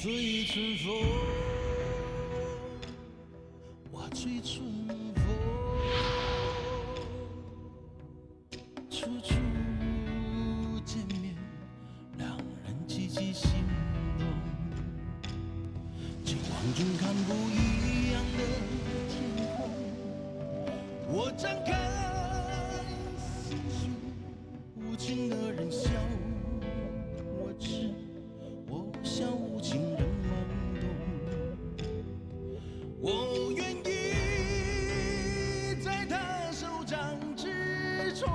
吹春风，我吹春风，处处见面，让人记记心中。这望中看不一样的天空，我张开心胸。 无情的人笑我痴，我笑无情人懵懂。我愿意在他手掌之中。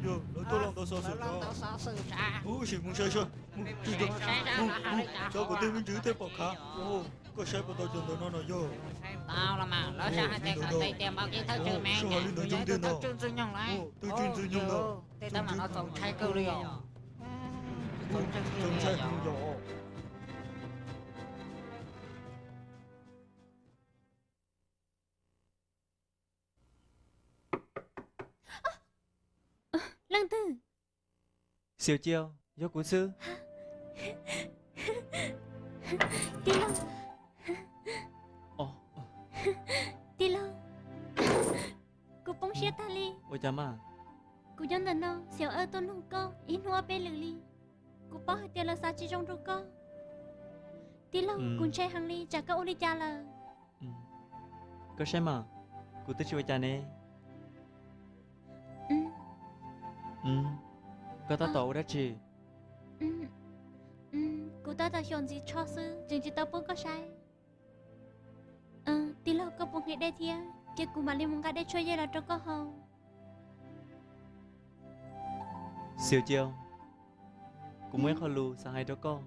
Yog lawv tuaj los ntawd xov xwm os. Sim mus saib saib. Xyov kuv tej me ntsis thiaj pom khav. Koj saib puas tau cov ntawm no no yog. Sib hais li ntawd zoo tiag no. Twb tsis ntxwg nyoog ntawd. Txaus ntshai heev yom. Leej twg? Xiaus Cia, yog kuv xwb. Tij laug. Tij laug, kuv poob siab tag li. Ua cas mas? Kuv nyob ntawm no, Xiaus Awj tuaj nug koj ib hnub ob peb lwm li. Kuv paub hais tias lawv xav tsis zoo rau koj. Tij laug, kuv ntshai heev li, tsam koj ua li cas lawm. Koj saib mas, kuv twb tsis ua cas ne. Koj tab tom ua dab tsi? Kuv tab tom xyaum ntxiv tsho xwb, tseem tsis tau pub koj saib. Tij laug, koj puas nqhis dej thiab? Ces kuv mam li mus nqa dej tshuaj yej los rau koj haus. Xiaus Cia, kuv muaj ib qho lus xav hais rau koj.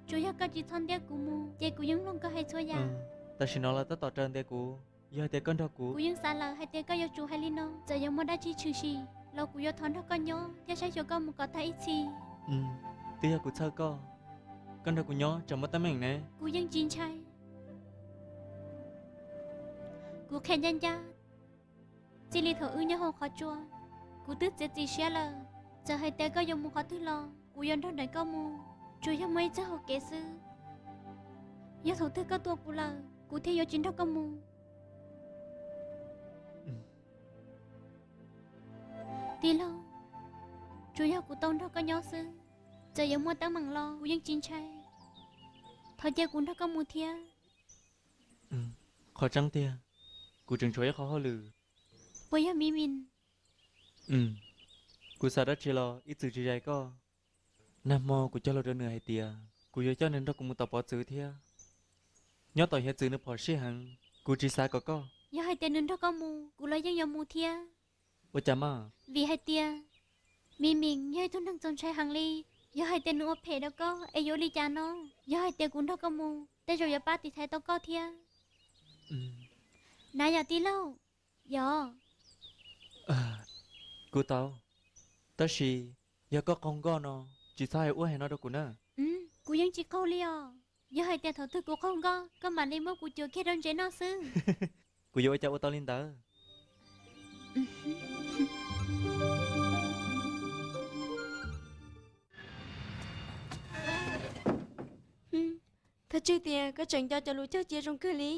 Tsuas yog koj tsis txhob ntiab kuv mus, ces kuv yeej mloog koj hais txhua yam. Tam sim no lawv tab tom raws ntes kuv, yog hais tias koj nrog kuv. Kuv yeej xav lawm hais tias koj yuav tsum hais li no, txawm yuav muaj dab tsi tshwm sim los kuv yuav thov nrog koj nyob thiab saib xyuas koj mus kom tag ib txhis. Twb yog kuv txhawj koj, koj nrog kuv nyob tsam muaj teeb meem ne. Kuv yeej tsis ntshai. Kuv qhia ncaj ncaj, txij li thaum wb nyob hauv qhov tsua, kuv twb txiav txim siab lawm. Txawm hais tias koj yuav mus qhov twg los kuv yuav nrog nraim koj mus, tsuas yog muaj ib txoj hau kev xwb. Yog thaum twg koj tua kuv lawm, kuv thiaj yuav tsis nrog koj mus. Tij laug, tsuas yog kuv tau nrog koj nyob xwb, txawm yuav muaj teeb meem los kuv yeej tsis ntshai. Thov cia kuv nrog koj mus thiab. Qhov tseeb tiag, kuv tseem tshuav ib qho hauj lwm. Puas yog Mim Mim? Kuv xav dab tsi los ib txwm tsis zais koj. Nag hmo kuv cog lus rau nws hais tias kuv yuav coj nws nrog kuv mus tom pov txwv thiab. Nyob tom hiav txwv nws phom sij heev, kuv tsis xav kom koj. Yog hais tias nws nrog koj mus, kuv los yeej yuav mus thiab. Ua cas mas? Vim hais tias Mim Mim yog ib tug neeg txaus ntshai heev li. Yog hais tias nws ua phem rau koj es yuav ua li cas no? Yog hais tias kuv nrog koj mus, tej zaum yuav pab tiv thaiv tau koj thiab. Na yog tij laug, yog. Kuv tau, tab sis yog koj qaug nkoj no, tsis txhob hais ua hais no rau kuv na. Kuv yeej tsis qaug li os. Yog hais tias thaum twg kuv qaug nkoj, koj mam li muab kuv cuam kiag rau ntsev noj xwb. Kuv yuav ua cas ua tau li ntawd? Thov txim tias koj tseem nco cov lus cog cia zoo kawg li.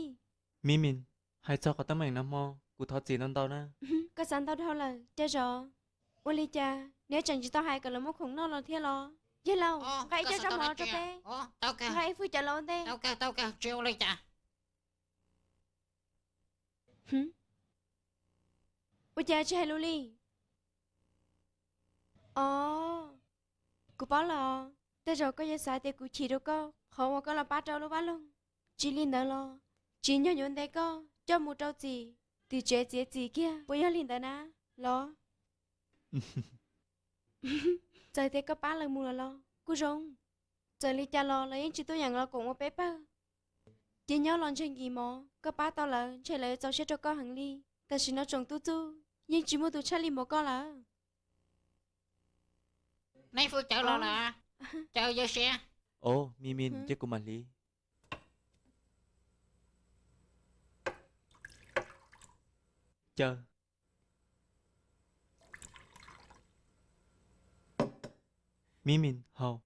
Mim Mim, hais txog qhov teeb meem nag hmo, kuv thov txim ntau ntau na. Koj xav ntau dhau lawm, Cov Zov. Ua li cas neb tseem tsis tau hais kom lawv muab khoom noj los thiab los? Yawg laus, nqa ib co zaub mov los rau peb. Nqa ib fwj cawv los ua ntej. Ua cas tsis hais lus li? Os, kuv paub lawm os. Tej zaum koj yuav xav tias kuv chim rau koj qhov uas koj los pab rau lub vaj loog. Tsis li ntawd los, tsim nyog yuav ntes koj coj mus rau txim, tim tsev txiav txim kiag, puas yog li ntawd na los? Txawm tias koj pab lawv mus lawm los kuj zoo. Txawm li cas los lawv yeej tsis tuaj yeem los koom ua peb pawg. Ces nyob los ntseg nkim mov, koj pab tau lawv ntshe lawv yuav txaus siab rau koj heev li. Tam sim no tsoom tub txuj yeej tsis muaj tus tshaj li npaum koj lawm. Neb fwj cawv los lawm, cawv yawg siab. Os, Mim Mim, cia kuv mam hliv. Cawv. Mim Mim, haus.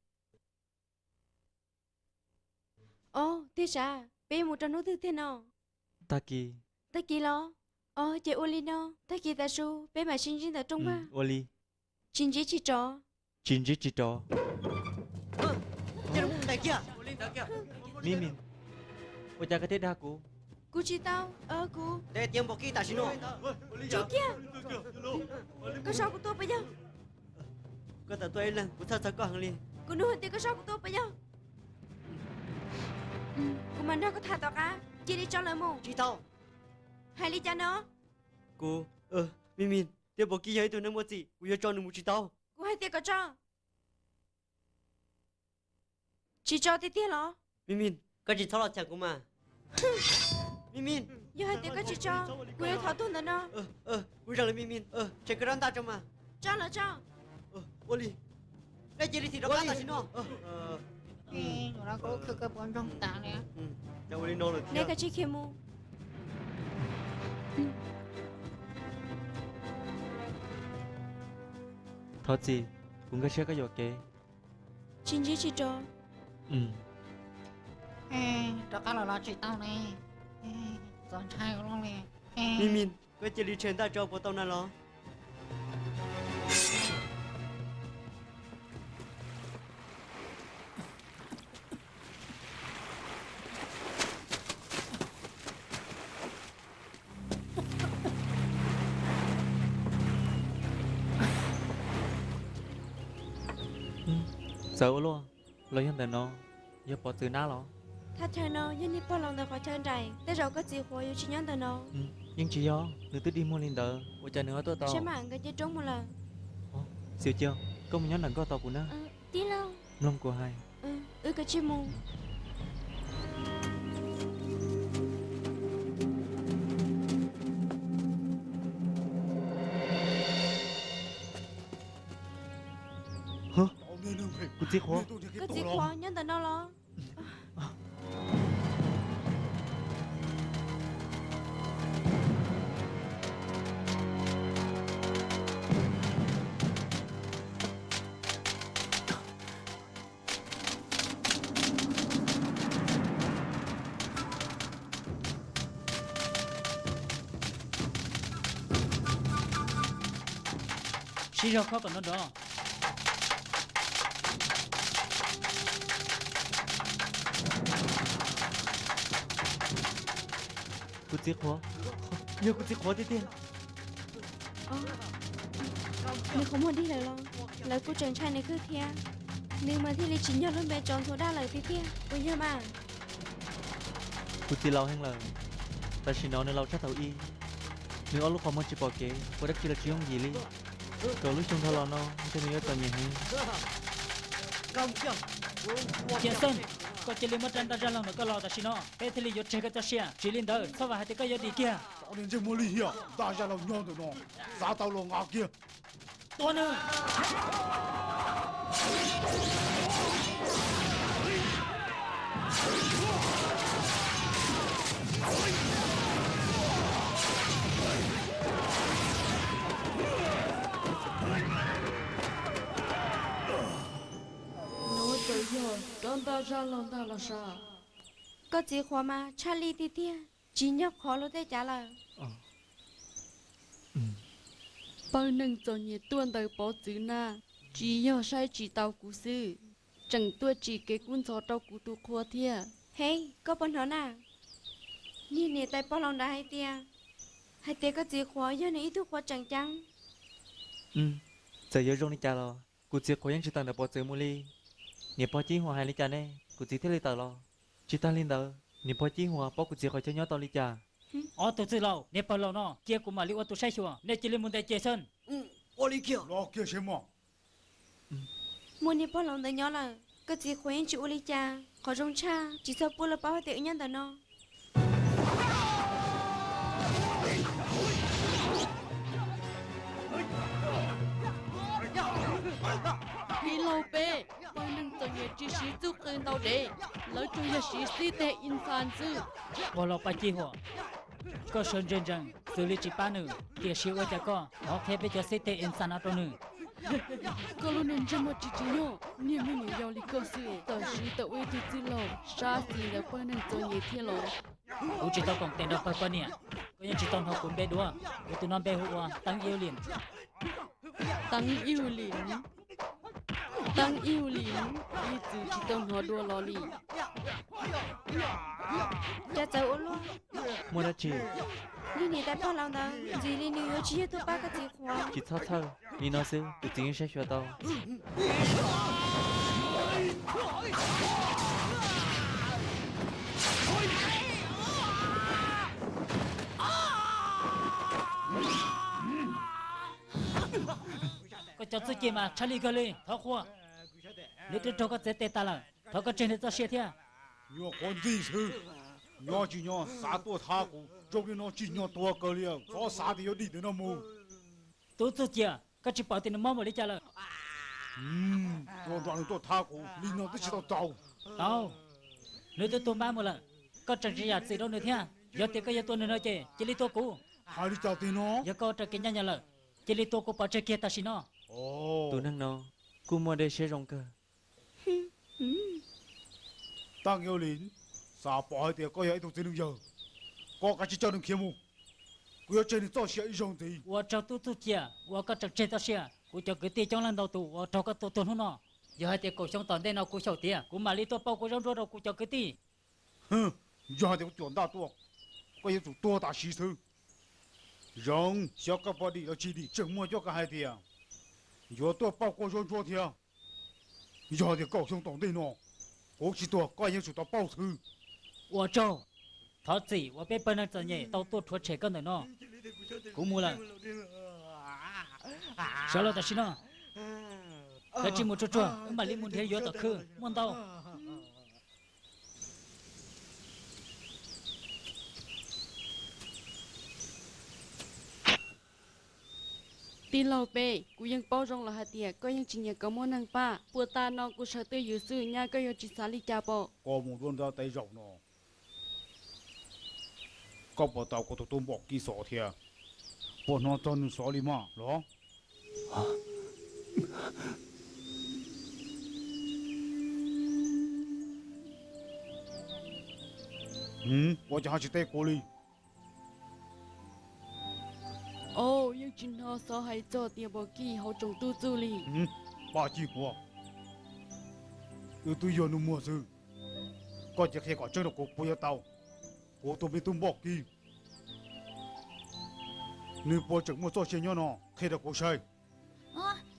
Os, tiag sav, peb yuav mus rau hnub twg tiag no? Tag kis. Tag kis los? Os, ces ua li no, tag kis tav su peb mam sib ntsib ntawm rooj vag. Ua li. Tsis ntsib tsis rov. Tsis ntsib tsis rov. Mim Mim, ua cas koj thiaj dag kuv? Kuv tsis tau, kuv. Ntes tiav npaum kib tam sim no. Tso kiag. Koj zov kuv tuaj puas yog? Koj tawm tuaj ib leeg, kuv txhawj txog koj heev li. Kuv nug hais tias koj zov kuv tuaj puas yog? Kuv mam nrog koj tham tom qab, cia li tso lawv mus. Tsis tau. Hais li cas no? Kuv, Mim Mim, tiav npaum kib yog ib tug neeg muaj txim, kuv yuav tso nws mus tsis tau. Kuv hais tias kom tso. Tsis tso tiag tiag los? Mim Mim, koj tsis txhob los cheem kuv mas. Mim Mim. Yog hais tias koj tsis tso, kuv yuav thov tuag ntawm no. Kuv zeeg lawm Mim Mim, tshem koj rab ntaj tso mas. Tso los tso. Ua li, nej cia li thim rov qab tam sim no. Neb kav tsij khiav mus. Thov txim, kuv nkag siab koj yuam kev. Tsis ntsib tsis rov. Rov qab los los tsis tau ne. Txaus ntshai ua luaj li. Mim Mim, koj cia li tshem ntaj tso puas tau na los? Txawv ua luaj, los yog ntawm no, yog pov txwv nab los? Thaj chaw no yog niag pog laus ntawm qhov chaw nraim, tej zaum koj txiv Qhuav yuav tsis nyob ntawm no. Yeej tsis yog, nws twb dig muag li ntawd, ua cas nws ho tuaj tau? Sab mam nkawd cia roob mus lawm. Xiu Cia, koj mus nyob nram nkoj tos kuv na. Tij laug. Mloog kuv hais. Wb kav tsij mus. Kuv txiv Qhuav. Koj txiv Qhuav nyob ntawm no los? Sib zog khob kom nrov nrov. Kuv txiv Qhuav, yog kuv txiv Qhuav tiag tiag. Nws qhov muag dig lawm los? Lawv kuj tseem ntshai nws kawg thiab. Nws mas thiaj li tsim nyog lub npe tsov ntxhuav daj lawm tiag tiag, puas yog mas? Kuv txiv laus heev lawm, tam sim no nws laus tshaj thaum ub. Nws ob lub qhov muag tsis pom kev, ua dab tsi los tsis yooj yim li. Kaum lub xyoo dhau los no ntshe nws yuav txom nyem heev. Cia Xeeb, koj cia li muab rab ntaj zaj laug ntawm koj los tam sim no, peb thiaj li yuav tseg koj txoj sia. Tsis li ntawd txhob vam hais tias koj yuav dim kiag. Cov niag ntsej muag lig hiam, ntaj zaj laug nyob ntawm no, xav tau los nqa kiag. Tua nws! Nuav txawm yog rab ntaj zaj laug ntag los sav. Koj txiv qhuav mas tshaj lij tiag tiag, tsis nyob qhov luag tej cav lawm. Pawg neeg txom nyem tuaj ntawm Pov Txwv na, tsis yog saib tsis taus kuv xwb, tseem tuaj tsim kev kub ntxhov rau kuv tus qhua thiab. Hej, koj puas hnov na? Niag niam tais pog laus ntawd hais tias, hais tias koj txiv qhuav yog nws ib tug qhua tseem ceeb. Txawm yuav zoo li cas los kuv txiv qhuav yeej tsis tawm ntawm Pov Txwv mus li. Niam pog Cib Huas hais li cas ne, kuv txiv thiaj li tawm los? Tsis tag li ntawd, niam pog Cib Huas paub kuv txiv qhov chaw nyob tau li cas? Ob tug txwj laus, niam pog laus no, cia kuv mam li ua tus saib xyuas, nej cia li mus ntes Ces Xeeb. Ua li kiag. Los kiag seb mog. Muaj niag pog laus ntawd nyob lawm, koj txiv qhuav yeej tsis ua li cas. Qhov zoo tshaj, tsis txhob pub lawv paub hais tias wb nyob ntawm no. Tij laug peb, pawg neeg txom nyem tsis siv txuj qw ntau dev, lawv tsuas yog siv xib teg Insan xwb. Pog laus Paj Cib Huas, koj sawv ntsees ntsees xws li tsis pab nws, tiam sis ua cas koj ho qhia peb cov xib teg Insan no rau nws? Koj lub niag ntsej muag tsis tsim nyog, niag me nyuam yaus li koj xwb txawm siv tau ua ib tug txwj laug sab xis ntawm pawg neeg txom nyem thiab los? Kuv tsis tau koom tes nrog pawg poj niam. Koj yeej tsis tau hnov kuv npe dua. Kuv tus no npe hu ua Teeb Ib Lim. Teeb Ib Lim? Teeb Ib Lim, ib txwm tsis tau hnov dua los li. Cas txawv ua luaj. Muaj dab tsi? Niag niam tais pog laus ntawd ntxim li nws yuav tsis yog tuaj pab koj txiv qhuav. Tsis txhob txhawj, li no xwb kuv txiv yeej saib xyuas tau. Koj cov txuj ci mas tshaj lij kawg li, thov qhua. Nws twb raug koj txiav tes tas lawm, thov koj tseg nws txoj sia thiab. Nyuam qhuav ntxim xwb, nyob tsis nyob xav tuaj thab kuv, zoo li no tsim nyog tuag kawg li, txhob xav tias yuav dim ntawm no mus. Tub txuj ci, koj tsis pom tias nws mob npaum li cas lawm? Tuaj nrog nws tuaj thab kuv li no twb tsis tau tau. Tau, nws twb tuag npab mus lawm, koj tseem tsis yam txim rau nws thiab. Yog tias koj yuav tua nws no ces cia li tua kuv. Hais li cas tiag no? Yog koj ua raws kev ncaj ncees lawm, cia li tua kuv pov tseg kiag tam sim no. Tus neeg no kuj muaj dej siab zoo kawg. Teeb Ib Lim, xav pom hais tias koj yog ib tug txiv neej yawg, koj kav tsij coj nws khiav mus, kuv yuav tseg nws txoj sia ib zaug ntxiv. Ua tsaug tub txuj ci, uas koj tseem tseg txoj sia. Kuv cov kwv tij coob leej ntau tus uas raug koj tua tuag hnub no. Yog hais tias kaum xyoo tom ntej no kuv xyaum tiav, kuv mam li tuaj pauj kua zaub ntsuab rau kuv cov kwv tij. Yog hais tias kuv cuam ntaj tuaj, koj yuav tsum tuag tam sim xwb. Zoo, xyov koj puas dim los tsis dim, tseem muaj cuab kav hais tias yuav tuaj pauj kua zaub ntsuab thiab. Yog tias kaum xyoo tom ntej no kuv tsis tuag, koj yeej tsum tau pauj xwb. Ua tsaug, thov txim uas peb pawg neeg txom nyem tau tuaj rhuav tshem koj ntawm no. Kuv mus lawm. Sawv los tam sim no, kav tsij mus tsuag tsuag, wb mam li mus nrhiav yuav tom khw, muaj ntau. Tij laug Peb, kuv yeej paub zoo lawm hais tias koj yeej tsis nyiam kom muaj neeg pab. Puas tas no kuv sawv twj ywm xwb, nyaj koj yuav tsis xav li cas pom? Koj mus duab nrab teb zaum no, koj puas tau kuv tus tub npom kib xov thiab? Puas hnov txog nws xov li mas los? Ua cas ho tsis teb kuv li? Au, yeej tsis hnov xov hais txog tias npom kib hauv tsoom tub txuj li. Paj Cib Huas, wb twb yog nus muag xwb, koj cia qhia kom tseeb rau kuv puas yuav tau kuv tus me tub npom kib? Nws puas tseem muaj txoj sia nyob no? Qhia rau kuv saib.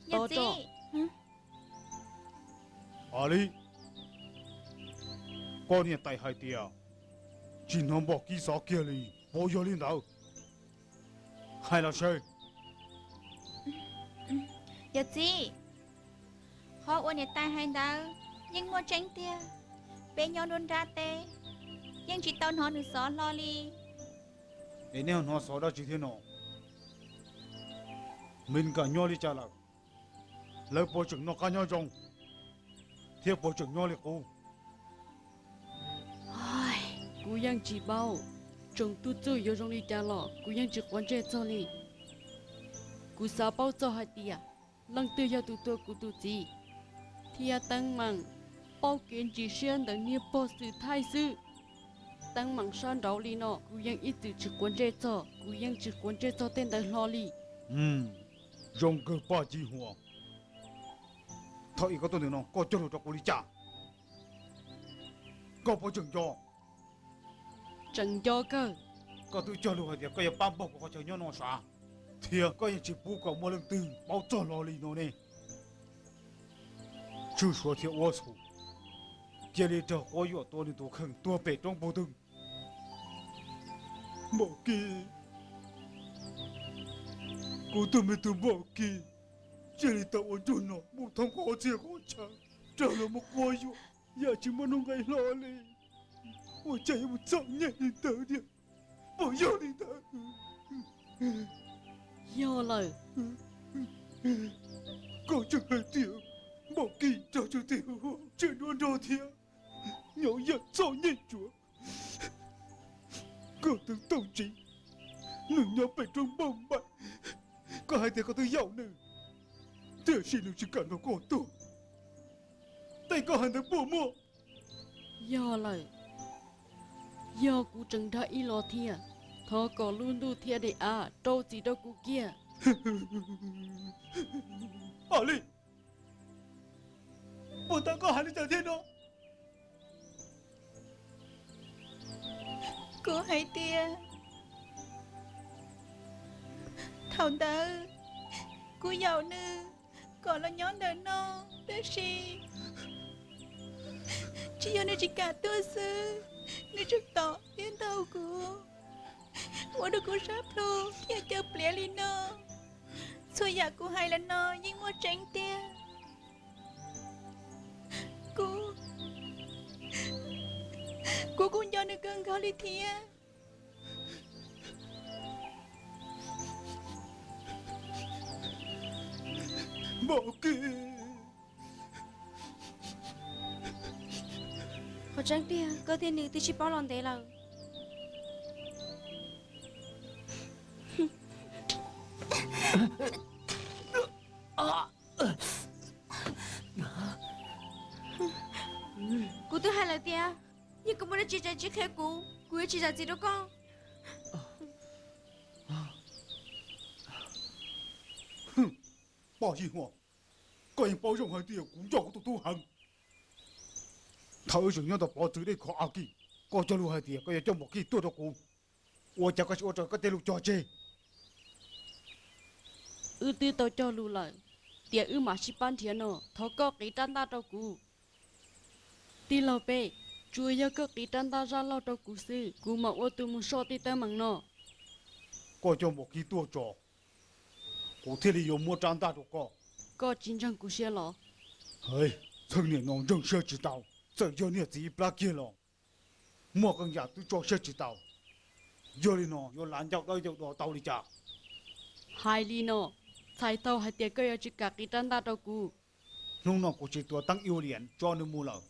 Yawm txiv, Alis, koj niam tais hais tias tsis hnov npom kib xov kiag li, puas yog li ntawd? Hais los saib. Yawm txiv, Qhov uas niam tais hais ntawd yeej muaj tseeb tiag. Peb nyob nruab nrab teb, yeej tsis tau hnov nws xov hlo li. Es nej ho hnov xov dab tsi thiab no? Mes Kas nyob li cas lawm? Lawv puas tseem noj qab nyob zoo, thiab puas tseem nyob li qub? Kuv yeej tsis paub. Tsoom tub txuj yuav zoo li cas los kuv yeej tsis quav ntsej txog li. Kuv xav paub txog hais tias leej twg yog tus tua kuv tus txiv, thiab teeb meem paub kev ntsis siab ntawm niag pog xwm thaij xwb. Teeb meem sab nraud li no kuv yeej ib txwm tsis quav ntsej txog, kuv yeej tsis quav ntsej txog tej ntawd hlo li. Zoo kawg Paj Ci Huas. Thaum ub koj tuaj ntawm no koj cog lus rau kuv li cas? Koj puas tseem nco? Tseem nco kawg. Koj twb cog lus hais tias koj yuav pab npog kuv qhov chaw nyob no sav, thiab koj yeej tsis pub kom muaj leej twg paub txog lo li no ne. Tshwj Suav thiab Uab Xu cia li raug quab yuam tua nws tus kheej tuag pem roob puag twg. Npaum Kis, kuv tus me tub Npaum Kis, cia li tau ua ntsuag no mus thoob qab txhia qhov chaw, raug luag muab quab yuam, yam tsis muaj nuj nqis hlo li. Ua cas yuav mus txom nyem li ntawd tiag? Puas yog li ntawd? Yog lawm. Koj tseem hais tias Npaum Kis raug tswv tij hu ua tseem duab nrog thiab nyob yam txom nyem tsuav. Koj twb tooj tsiv nws nyob pem roob Npauj Npaim, koj hais tias koj twb yaum nws, tiam sis nws tsis kam nrog koj tuag. Tej koj hais ntawd puas muaj? Yog lawm, yog kuv tseem dag ib los thiab, thov kom lub ntuj thiab daim av rau txim rau kuv kiag. Aw li, puas tas koj hais li cas thiab no? Kuv hais tias thaum ntawd kuv yaum nws kom los nyob ntawm no, tab sis tsis yog nws tsis kam tuaj xwb, nws tseem tom thiab ntaus kuv, ua rau kuv sab plhu thiaj caw pliav li no. Txhua yam kuv hais los no yeej muaj tseeb tiag. Kuv, kuv kuj nco nws kawg nkaus li thiab. Npaum Kis, qhov tseeb tiag koj thiab nws twb sib paub los ntev lawm. Kuv twb hais lawm tias yog koj muaj dab tsi tsis qhia kuv, kuv yuav tsis zam txim rau koj. Paj Yig Huas, koj yeej paub zoo hais tias kuv nco kuv tus tub heev. Thaum wb tseem nyob tom Pov Txwv Dej Khov As Kis, koj cog lus hais tias koj yuav coj Npaum Kis tuaj rau kuv. Ua cas koj tsis ua raws koj tej lus cog tseg? Wb twb tau cog lus lawm tias wb mam sib pab nrhiav no, thov koj qiv rab ntaj rau kuv. Tij laug Peb, tsuas yog koj qiv rab ntaj zaj loj rau kuv xwb, kuv mam ua tus mus soj tej teeb meem no. Koj coj Npaum Kis tuaj tso, kuv thiaj li yuav muab rab ntaj rau koj. Koj tsis ntseeg kuv siab los? Txheej niam no ntseeg siab tsis tau, txawm yog niag txiv ib plab kiag los muaj qee yam twb tso siab tsis tau. Yog li no yuav lav ncauj dawb ncauj do tau li cas? Hais li no, txhais tau hais tias koj yuav tsis kam qiv rab ntaj rau kuv. Hnub no kuv tsis tuav teeb ib ua liam tso nws mus lawm.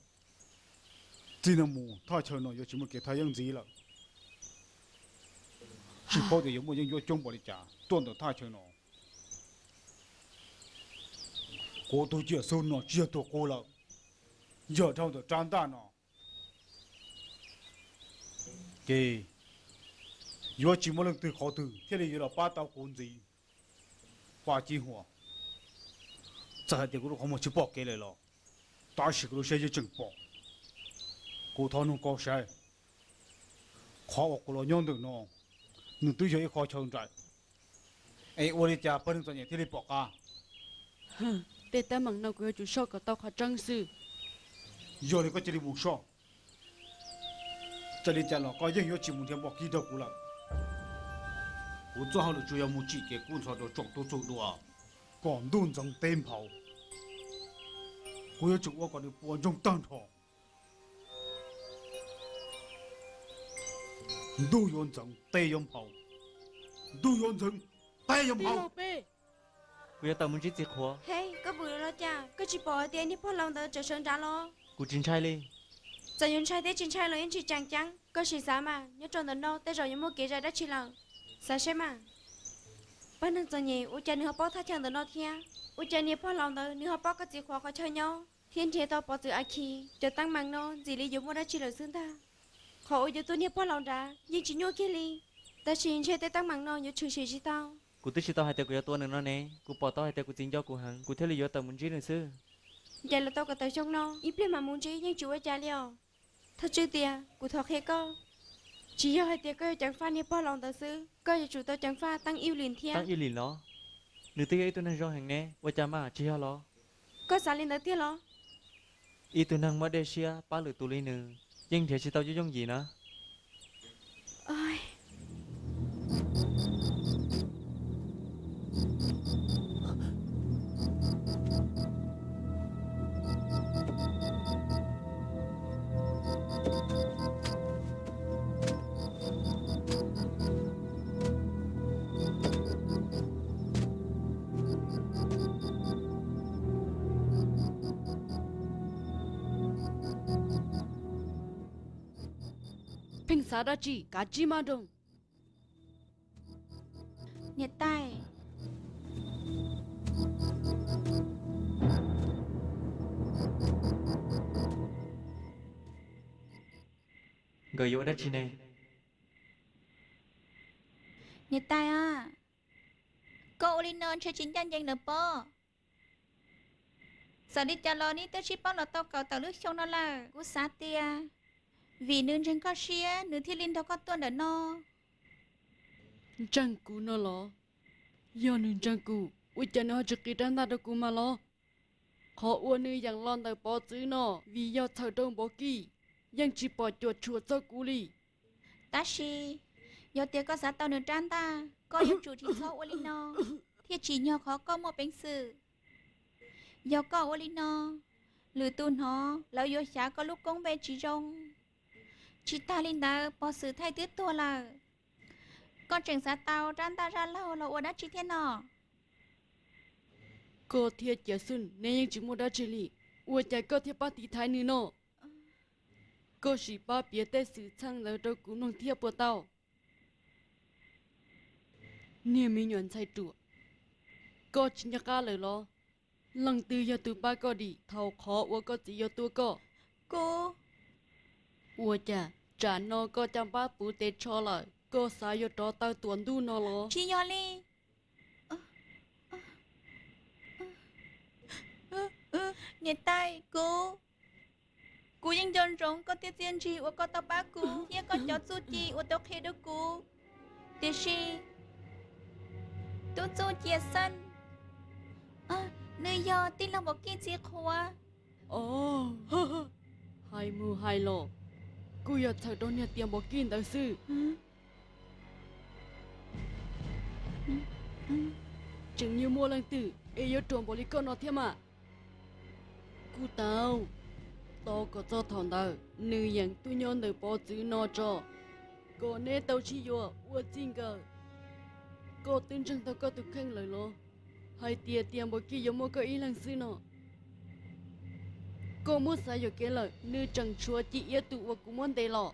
Txij no mus thaj chaw no yuav tsis muaj kev thaj yeeb ntxiv lawm. Tsis paub tias yuav muaj yeeb ncuab coob npaum li cas tuaj ntawm thaj chaw no. Kuv tus ciam xub no tsis yog tus qub lawm, yog dhau ntawm rab ntaj no ces yuav tsis muaj leej twg qhov twg thiaj li yuav los pab tau kuv ntxiv. Paj Ci Huas, txawm hais tias kuv lub qhov muag tsis pom kev lawm los tab sis kuv lub siab yeej tseem pom. Kuv thov nug koj saib, qhov uas kuv los nyob ntawm no nws twb yog ib qho chaw nraim, es ua li cas pawg neeg txom nyem thiaj li pom qab? Tej teeb meem no kuv yuav tsum soj kom tau qhov tseeb xwb. Yog li koj cia li mus soj. Txawm li cas los koj yeej yuav tsis mus nrhiav Npaum Kis rau kuv lawm. Kuv txoj hauj lwm tsuas yog mus tsim kev kub ntxhov rau tsoom tub txuj dua kom ntuj ntxoov teb nphau. Kuv yuav tsum ua kom nws puas ntsoog tag nrho. Ntuj yuav ntxeev, teb yuav nphau. Ntuj yuav ntxeev, teb yuav nphau. Kuv yuav tawm mus ntsib txiv qhuav. Hej, koj pum los cas? Koj tsis pom hais tias niag pog laus ntawd tseem sawv nrad los? Kuv tsis ntshai li. Txawm yuav ntshai thiab tsis ntshai los yeej tsis tseem ceeb. Koj sim xav mas, nyob rau ntawm no tej zaum yuav muaj kev zais dab tsi lawm. Xav seb mas, pab neeg txom nyem ua cas nws ho paub thaj chaw ntawm no thiab? Ua cas niag pog laus ntawd nws ho paub koj txiv qhuav qhov chaw nyob thiab nrhiav tau pov txwv Akis? Cov teeb meem no ntxim li yuav muaj dab tsi lawm xwb ntag. Qhov uas yuav tua niag pog laus nrad yeej tsis nyuaj kiag li, tab sis ntshe tej teeb meem no yuav tshwm sim tsis tau. Kuv twb tsis tau hais tias kuv yuav tua nws no ne, kuv pom tau hais tias kuv txiv nco kuv heev, kuv thiaj li yuav tawm mus ntsib nws xwb. Ncaim los tau kom tawm xyoo no, ib pliag mam mus ntsib yeej tsis ua cas li os. Thaj Tswj Tias, kuv thov qhia koj, tsis yog hais tias koj yuav ceev faj niag pog laus ntawd xwb, koj yuav tsum tau ceev faj Teeb Ib Lim thiab. Teeb Ib Lim los? Nws twb yog ib tug neeg zoo heev ne, ua cas mas tsis yog los? Koj xav li ntawd tiag los? Ib tug neeg muaj dej siab pab lwm tus li nws, yeej nrhiav tsis tau yooj yooj yim na. Pheej xav dab tsi, kav tsij maj nroos. Niam tais. Nkawd yuav ua dab tsi ne? Niam tais a, koj ua li no ntshe tsis ncaj ncees lawm pob. Txawm li cas los nws twb sib paub los tau kaum tawm lub xyoo no lawm. Kuv xav tias vim nws ntseeg koj siab nws thiaj li nrog koj tuaj ntawm no. Ntseeg kuv no los? Yog nws ntseeg kuv, ua cas nws ho tsis qiv rab ntaj rau kuv mas los? Qhov uas nws yeem los ntawm Pov Txwv no vim yog txhawm rau Npov Kij, yeej tsis pom cuam tshuam txog kuv li. Tab sis yog tias koj xav tau nws rab ntaj, koj yuav tsum tsis txhob ua li no, thiaj tsim nyog qhov koj muaj peev xwm. Yog koj ua li no, lwm tus hnov lawv yuav xyav koj lub koob npe tsis zoo. Tsis tas li ntawd Pov Xwm Thaij twb tuag lawm, koj tseem xav tau rab ntaj zaj laug los ua dab tsi thiab no? Koj thiab Ciav Xwm neb yeej tsis muaj dab tsi li, ua cas koj thiaj pab tiv thaiv nws no? Koj sim pab piav tej xwm txheej ntawd rau kuv mloog thiab puas tau? Niag me nyuam ntxhais ruam, koj tsis nco qab lawm los? Leej twg yog tus pab koj dim thaum qhov uas koj txiv yuav tua koj? Kuv. Ua cas tsam no koj caj npab puv tes tsho lawm, koj xav yuav rov taw tuam ntuj no los? Tsis yog li. Niam tais, kuv, kuv yeej nco ntsoov koj tej txiaj ntsig uas koj tau pab kuv thiab koj cov txuj ci uas tau qhia rau kuv. Tiam sis tub txuj Ciam Xeeb, nws yog tij laug Npam Kij txiv qhuav. Os, hais mus hais los, kuj yog txhawm rau niag Tiam Npam Kij ntawd xwb. Tseem yuav muaj leej twg es yuav ruam npaum li koj no thiab mas. Kuj tau, tos kom txog thaum ntawd nws yeem tuaj nyob ntawm Pov Txwv no tso, kom neb tau sib yuav ua txij nkawm. Koj twb ntseeg tau koj tus kheej lawm los, hais tias Tiam Npam Kij yuav muaj koj ib leeg xwb no? Koj muab xav yuam kev lawm, nws tseem tshuav Ci Iab tus uas kuv muab ntes los,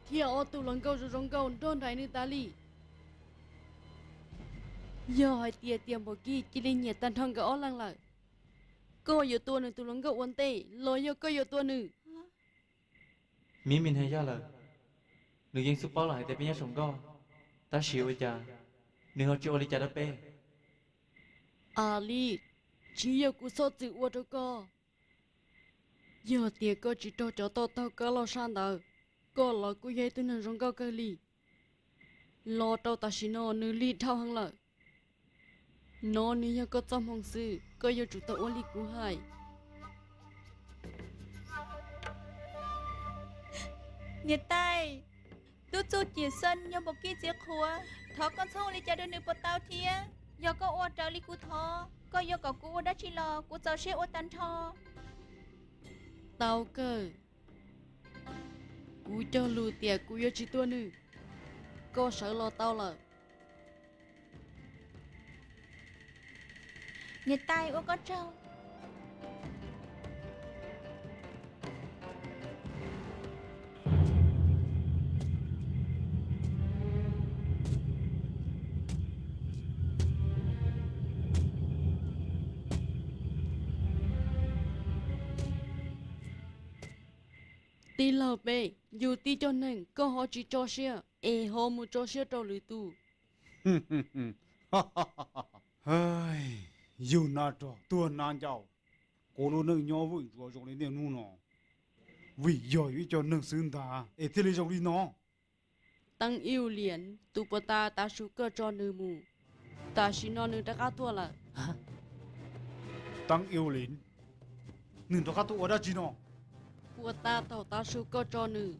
thiab ob tug hluas nkauj zoo zoo nkauj nrog nraim nws tas li. Yog hais tias Tiam Npam Kij cia li nyiam tag nrho nkawd ob leeg lawm, koj yuav tua nws tus hluas nkauj ua ntej los yog koj yuav tua nws? Miv Mis Hneev yog lawm, nws yeej xub paub los hais tias peb nyob saum nkauj, tab sis ua cas nws ho tsis ua li cas rau peb? Alis, tsis yog kuv txhob txwm ua rau koj. Yog tias koj tsis raug cov toj taug kab loj sab ntawd, koj los kuj yog ib tug neeg zoo nkauj kawg li. Los rau tam sim no nws lig dhau heev lawm. No nws yog koj txoj hmoo xwb, koj yuav tsum tau ua li kuv hais. Niam tais, tub txuj Ciam Xeeb yog Npam Kij txiv qhuav, thov koj txhob ua li cas rau nws puas tau thiab? Yog koj ua raws li kuv thov, koj yuav kom kuv ua dab tsi los kuv txaus siab ua tag nrho. Tau kawg. Kuv cog lus tias kuv yuav tsis tua nws. Koj sawv los tau lawm. Niam tais, ua koj tsaug. Tij laug Peb, yus tib co neeg koj ho tsis tso siab es ho mus tso siab rau lwm tus. Yug nab rog tuag nab ncauj, kuv lub neej nyob vwm ntsuav zoo li niaj hnub no, vim yog yus ib co neeg xwb ntag es thiaj li zoo li no. Teeb Iu Liv, tus puag ta tav su koj tso nws mus, tam sim no nws rov qab tuaj lawm. Teeb Iu Liv, nws rov qab tuaj ua dab tsi no? Puag ta thaum tav su koj tso nws,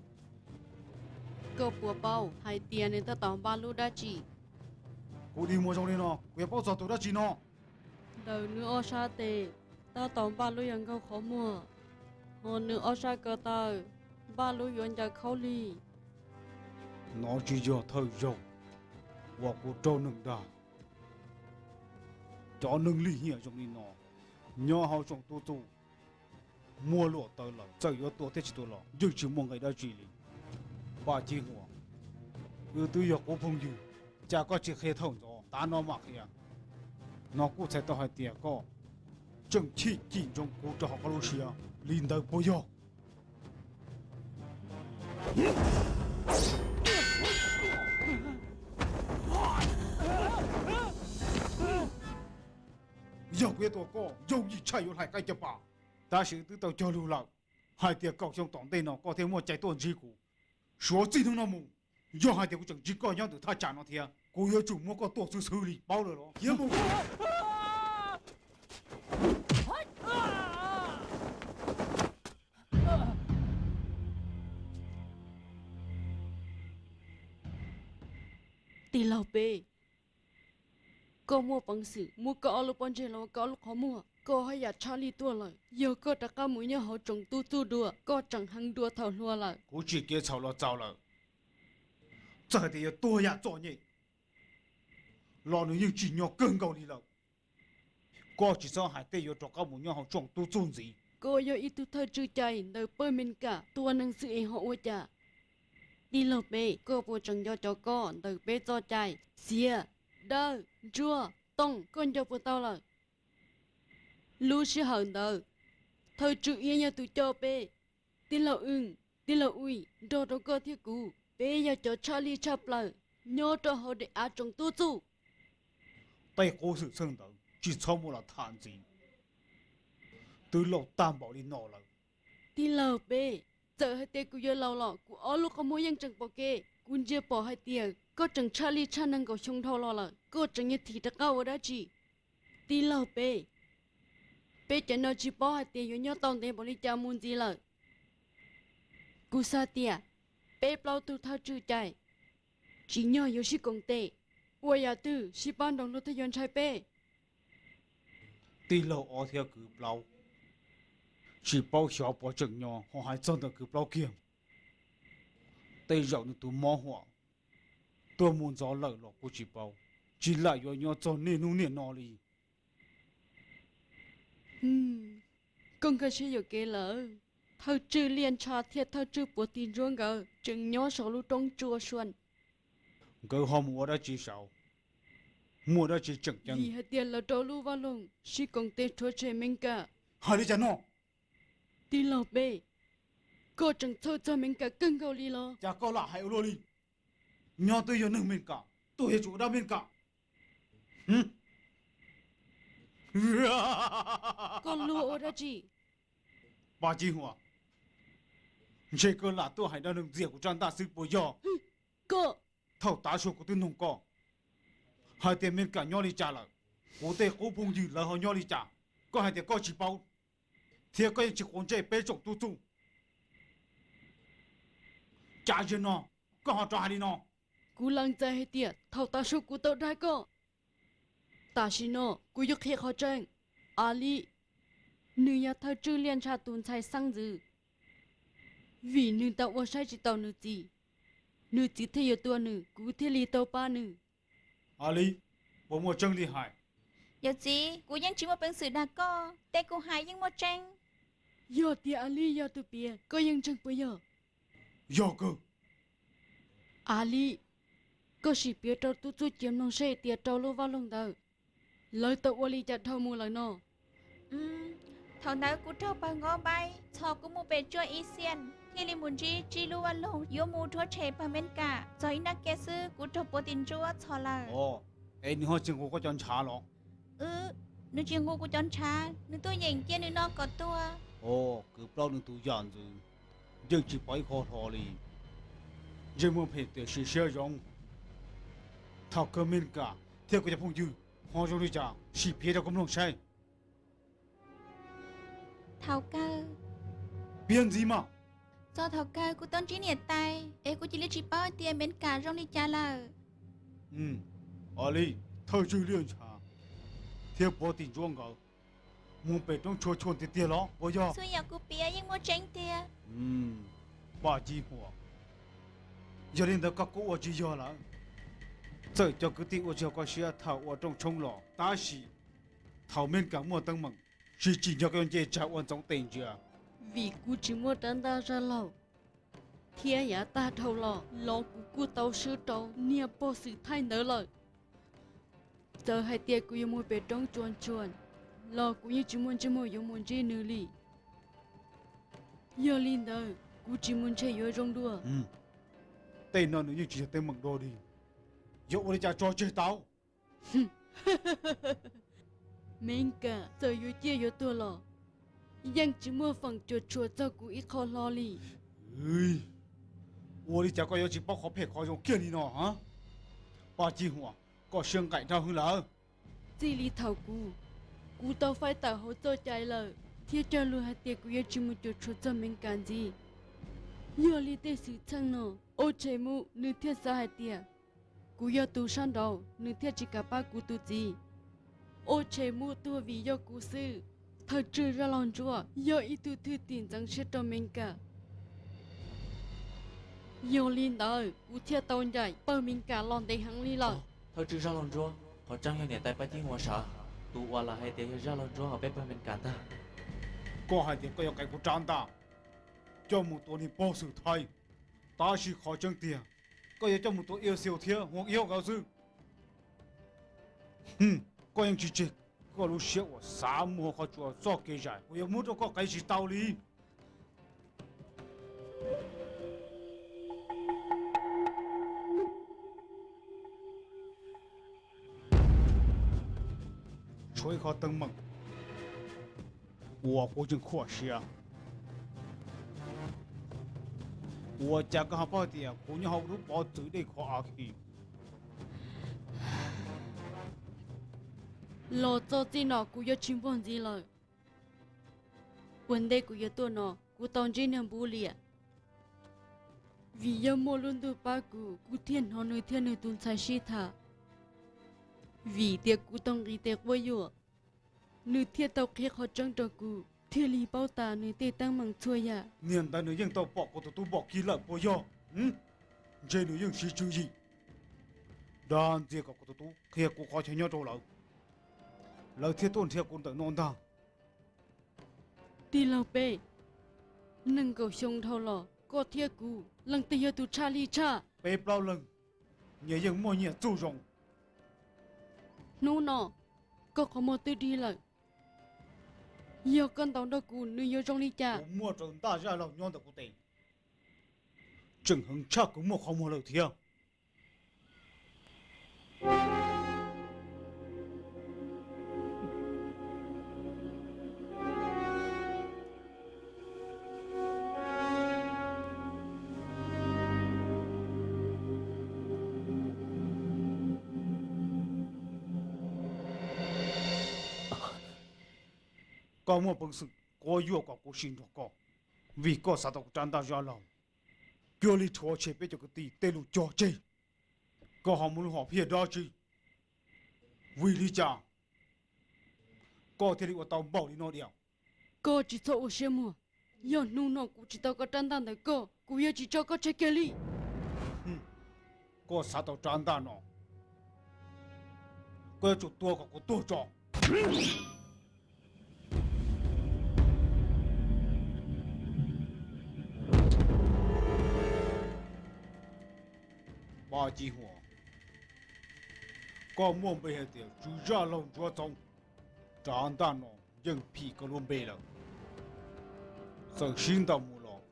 koj puas paub hais tias nws tab tom npaj lub dab tsi? Kuv dig muag zoo li no kuv yuav paub txog tus dab tsi no? Ntawm nws ob sab tes tab tom npaj lub yuav nkaug qhov muag, ho nws ob sab ko taw npaj lub yuav ncaws khaub lig. No tsis yog thawj zaug uas kuv raug neeg dag. Cov neeg lim hiam zoo li no nyob hauv tsoom tub txuj, muaj luam taw lawm, txawm yuav tua thiab tsis tua los yeej tsis muaj nqis dab tsi li. Paj Cib Huas, wb twb yog qub phooj ywg, cas koj tsis qhia thaum ntxov, tav no mam qhia? No kuj txhais tau hais tias koj tseem chim cim ntsoov kuv rau hauv koj lub siab li ntawd puas yog? Yog kuv yuav tua koj, yooj yim tshaj yuav hlais qaib caj pas. Tab sis twb tau cog lus lawm hais tias kaum xyoo tom ntej no koj thiaj muaj cai tuaj ntsib kuv. Suav txij hnub no mus, yog hais tias kuv tseem ntsib koj nyob ntawm thaj tsam no thiab, kuv yuav tsum muab koj tua xwb xwb li, paub lawm los? Khiav mus! Tij laug Peb, koj muaj peev xwm muab koj ob lub pob ntseg los ua koj ob lub qhov muag, koj haj yam tshaj lij tuaj lawm. Yog koj rov qab mus nyob hauv tsoom tub txuj dua, koj tseem heev dua thaum hluas lawm. Kuv tsis kev txhaum los txaus lawm. Txawm hais tias yuav tuag yam txom nyem los nws yeej tsim nyog kawg nkaus li lawm. Koj tsis txhob hais tej yuav rov qab mus nyob hauv tsoom tub txuj ntxiv. Koj yog ib tug thawj tswj cai ntawm pawg Mes Kas, tua neeg xwb es ho ua cas? Tij laug Peb, koj puas tseem nco cov koj ntawm peb txoj cai? Xiav, Dawb, Ntsuab, Tooj, koj nco puas tau lawm? Lub sij hawm ntawd, thawj tswj Iab yog tus coj peb. Tij laug Wj, tij laug Wj, nrog rau koj thiab kuv, peb yog cov tshaj lij tshaj plaws nyob rau hauv daim av tsoom tub txuj. Tej qub xwm txheej ntawd tsis txhob muab los tham ntxiv, twb laus tag npaum li no lawm. Tij laug Peb, txawm hais tias kuv yuav laus los kuv ob lub qhov muag yeej tseem pom kev. Kuv ntsia pom hais tias koj tseem tshaj lij tshaj neeg nkaum xyoo dhau los lawm, koj tseem yuav thim rov qab ua dab tsi? Tij laug Peb, peb cov no tsis paub hais tias yuav nyob tau ntev npaum li cas mus ntxiv lawm. Kuv xav tias peb plaub tug thawj tswj cai tsim nyog yuav sib koom tes, ua yam twg sib pab nrog luag thiaj yuav ntshai peb. Tij laug Ob thiab kwv Plaub, tsis paub xyov puas tseem nyob, ho hais txog ntawm kwv Plaub kiag, tej zaum nws tus mob huam tuaj mus ntxov lawm los kuj tsis paub, tsis lam yuav nyob txog niaj hnub niaj no li. Koj nkag siab yuam kev lawm. Thawj tswj Liaj Ntsha thiab thawj tswj Puav Tig Ntsuab nkawd tseem nyob saum lub roob Tsua Sua. Nkawd ho mus ua dab tsi saud? Muaj dab tsi tseem ceeb? Vim hais tias lawv rau lub vaj loog sib koom tes rhuav tshem Mes Kas. Hais li cas no? Tij laug Peb, koj tseem txhawj txog Mes Kas kawg nkaus li los? Cas koj lam hais ua luaj li? Nyob twb yog neeg Mes Kas, tuaj yuav tsum ua dab Mes Kas. Koj luag ua dab tsi? Paj Cib Huas, ntshe koj lam tuaj hais dab neeg ntxias kuv rab ntaj xwb puas yog? Koj. Thaum tav su kuv twb nug koj hais tias Mes Kas nyob li cas lawm, kuv tej qub phooj ywg lawv ho nyob li cas, koj hais tias koj tsis paub, thiab koj yeej tsis quav ntsej peb tsoom tub txuj. Cas zaum no koj ho rov hais li no? Kuv lees txais hais tias thaum tav su kuv tau dag koj. Tam sim no kuv yuav qhia qhov tseeb. A Li, Nws yog thawj tswj liaj ntsha tus ntxhais xeeb ntxwv, vim nws tau ua saib tsis taus nws txiv, nws txiv thiaj yuav tua nws, kuv thiaj li tau pab nws. A Li, puas muaj tseeb li hais? Yawm txiv, kuv yeej tsis muaj peev xwm dag koj, tej kuv hais yeej muaj tseeb. Yog tias A Li yog tus piav, koj yeej ntseeg puas yog? Yog kawg. A Li, koj sim piav rau tub txuj cia mloog seb tias rau lub vaj loog ntawd lawv tau ua li cas dhau mus lawm no. Thaum ntawd kuv raug pawg Nqaub Npaib txhom kuv mus pem tsuas Ib Xiaj, thiaj li mus ntsib tsib lub vaj loog yuav mus rhuav tshem pawg Mes Kas. Txog ib nrab ke xwb kuv raug puav tim ntsuab txhom lawm. Es nws ho tsis nqus koj cov ntshav los? Nws tsis nqus kuv cov ntshav, nws tuaj yeem cia nws no kom tuag. Kws plaub nws tus yam ntxwv yeej tsis pom ib qho hlo li. Ntsej muag phem tiam sis siab zoo. Thaum kawg Mes Kas thiab kuv cov phooj ywg ho zoo li cas sim piav rau kuv mloog saib. Thaum kawg, piav ntxiv mas. Txog thaum kawg kuv tau ntsib niam tais es kuv cia li tsis paub tias Mes Kas zoo li cas lawm. A Li, thawj tswj liaj ntsha thiab puav tim ntsuab nkawd mus pem roob tshua tshua tiag tiag los puas yog? Txhua yam kuv piav yeej muaj tseeb tiag. Paj Ci Huam, yog li ntawd koj kuj ua tsis yog lawm. Txawm cov kwv tij ua tsis haum koj siab thaum ua rooj tshoob los, tab sis thaum Mes Kas muaj teeb meem, tsis tsim nyog koj yuav nce tsag ua ntxoov tes ntsia. Vim kuv tsis muaj rab ntaj zaj laug thiab yav tag dhau los, los kuv kuj tau swb rau niag pog xwm thaij ntawd lawm. Txawm hais tias kuv yuav mus pem roob tshua tshua los kuv yeej tsis muaj ntsej muag yuav mus ntsib nws li. Yog li ntawd kuv tsis mus ntshe yuav zoo dua. Tej no nws yeej tsis yog teeb meem dog dig, yuav ua li cas tso tseg tau? Mes Kas txawm yuav ciaj yuav tuag los yeej tsis muaj feem cuam tshuam txog kuv ib qho hlo li. Ua li cas koj yuav tsis paub qhov phem qhov zoo kiag li no? Paj Ci Huam, koj siab nqaim dhau heev lawm. Txij li thaum kuv, kuv tau faib tawm hauv txoj cai lawm thiab cog lus hais tias kuv yuav tsis mus cuam tshuam txog Mes Kas ntxiv. Yog li tej xwm txheej no, Ob Tshem Mus nws thiaj xav hais tias kuv yog tus sab nraud, nws thiaj tsis kam pab kuv tus txiv. Ob Tshem Mus tuag vim yog kuv xwb. Thawj tswj Zaj Laug Ntsuab yog ib tug thwj tim ntxeev siab rau Mes Kas. Yog li ntawd kuv thiaj tau ncaim pawg Mes Kas los ntev heev li lawm. Thawj tswj Zaj Laug Ntsuab, qhov tseeb yog niam tais Paj Ci Huam sav, tus uas lawv hais tias yog Zaj Laug Ntsuab ho peb pawg Mes Kas ntag. Koj hais tias koj yuav qev kuv rab ntaj coj mus tua niag pog xwm thaij, tab sis qhov tseeb tiag koj yuav coj mus tua Iab Xiu thiab Huas Iab nkawd xwb. Koj yeej tsis tseg koj lub siab uas xav muag qhov tsua txoj kev zais uas yuav muab rau koj qev tsis tau li. Tshuav ib qho teeb meem uas kuv tseem khuam siab. Ua cas koj ho paub hais tias kuv nyob hauv lub pov txwm dej khov a khi? Los txog txij no kuv yuav tsis npog ntxiv lawm. Ua ntej kuv yuav tuaj no kuv tau ntsib niag Npub Liam. Vim yog muaj lub ntuj pab kuv, kuv thiaj hnov nws thiab nws tus ntxhais sib tham. Vim tias kuv tau nqis tes quab yuam, nws thiaj tau qhia qhov tseeb rau kuv, thiaj li paub tas nws tej teeb meem txhua yam. Niag ntawd nws yeej tau pom kuv tus tub npom kig lawm puas yog? Ntshe nws yeej siv tswv yim dag ntxias kom kuv tus tub qhia kuv qhov chaw nyob rau lawv, lawv thiaj tuaj nrhiav kuv ntawm no ntag. Tij laug Peb, nees nkaum xyoo dhau los koj thiab kuv leej twg yog tus tshaj li tshaj? Peb plaub leeg nyias yeej muaj nyias txuj zoo. Hnub no koj qhov muag twb dig lawm, yog koj ntaus nrog kuv nws yuav zoo li cas? Kuv muaj rau ntaj zaj laug nyob ntawm kuv tes, tseem heev tshaj kuv muaj qhov muag lawm thiab. Koj muaj peev xwm quab yuam kom kuv sim nrog koj, vim koj xav tau kuv rab ntaj zaj laug, cuag li rhuav tshem peb cov kwv tij tej lus cog tseg. Koj ho muaj lub hom phiaj dab tsi? Vim li cas koj thiaj li ua tau npaum li no diam? Koj tsis txhob ua siab muag. Yog hnub no kuv tsis tau koj rab ntaj ntawm koj, kuv yuav tsis tso koj tseg kiag li. Koj xav tau rab ntaj no, koj yuav tsum tua kom kuv tuag tso. Paj Ci Huam, koj muaj npe hais tias tswv zaj laug ntsuav txoov, rab ntaj no yeej phim koj lub npe lawm. Txawm sib ntaus mus los,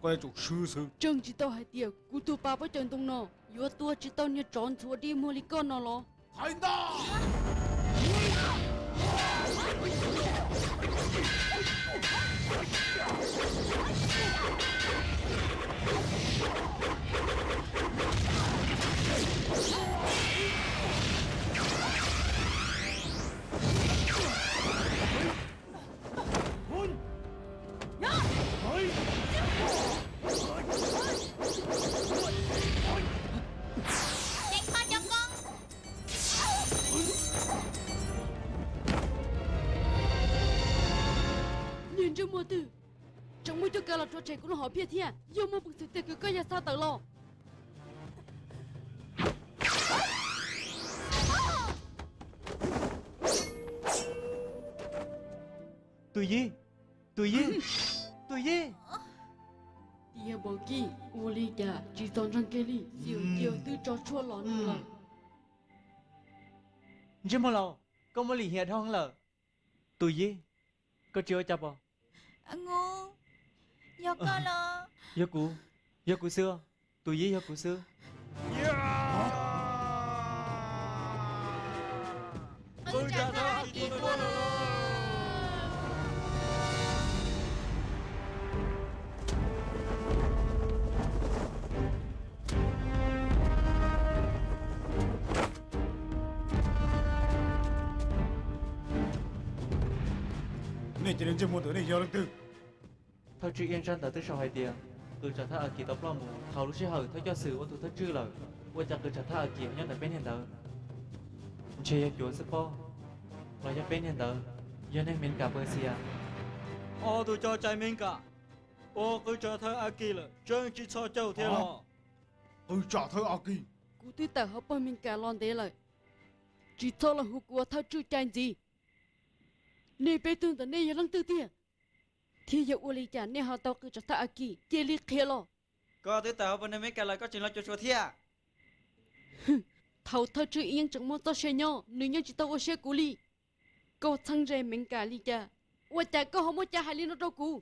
koj yuav tsum swb xwb. Tseem tsis tau hais tias kuv tus pas pob caws ntoo no yuav tua tsis tau niag tsov ntxhuav dig muag li koj no los? Hais ntag! Ceev koj cov koob. Niag ntsej muag twg tseem muaj cuab kav los rhuav tshem kuv lub hom phiaj thiab? Yog muaj peev xwm tiag kws koj yog xav tawm los. Tus yij, tus yij, tus yij. Tiag Npaum Kij, ua li cas tsis txaus ntseeg kiag li, xyum cia twb tso tshuaj los nws lawm. Ntsej muag laus, koj muaj lim hiam dhau lawm. Tus yij, koj tsis ua cas pom? Yog koj los? Yog kuv, yog kuv xwb. Tus yij, yog kuv xwb. Nej cov niag ntsej muag ntawm nej yog leej twg? Thawj tswj Iab Ntsab ntawd twb sau hais tias qws tsam thawj Akis tau ploj mus thaum lub sij hawm thawj coj xwm ua tus thawj tswj lawm. Ua cas qws tsam thawj Akis ho nyob ntawm peb niag ntawd? Ntshe yog cuav xwb pob. Los yog peb niag ntawd yog neeg Mes Kas Pawg Xias? Ob tug cov cai Mes Kas ua qws tsam thawj Akis lawm, tseem tsis txhos caug thiab los? Qws tsam thawj Akis, kuv twb tawm hauv pawg Mes Kas los ntev lawm, tsis txhob los hu kuv ua thawj tswj cai ntxiv. Nej peb tug ntawm nej yog leej twg tiag? Thiab yog ua li cas nej ho tau qws tsam thawj Akis? Cia li qhia los. Koj twb tawm hauv pawg neeg Mes Kas lawm, koj tseem los cuav suav thiab? Thaum thawj tswj Iab tseem muaj txoj sia nyob, nws yeej tsis tau ua siab kuv li. Koj txheeb ze Mes Kas li cas? Ua cas koj ho muaj cai hais li no rau kuv?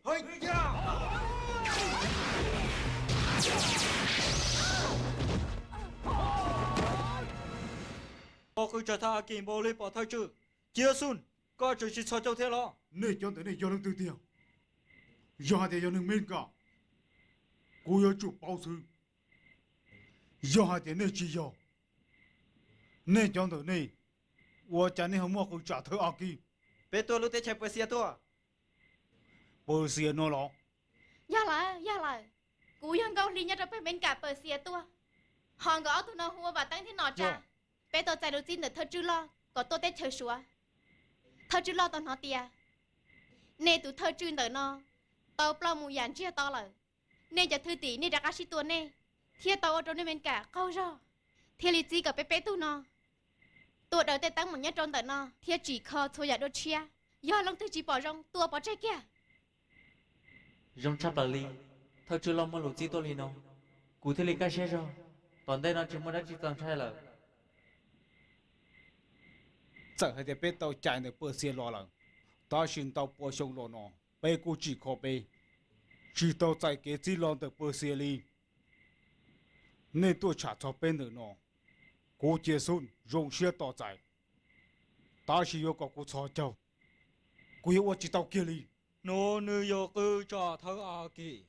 Pom qws tsam thawj Akis npaum li pom thawj tswj Cia Xun, koj tseem tsis txhos caug thiab los? Nej cov ntawm nej yog leej twg tiag? Yog hais tias yog neeg Mes Kas, kuv yuav tsum paub xwb. Yog hais tias nej tsis yog, nej cov ntawm nej, ua cas nej ho muaj qws tsam thawj Akis? Peb tuaj lub teb chaws Pawg Xias tuaj. Pawg Xias no los? Yog lawm, yog lawm. Kuv yog Nkauj Hli nyob rau pawg Mes Kas Pawg Xias tuaj. Ho nkawd ob tug no hu ua Vam Teeb thiab Nom Tsa. Peb tau txais lus txib ntawm thawj tswj loj kom tuaj teb chaws Suav. Thawj tswj loj tau hnov tias nej tus thawj tswj ntawm no tau ploj mus yam ntsiag to lawm. Nej cov thwj tim nej rov qab sib tua nej, thiab tau ua rau neeg Mes Kas qaug zog, thiaj li txib kom peb peb tug no tuaj daws tej teeb meem nyob rau ntawm no thiab tsim kho txhua yam dua tshiab. Yog leej twg tsis pom zoo tua pov tseg kiag. Zoo tshaj plaws li, thawj tswj loj muaj lus txib tuaj li no, kuv thiaj li kaj siab zog. Tom ntej no tsis muaj dab tsi txaus ntshai lawm. Txawm hais tias peb tau cai ntawm Pawg Xias los lawm, tab sis ntau pua xyoo los no peb kuj tsim kho peb, tsis tau txais kev txib los ntawm Pawg Xias li. Nej tuaj tsham txog peb ntawm no, kuv Cia Xun zoo siab tos txais, tab sis yuav kom kuv txhos caug, kuv yuav ua tsis tau kiag li. No nws yog qws tsam thawj Akis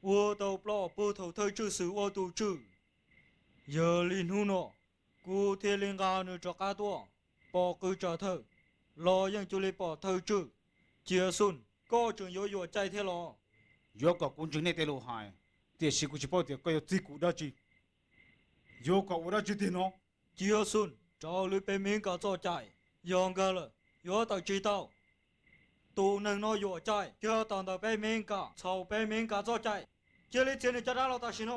uas tau ploj puag thaum thawj tswj Xwm ua tus tswj. Yog li hnub no kuv thiaj li nqa nws rov qab tuaj. Pom qws tsam thawj los yeej cuag li pom thawj tswj. Cia Xun, koj tseem yuav yuam cai thiab los? Yuav kom kuv ntseeg nej tej lus hais, tiam sis kuv tsis paub tias koj yuav txib kuv dab tsi. Yuav kom ua dab tsi tiag no? Cia Xun, raws li peb Mes Kas txoj cai, yog nkag lawm yuav tawm tsis tau. Tus neeg no yuam cai kiag tom ntawm peb Mes Kas, txhaum peb Mes Kas txoj cai. Cia li txiav nws caj dab los tam sim no.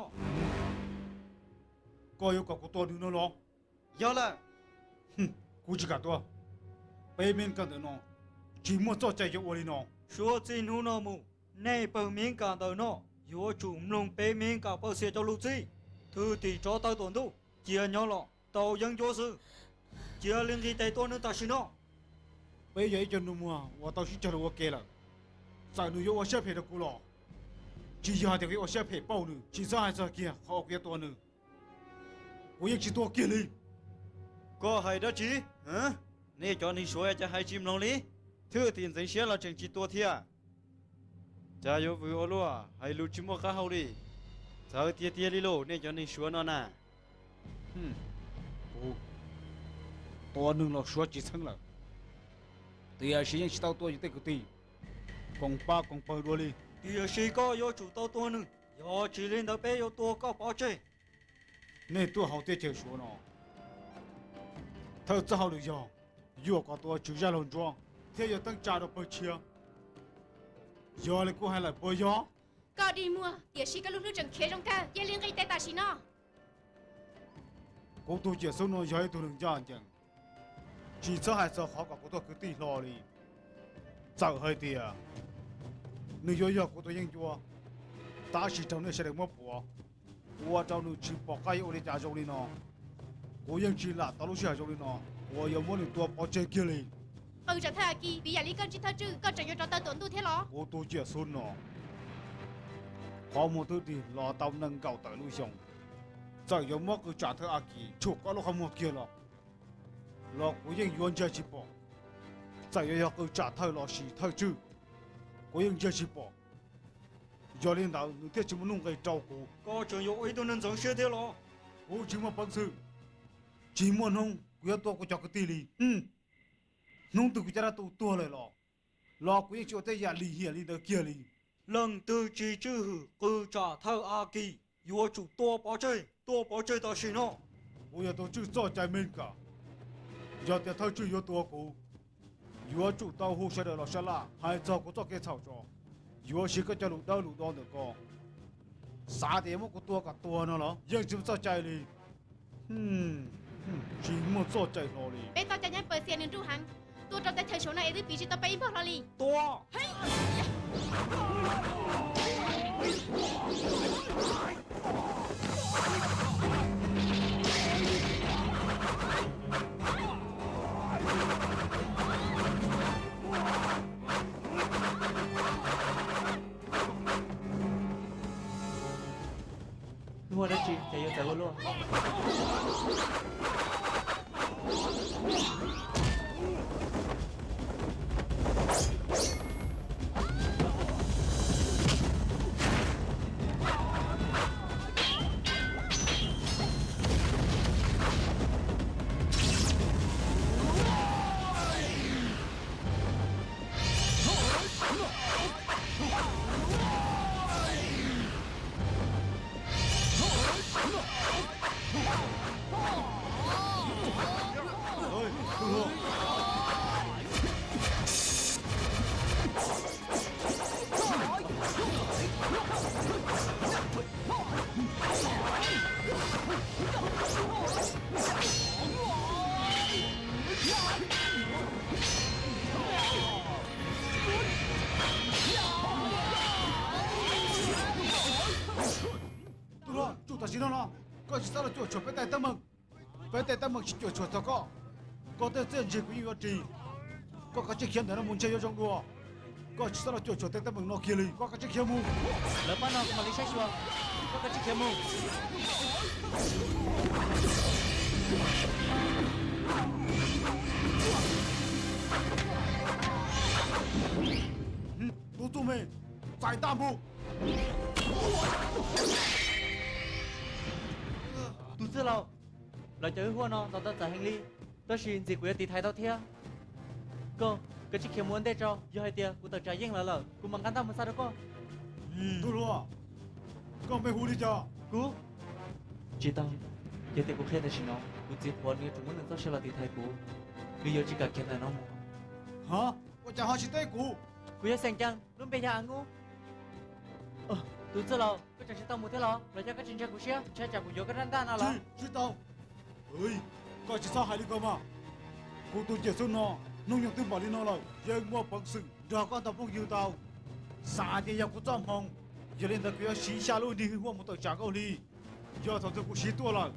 Koj yuav kom kuv tua nws no los? Yog lawm. Kuv tsis kam tua. Peb Mes Kas ntawm no tsis muaj txoj cai yuav ua li no. Suav txij hnub no mus, nej pawg Mes Kas ntawm no yuav tsum mloog peb Mes Kas pawg xiam cov lus txib. Thwj tim rov taw tuam ntuj, cia nyob los tau yeeb ncuab xwb. Cia li nqis tes tua nws tam sim no. Peb yog ib co nus muag uas tau sib cog lus ua ke lawm. Txawm nws yuav ua siab phem rau kuv los tsis yog hais tias kuv yuav ua siab phem pauj nws, tsis txhob hais txog kiag qhov uas kuv yuav tua nws, kuv yeej tsis tua kiag li. Koj hais dab tsi? Nej cov neeg Suav cas hais tsis mloog li? Thwj tim ntxeev siab los tseem tsis tua thiab. Cas yuav vwm ua luaj, hais lus tsis muaj qab hau li. Txawv tiag tiag li lauj, nej cov neeg Suav no na. Kuv tua neeg los Suav tsis txheeb lawm, tiam sis yeej tsis tau tua yus tej kwv tij koom pab koom pawg dua li. Tiam sis koj yuav tsum tau tua nws, yog tsis li ntawd peb yuav tua koj pov tseg. Nej tuaj hauv teb chaws Suav no, thawj txoj hauj lwm yog yuam kom tua tswv zaj laug ntsuab thiab yuav teeb tsa rau pawg tshiab. Yog li kuv hais lawm puas yog? Koj dig muag, tiam sis koj lub hlwb tseem khiav zoo kawg, cia li nqis tes tam sim no. Kuv tus ciam xub no yog ib tug neeg ncaj ncees, tsis txhob hais txog qhov kom kuv tuaj kwv tij hlo li. Txawm hais tias nws yuav yog kuv tus yeeb ncuab, tab sis raug nej sawv daws muab puav, ua rau nws tsis pom qab yuav ua li cas zoo li no. Kuv yeej tsis lam tau lub sij hawm zoo li no uas yuav muab nws tua pov tseg kiag li. Qw tsam thawj A Kis, vim yam li koj ntsib thawj tswj koj tseem yuav rov taw tuam ntuj thiab los? Kuv tus ciam xub no, qhov muag twb dig los tau nees nkaum tawm lub xyoo, txawm yuav muab qw tsam thawj A Kis tshuam koj lub qhov muag kiag los, los kuv yeej yuav ntsia tsis pom. Txawm yuav yog qw tsam thawj los sis thawj tswj, kuv yeej ntsia tsis pom. Yog li ntawd nws thiaj tsis muaj nuj nqis rau kuv. Koj tseem yuav ua ib tug neeg ntxeev siab thiab los? Kuv tsis muaj peev xwm, tsis muaj hnub kuv yuav tua kuv cov kwv tij li. Hnub twg kuv caj dab tu tuag lawm los, los kuv yeej tsis ua tej yam lim hiam li ntawd kiag li. Leej twg tsis tswj hwm qw tsam thawj A Kis yuav tsum tua pov tseg, tua pov tseg tam sim no. Kuv yog tus tswj txoj cai Mes Kas, yog tias thawj tswj yuav tua kuv, yuav tsum tau hu sawv daws los sab laj hais txog kuv txoj kev txhaum tso, yuav siv koj cov lus dawb lus do ntawm ko. Xav tias yuav muab kuv tua kom tuag no los yeej tsis muaj txoj cai li. Tsis muaj txoj cai hlo li. Peb txoj cai nyob pawg xiam nws nruj heev, tua rau teb chaws Suav no es twb piv tsis tau peb ib npaug hlo li. Tua! Ua dab tsi ces yuav txawv ua luaj. Tub hluas, tsum tam sim no no, koj tsis txhob los cuam tshuam peb tej teeb meem. Peb tej teeb meem tsis cuam tshuam txog koj. Koj tej txiaj ntsig kuv yeej yuav ris. Koj kav tsij khiav ntawm no mus ntshe yuav zoo dua. Koj tsis txhob los cuam tshuam tej teeb meem no kiag li, koj kav tsij khiav mus. Lawv pab no kuv mam li saib xyuas, koj kav tsij khiav mus. Tub txuj me, txais ntaj mus. Tus txwj laus, lawv cov hwj huaj no ntau tau txais heev li, tab sis ntxim kuv yuav tiv thaiv tau thiab. Koj kav tsij khiav mus ua ntej tso, yog hais tias kuv tawm tsam yeej lawv lawm kuv mam nqa ntaj mus xa rau koj. Tub hluas, koj me hu li cas? Kuv tsis tau. Yog tias kuv qhia tam sim no, kuv txiv qhuav nws yuav tsum muab nws txoj sia los tiv thaiv kuv. Nws yuav tsis kam khiav ntawm no mus. Ha, ua cas ho tsis teb kuv? Kuv yog Xeem Cees, lub npe yog A Nub. Tus txwj laus, koj tseem tsis tau mus thiab los? Los yog koj tsis ntseeg kuv siab, ntshai tsam kuv yuav koj rab ntaj no los? Tsis tau. Koj tsis txhob hais li ko mas. Kuv tus cawm xub no, hnub nyoog twb npaum li no lawm yeej muaj peev xwm nrog koj ntau phooj ywg tau. Xav hais tias yog kuv txoj hmoo, yog li ntawd kuv yuav siv xya lub hwj huam mus tawm tsam nkauj hli. Yog thaum twg kuv siv tuaj lawm,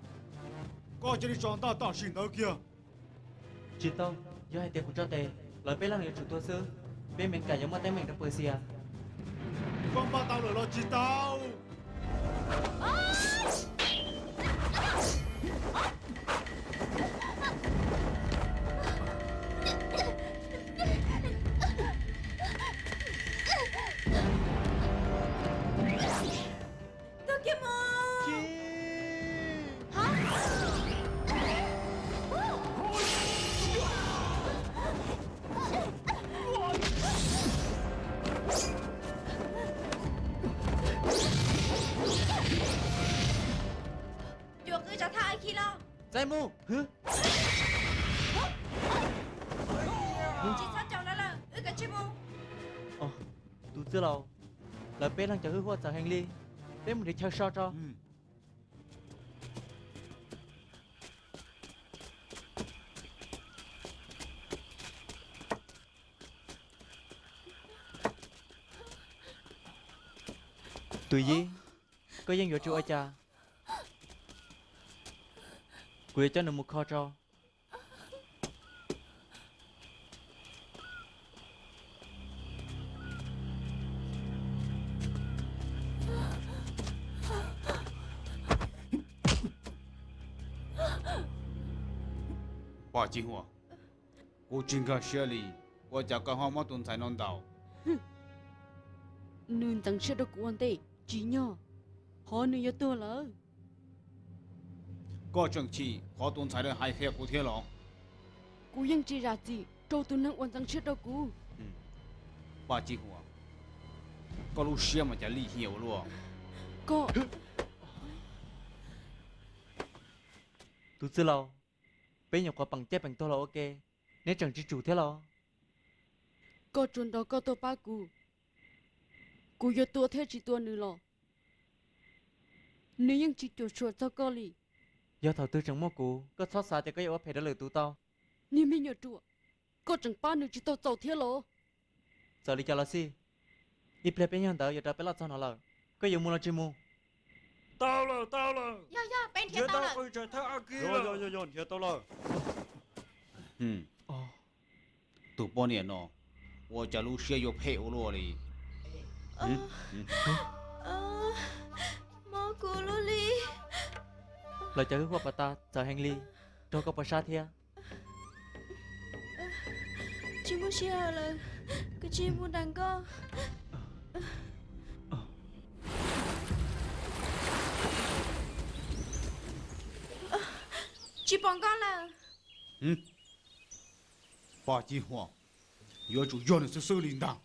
koj cia li tso ntaj tam sim ntawd kiag. Tsis tau, yog hais tias kuv tso tes, lawv peb leeg yuav tsum tuag xwb. Peb Mev Kas yuav muaj teeb meem rau Pawg Xias. Koj npaj tau lawm los tsis tau? Tuag kiag mus! Yuav qw tso thaj a khi los? Txaij mus! Tsis txhob caum lawv lawm, wb kav tsij mus. Tus txwj laus, lawv peb leeg cov hwj huam txawv heev li, peb mus nrhiav chaw so tso. Tus yij, koj yeej yuav tsis ua cas. Kuv yuav coj nws mus kho tso. Paj Ci Huam, kuv tsis nkag siab li, ua cas koj ho muab tus ntxhais no ntaus? Nws ntxeev siab rau kuv ua ntej, tsim nyog qhov nws yuav tuag lawm. Koj tseem chim qhov tus ntxhais ntawd hais qhia kuv thiab los? Kuv yeej tsis zam txim rau tus neeg uas ntxeev siab rau kuv. Paj Ci Huam, koj lub siab mas cas lim hiam ua luaj. Koj, tus txwj laus, peb nyuam qhuav peem caij peem tuag los ua ke, neb tseem tsis tsum thiab los? Koj tsuas nrog koj tuaj pab kuv, kuv yuav tua thiab tsis tua nws los nws yeej tsis cuam tshuam txog koj li. Yog thaum twg tseem muaj kuv, koj txhob xav tias koj yuav ua phem rau lwm tus tau. Niag me nyuam ruam, koj tseem pab nws tsis tau txaus thiab los? Txawm li cas los xij, ib pliag peb nyuag ntawd yuav rov peb loj txog no lawm. Koj yuav mus los tsis mus? Tau lawm, tau lawm. Yog, yog, peb nrhiav tau lawm. Qw tsawg thawj a kis lawm. Yog, yog, nrhiav tau lawm. Tus poj niam no ua cas lub siab yuav phem ua luaj li. Mob kuv lub li. Lawv cov hwj huam pas tas txawv heev li, raug koj puas sab thiab? Tsis muaj sij hawm lawm, kuv tsis mus nram nkoj. Tsis pom nkoj lawm. Paj Ci Huam, yuav tsum yog nws xwb xwb li ntag.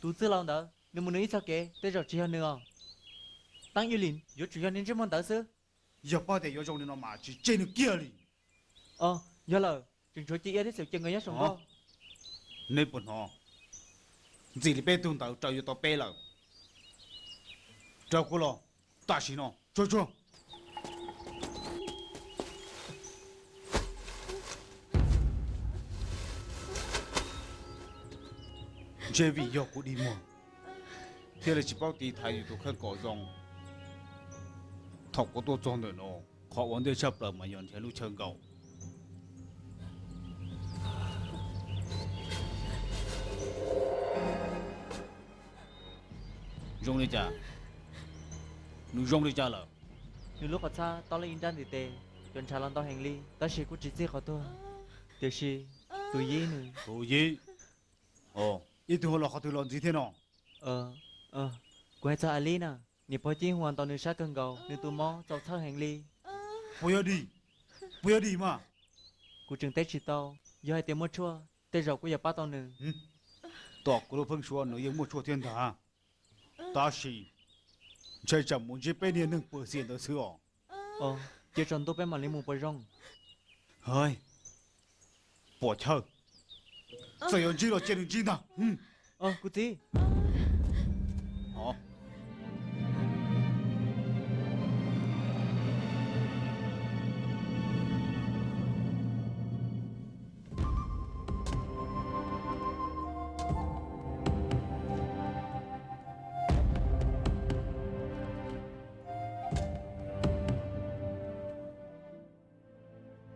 Tus txwj laus ntawd, nws mus nws ib txoj kev, tej zaum tsis yog nws os. Teeb Ib Lis yuav tsum yog niag ntsej muag ntawd xwb. Yog paub tias yuav zoo li no mas tsis tseg nws kiag li. Os, yog lawm, tseem tshuav Ci Iab thiab Xeem Cees nkawd nyob saum nkoj. Neb puas hnov? Ntxim li peb tug ntawd raws yuav tau peb lawm. Raws kuv los, tam sim no tsuag tsuag. Ntshe vim yog kuv dig muag thiaj li tsis paub tiv thaiv yus tus kheej kom zoo. Thaum kuv tuaj txog ntawm no, qhov ua ntej tshaj plaws mas yog nrhiav lub chaw nkaum. Zoo li cas? Nws zoo li cas lawm? Nws lub qhov txhab tob lawm ib nrab ntws tes, cov ntshav los ntau heev li, tab sis kuj tsis txig qhov tuag. Tiam sis tus yij nws. Tus yij? Ib tug ho los qhov twg los ntxiv thiab no? Kuv hais txog A Lib na, niam pog Cib Huas ntaus nws sab kawg nkaus, nws tus mob txaus txhawj heev li. Puas yog dim? Puas yog dim mas? Kuv tseem teb tsis tau, yog hais tias muaj tshuaj, tej zaum kuj yuav pab tau nws. Tom kuv lub pheej suab nws yeej muaj tshuaj thiab ntag, tab sis ntshai tsam mus ntsib peb niag neeg pw xiam ntawd xwb os. Cia tsaus ntuj peb mam li mus puas zoo? Pom chaw, txawm yuav ntsib los cia nws ntsib ntag. Kuv txiv.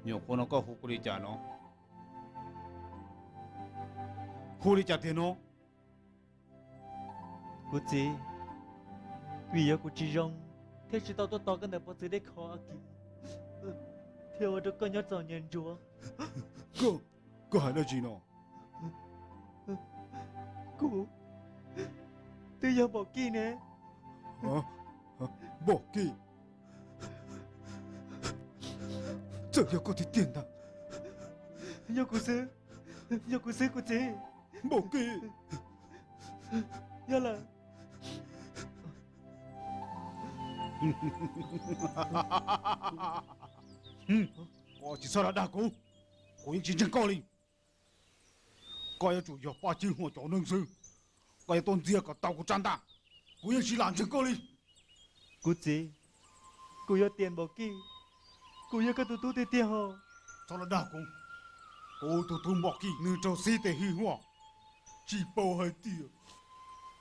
Nyuam qhuav no koj hu kuv li cas no? Hu li cas tiag no? Kuv txiv, vim yog kuv tsis zoo thiaj tsis tau tuaj tos koj ntawm pov txwv dej khov Akiv, thiaj ua rau koj nyob txom nyem ntsuav. Koj hais dab tsi no? Kuv twb yog Npaum Kij ne. Npaum Kij? Txawm yog koj tiag tiag ntag. Yog kuv xwb, yog kuv xwb kuv txiv. Npaum Kij, yog lawm. Koj tsis txhob lam dag kuv, kuv yeej tsis ntseeg koj li. Koj yuav tsum yog Paj Ceeb Huam cov neeg xwb, koj yuav tuaj ntxias kom tau kuv rab ntaj, kuv yeej tsis lam ntseeg koj li. Kuv txiv, kuv yog Tiam Npaum Kij, kuv yog koj tus tub tiag tiag hos. Txhob lam dag kuv, kuv tus tub Npaum Kij nws raug xib tes hwj huam, tsis paub hais tias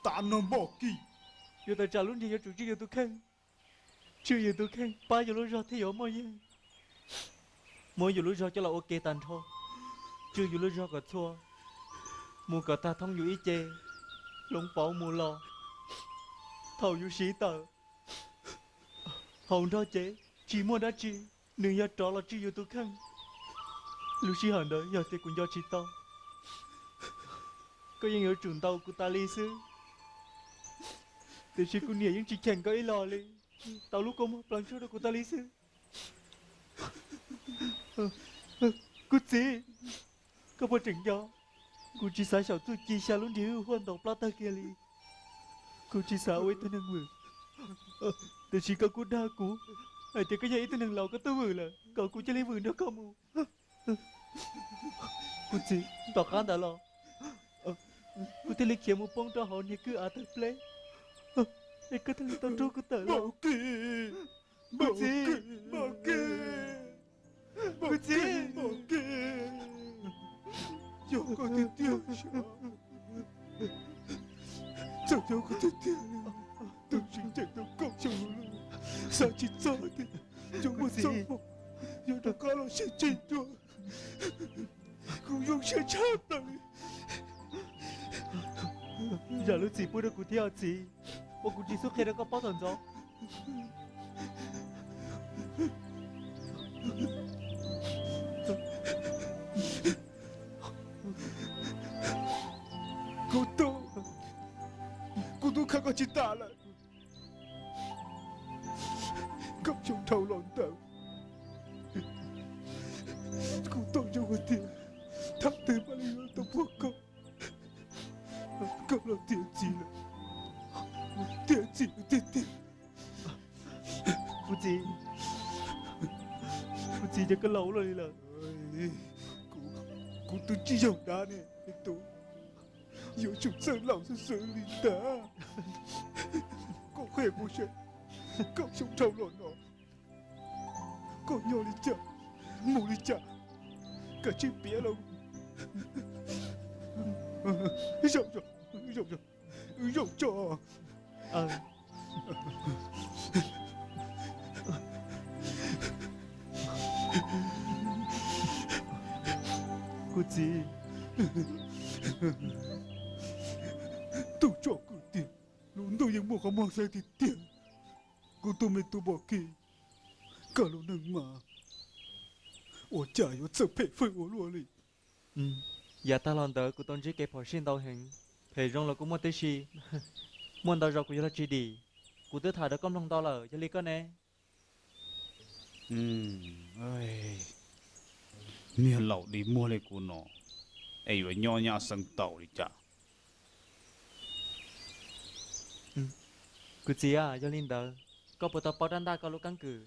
tav no Npaum Kij yuav tawm tsam lub nrig yuav tsum tswj yus tus kheej, tswj yus tus kheej pab yus lub zog thiaj yuav muaj yeej. Muab yus lub zog coj los ua ke tag nrho, tswj yus lub zog kom txhua, mus kom tag thoob yus ib ce, hloov pauv mus los. Thaum yus siv tawm hauv nrog cev tsis muaj dab tsi, nws yog rov los tswj yus tus kheej. Lub sij hawm ntawd yog tias kuv nco tsis tau, koj yeej yuav tsum ntaus kuv tas li xwb. Tiam sis kuv niam yeej tsis cheem koj ib los li, tau lub kua muag plaws ntsuag rau kuv tas li xwb. Kuv txiv, koj puas tseem nco, kuv tsis xav xyaum txuj ci xya lub nrig hwj huam ntaus plab tawg kiag li. Kuv tsis xav ua ib tug neeg vwm, tiam sis koj kuj dag kuv hais tias koj yog ib tug neeg laus koj twb vwm lawm kom kuv cia li vwm nrog koj mus. Kuv txiv, tom qab ntawd los kuv thiaj li khiav mus poob rau hauv niag kwj av tawg pleb, es koj thiaj li tau rub kuv tawm los. Kuv txiv, kuv txiv, yog koj tiag tiag, txawm yog koj tiag tiag, tus tsis ncaim tau kaum xyoo lawm, xav tsis txog tias yuav muaj txoj hmoo yuav rov qab los sib ntsib dua. Kuv zoo siab tshaj plaws li. Zam lub txim pub rau kuv thiab os txiv, uas kuv tsis xub qhia rau koj paub thaum ntxov. Kuv tub, kuv tub khav koj tsis tas lawm. Kaum xyoo dhau los ntawd, kuv tuaj zoo hais tias thaum twg mam li yuav tau puag koj, koj los tiav txiv lawm, tiav txiv tiag tiag. Kuv txiv, kuv txiv, ces koj laus ua luaj li lawm. Kuv twb tsis yog dab ne, tus yuav tsum txawj laus xwb xwb li ntag. Koj qhia kuv saib, kaum xyoo dhau los no koj nyob li cas, mus li cas, kav tsij piav los. Zaum, zaum, zaum, zaum tso. Kuv txiv, tus tsom kwm tiag, lub ntuj yeej muaj qhov muag xwb tiag tiag. Kuv tus me tub Npom Kis, koj lub neej mas ua cas yuav txawj phem fwj ua luaj li. Yav tag los ntawd kuv tau ntsib kev phom sij ntau heev, phem zoo los kuj muaj tib si. Muaj ntau zaus kuv yuav luag tsis dim. Kuv twb tham rau koj mloog ntau lawm, yog li koj ne? Niag laus dig muag li kuv no es yuav nyob nyab xeev taus li cas? Kuv txiv, yog li ntawd koj puas tau paub rab ntaj koj lub keeb kwm?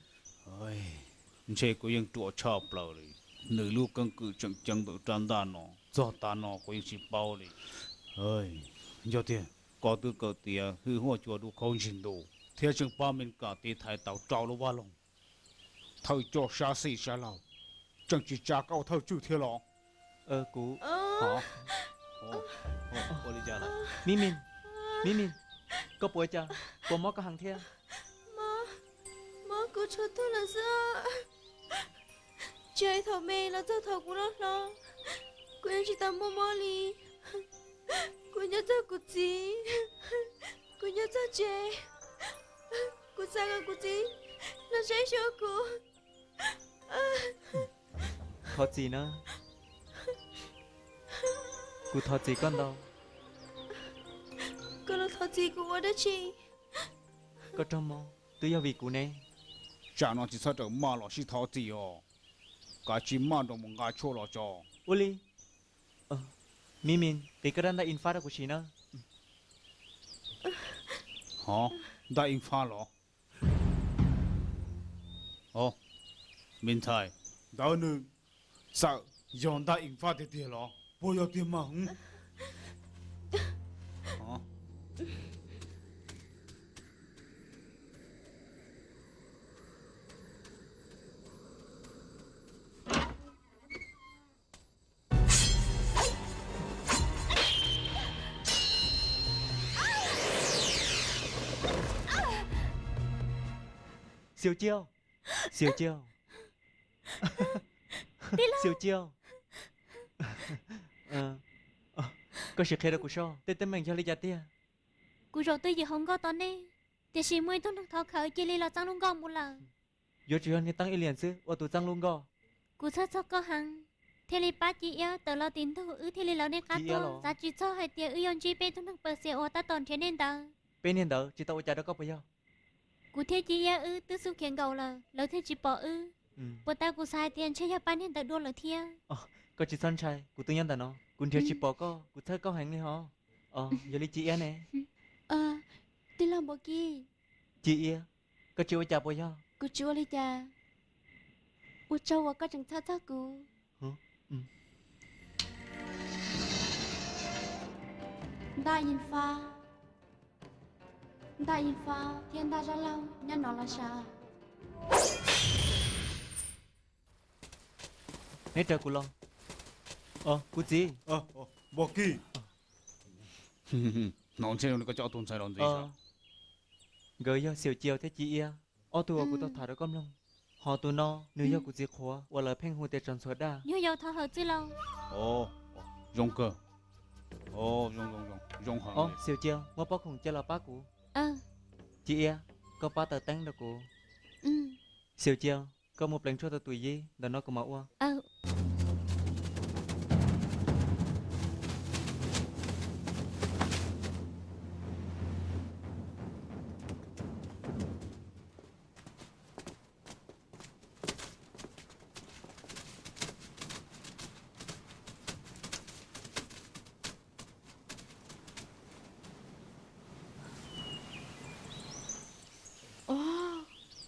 Ntshe kuv yeej ruam tshaj plaws li. Nws lub keeb kwm tseem ceeb ntawm rab ntaj no txog tav no kuv yeej tsis paub li. Yog tiag, koj twb kawm tiav hwj huaj cua dub khaub ntsig ntuj thiab tseem pab Mes Kas tiv thaiv tau rau lub vaj loog. Thawj coj sab xis sab laug, tseem tsis tsa koj ua thawj tswj thiab los? Kuv, Mim Mis, Mim Mis, koj puas ua cas? Puas mob koj heev thiab? Mob, mob kuv tshuav tuag lawm xwb. Tsis hais thaum me los txog thaum kuv loj hlob, kuv yeej tsis tau muaj mob li. Kuv nyob txog kuv txiv, kuv nyob txog tsev, kuv xav kom kuv txiv los saib xyuas kuv. Thov txim na. Kuv thov txim koj ntau. Koj los thov txim kuv ua dab tsi? Koj raug mob twb yog vim kuv ne. Tsam no tsis txhob rawm maj los sib thov txim os. Kav tsij maj nroos mus nqa tshuaj los tso. Ua li. Mim Mis, qiv koj rab ntaj in fab rau kuv sim na. Hov, ntaj in fab los? Os, me ntxhais, ntawd nws txawm yog ntaj in fab tiag tiag los puas yog tiag mas? Xiu Ciau, Xiu Ciau, Xiu Ciau, koj sim qhia rau kuv soj tej teeb meem yog li cas tiag? Kuv zaum twj ywm hauv nkoj tos nej, tiam sis muaj ib tug neeg thov khawm cia li los txeeb lub nkoj mus lawm. Yuav tsum yog niag teeb ib liam xwb ua tus txeeb lub nkoj. Kuv txhawj txog koj heev, thiaj li pab Ci Iab tawm los tim ntug wb thiaj li lawv nej qab tuaj. Xav tsis txog hais tias wb yuav ntsib peb tug neeg paws xias uas tab tom nrhiav nej ntawd. Peb niag ntawd tsis tau ua cas rau koj puas yog? Kuv thiab Ci Iab wb twb xub khiav nkaus lawm, lawv thiaj tsis pom wb. Puas tas kuv xav hais tias ntshe yog pab niag ntawd dua lawm thiab. Koj tsis txhob ntshai, kuv twb nyob ntawm no, kuv nrhiav tsis pom koj, kuv txhawj koj heev li hos. Yog li Ci Iab ne? Tij laug Npua Kij. Ci Iab, koj tsis ua cas puas yog? Kuv tsis ua li cas. Ua tsaug uas koj tseem txhawj txog kuv. Ntaj in fab, ntaj in fab thiab ntaj zaj laug nyob no los sav. Neb raws kuv los. Kuv txiv. Npua Kij. Hnov ntshe koj coj ob tug ntxhais los ntxiv. Nkawd yog Xiaum Ciaus thiab Ci Iab, ob tug uas kuv tau tham rau koj mloog. Hos tus no nws yog kuv txiv qhuav uas lawv pheej hu tias Tsom Ntxhuav Daj. Nyuag yau thov hawm txwj laug. Zoo kawg. Xiaum Ciaus, muab pob khoom cia los pab kuv. Ci Iab, koj pab taws teeb rau kuv. Xiaum Ciaus, koj mus pleev tshuaj rau tus yib, ntawm no kuv mam ua.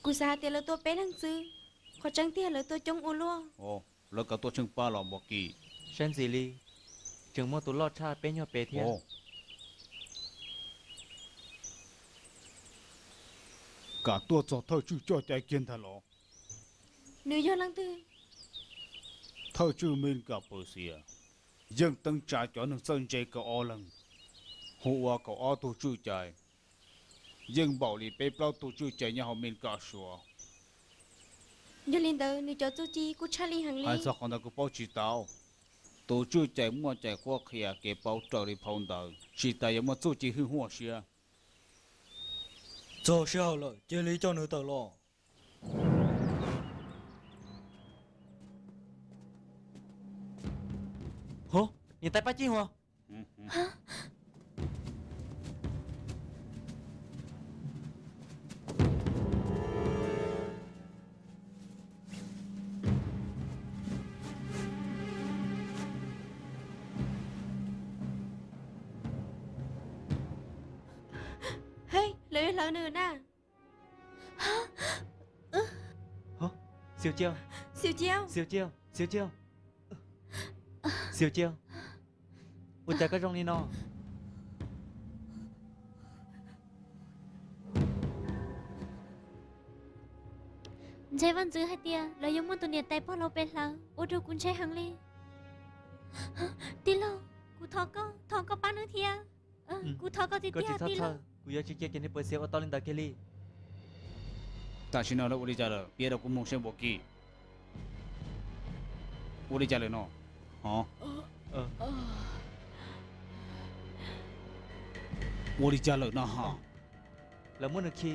Kuv xav hais tias lawv tuaj peb leeg xwb, qhov tseeb tiag lawv tuaj coob ua luaj. Lawv kam tuaj tsheej pab los Npua Kij? Saib ntxim li tseem muaj tus loj tshaj peb nyuag pes thiab. Kam tuaj txog thawj tswj coj cai kiag ntag los? Nws yog leej twg? Thawj tswj Mes Kas Pawg Xias yeej teeb tsa cov neeg txawj ntse kaum ob leeg, hu ua kaum ob tug tswj cai, yeej npaum li peb plaub tug tswj cai nyob hauv Mes Kas Suav. Yog li ntawd nws cov txuj ci kuj tshaj lij heev li. Hais txog qhov ntawd kuv paub tsis tau. Tus tswj cai muaj cai qhuab qhia kev paub raws li phau ntawv, tsis tas yuav muaj txuj ci hwj huaj siab. Txog sij hawm lawm, cia li coj nws tawm los. Hov, niam tais Paj Cib Huas. Hej, lawv yuav hlawv nws na. Xiaum Ciaus, Xiaum Ciaus, Xiaum Ciaus, Xiaum Ciaus, ua cas koj zoo li no? Ntshai vaj ntxwv hais tias lawv yuav muab tus niam tais pog laus pem hlawv, ua rau kuv ntshai heev li. Tij laug, kuv thov koj, thov koj pab nws thiab. Kuv thov koj tiag tiag, tij laug. Kuv yuav tsis cia kiag niag Pawg Xias ua tau li ntawd kiag li. Tam sim no lawv ua li cas lawm? Piav rau kuv mloog seb Npua Kis. Ua li cas lawm no? Ua li cas lawm no? Lawv muab nws khi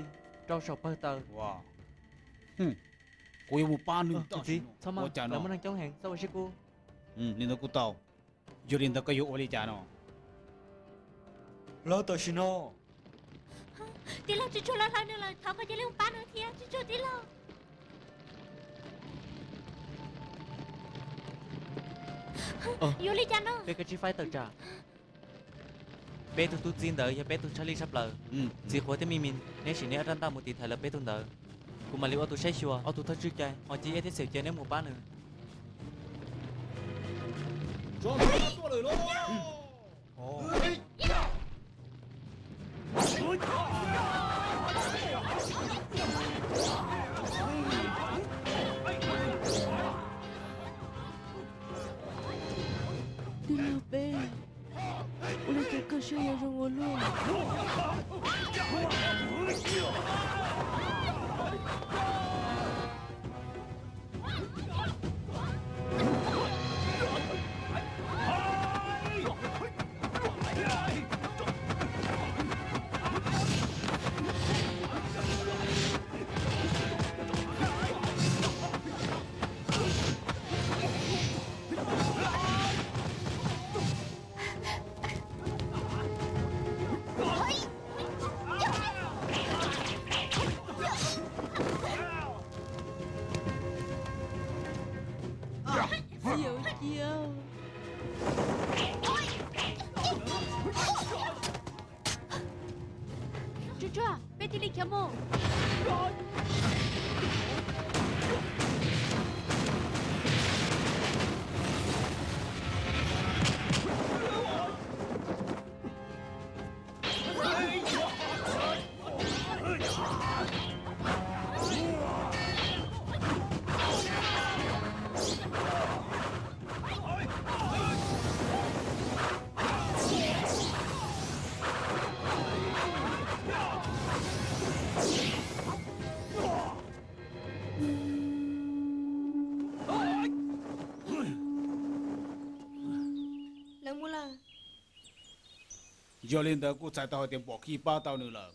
rau saum pawg taws. Kuv yuav mus pab nws. Txhob maj, lawv muaj neeg coob heev, txhob ua siab kub. Li ntawd kuj tau. Yog li ntawd koj yuav ua li cas no? Los tam sim no. Tij laug, tsis tshua los hlawv nws lawm, thov koj cia li mus pab nws thiab, tsis tshua tij laug. Yuav li cas no? Peb kav tsij faib tawm tsam. Peb tug tub txib ntawd yog peb tug tshaj lij tshaj plaws. Txiv Quav thiab Mij Mij, neb sim neb ob rab ntaj mus tiv thaiv lawv peb tug ntawd. Kuv mam li ua tus saib xyuas, ob tug thawj tswj cai ho cia ib tib xeem cia neb mus pab nws. Tij laug peb, ua li cas koj siab yuav zoo ua luaj? Xi Yau Ciau. Tsuag tsuag, peb thiaj li khiav mus. Lawv mus lawm. Yog li ntawd kuj txhais tau hais tias Npom Khij pab tau nws lawm.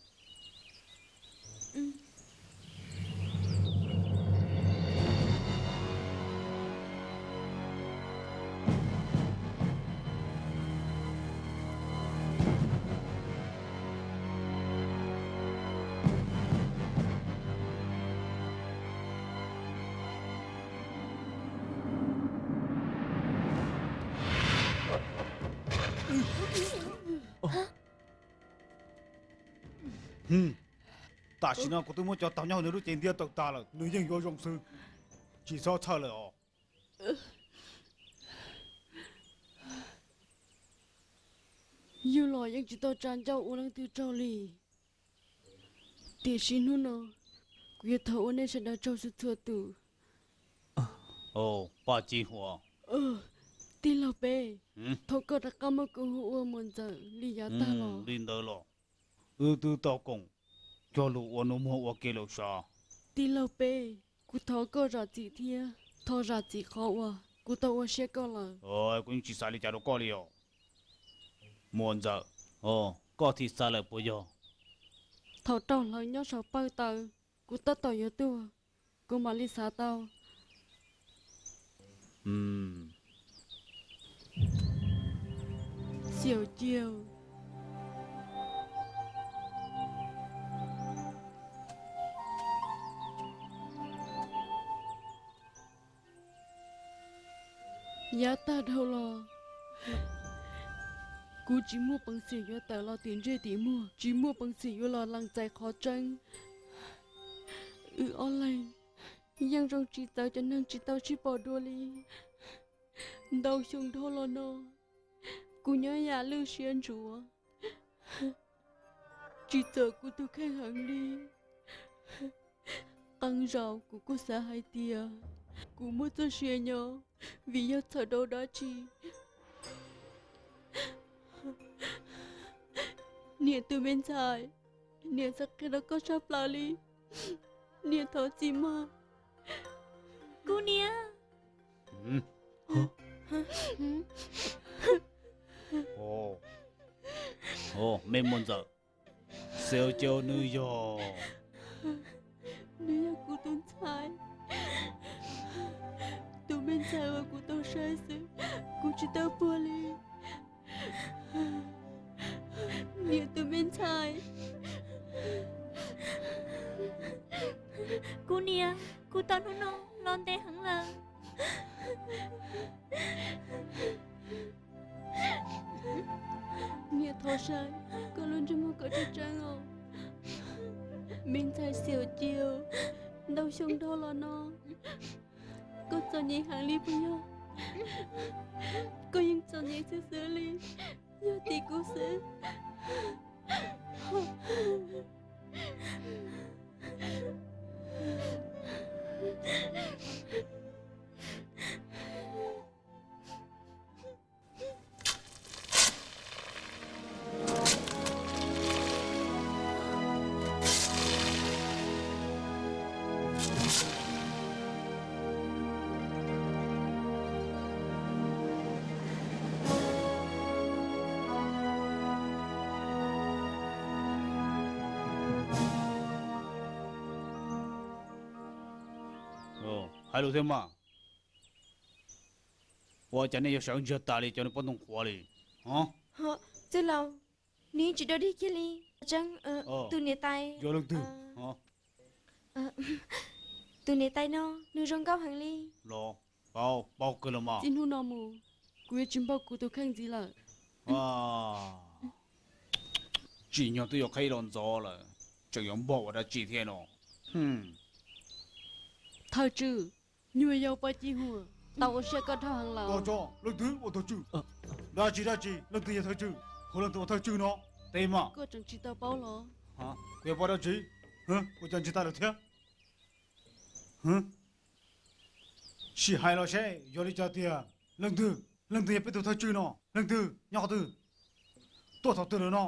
Tam sim no kuv twb muab cov tau nyob hauv nws lub cev ntiab tawm tas lawm, nws yeej yuav zoo xwb, tsis txhob txhawj lawm os. Yug los yeej tsis tau tsa ncauj ua leej twg tsaug li. Tiam sis hnub no, kuv yuav thov ua nej sawv daws tsaug txhua txhua tus. Paj Ci Huas, tij laug peb, thov koj rov qab muab kuv hu ua Muam Ntxawm li yav tag los. Li ntawd los, wb twb tau koom cog lus ua nus muag ua ke lawm sav. Tij laug peb, kuv thov koj zam txim thiab thov zam txim qhov uas kuv tau ua siab koj lawm. Kuv yeej tsis xav li cas rau koj li os. Muam Ntxawm, koj thiaj xav lawm puas yog? Thaum raug hlawv nyob saum pawg taws, kuv tab tom yuav tuag, kuv mam li xav tau. Xiaum Ciaus, yav tag dhau los, kuv tsis muaj peev xwm yuav tawm los tim ntsej tim muag, tsis muaj peev xwm yuav los lees txais qhov tseeb. Wb ob leeg yeej zoo tsis txawv cov neeg tsis tau sib pom dua li. Ntau xyoo dhau los no, kuv nyob yam lwj siab ntsuav, tsis txawm kuv tus kheej heev li. Qee zaus kuv kuj xav hais tias kuv muaj txoj sia nyob vim yog txhawm rau dab tsi. Niam tus me ntxhais, niam xav qhia rau koj tshaj plaws li, niam thov txim mog. Kuv niam. Me muam ntxawm, Xiaus Cia nws yog, nws yog kuv tus ntxhais. Tus me ntxhais uas kuv tau saib xwb, kuv tsis tau puag li. Niam tus me ntxhais. Kuv niam, kuv tau hnub no los ntev heev lawm. Niam thov saib koj lub ntsej muag kom tseeb tseeb os. Me ntxhais Xiaus Cia, ntau xyoo dhau los no koj txom nyem heev li puas yog? Koj yeej txom nyem xwb xwb li, yog tim kuv xwb. Hais lus thiab mas. Ua cas nej yuav sawv ntsiag tas li cov niag poj ntxoog qhuav li? Txwj laus, nws yeej tsis dog dig kiag li. Tseeb, tus niam tais, yog leej twg? Tus niam tais no nws zoo nkauj heev li. Los, paub, paub kawg los mas. Txij hnub no mus, kuv yuav tsis npau kuv tus kheej ntxiv lawm. Tsim nyog twb yuav qhib los ntxov lawm, tseem yuav npau ua dab tsi thiab no? Thawj tswj, nyuag yau Paj Ci Huam, tau ua siab koj dhau heev lawm. Leej twg ua thawj tswj? Dab tsi dab tsi, leej twg yog thawj tswj? Hu leej twg ua thawj tswj no? Teb mas. Koj tseem tsis tau paub los? Kuv yuav paub dab tsi? Ua cas ntsib tas lawm thiab? Sim hais los seb yog li cas tiag. Leej twg, leej twg yog peb tus thawj tswj no? Leej twg, nyob qhov twg, tuaj thaum twg lawm no?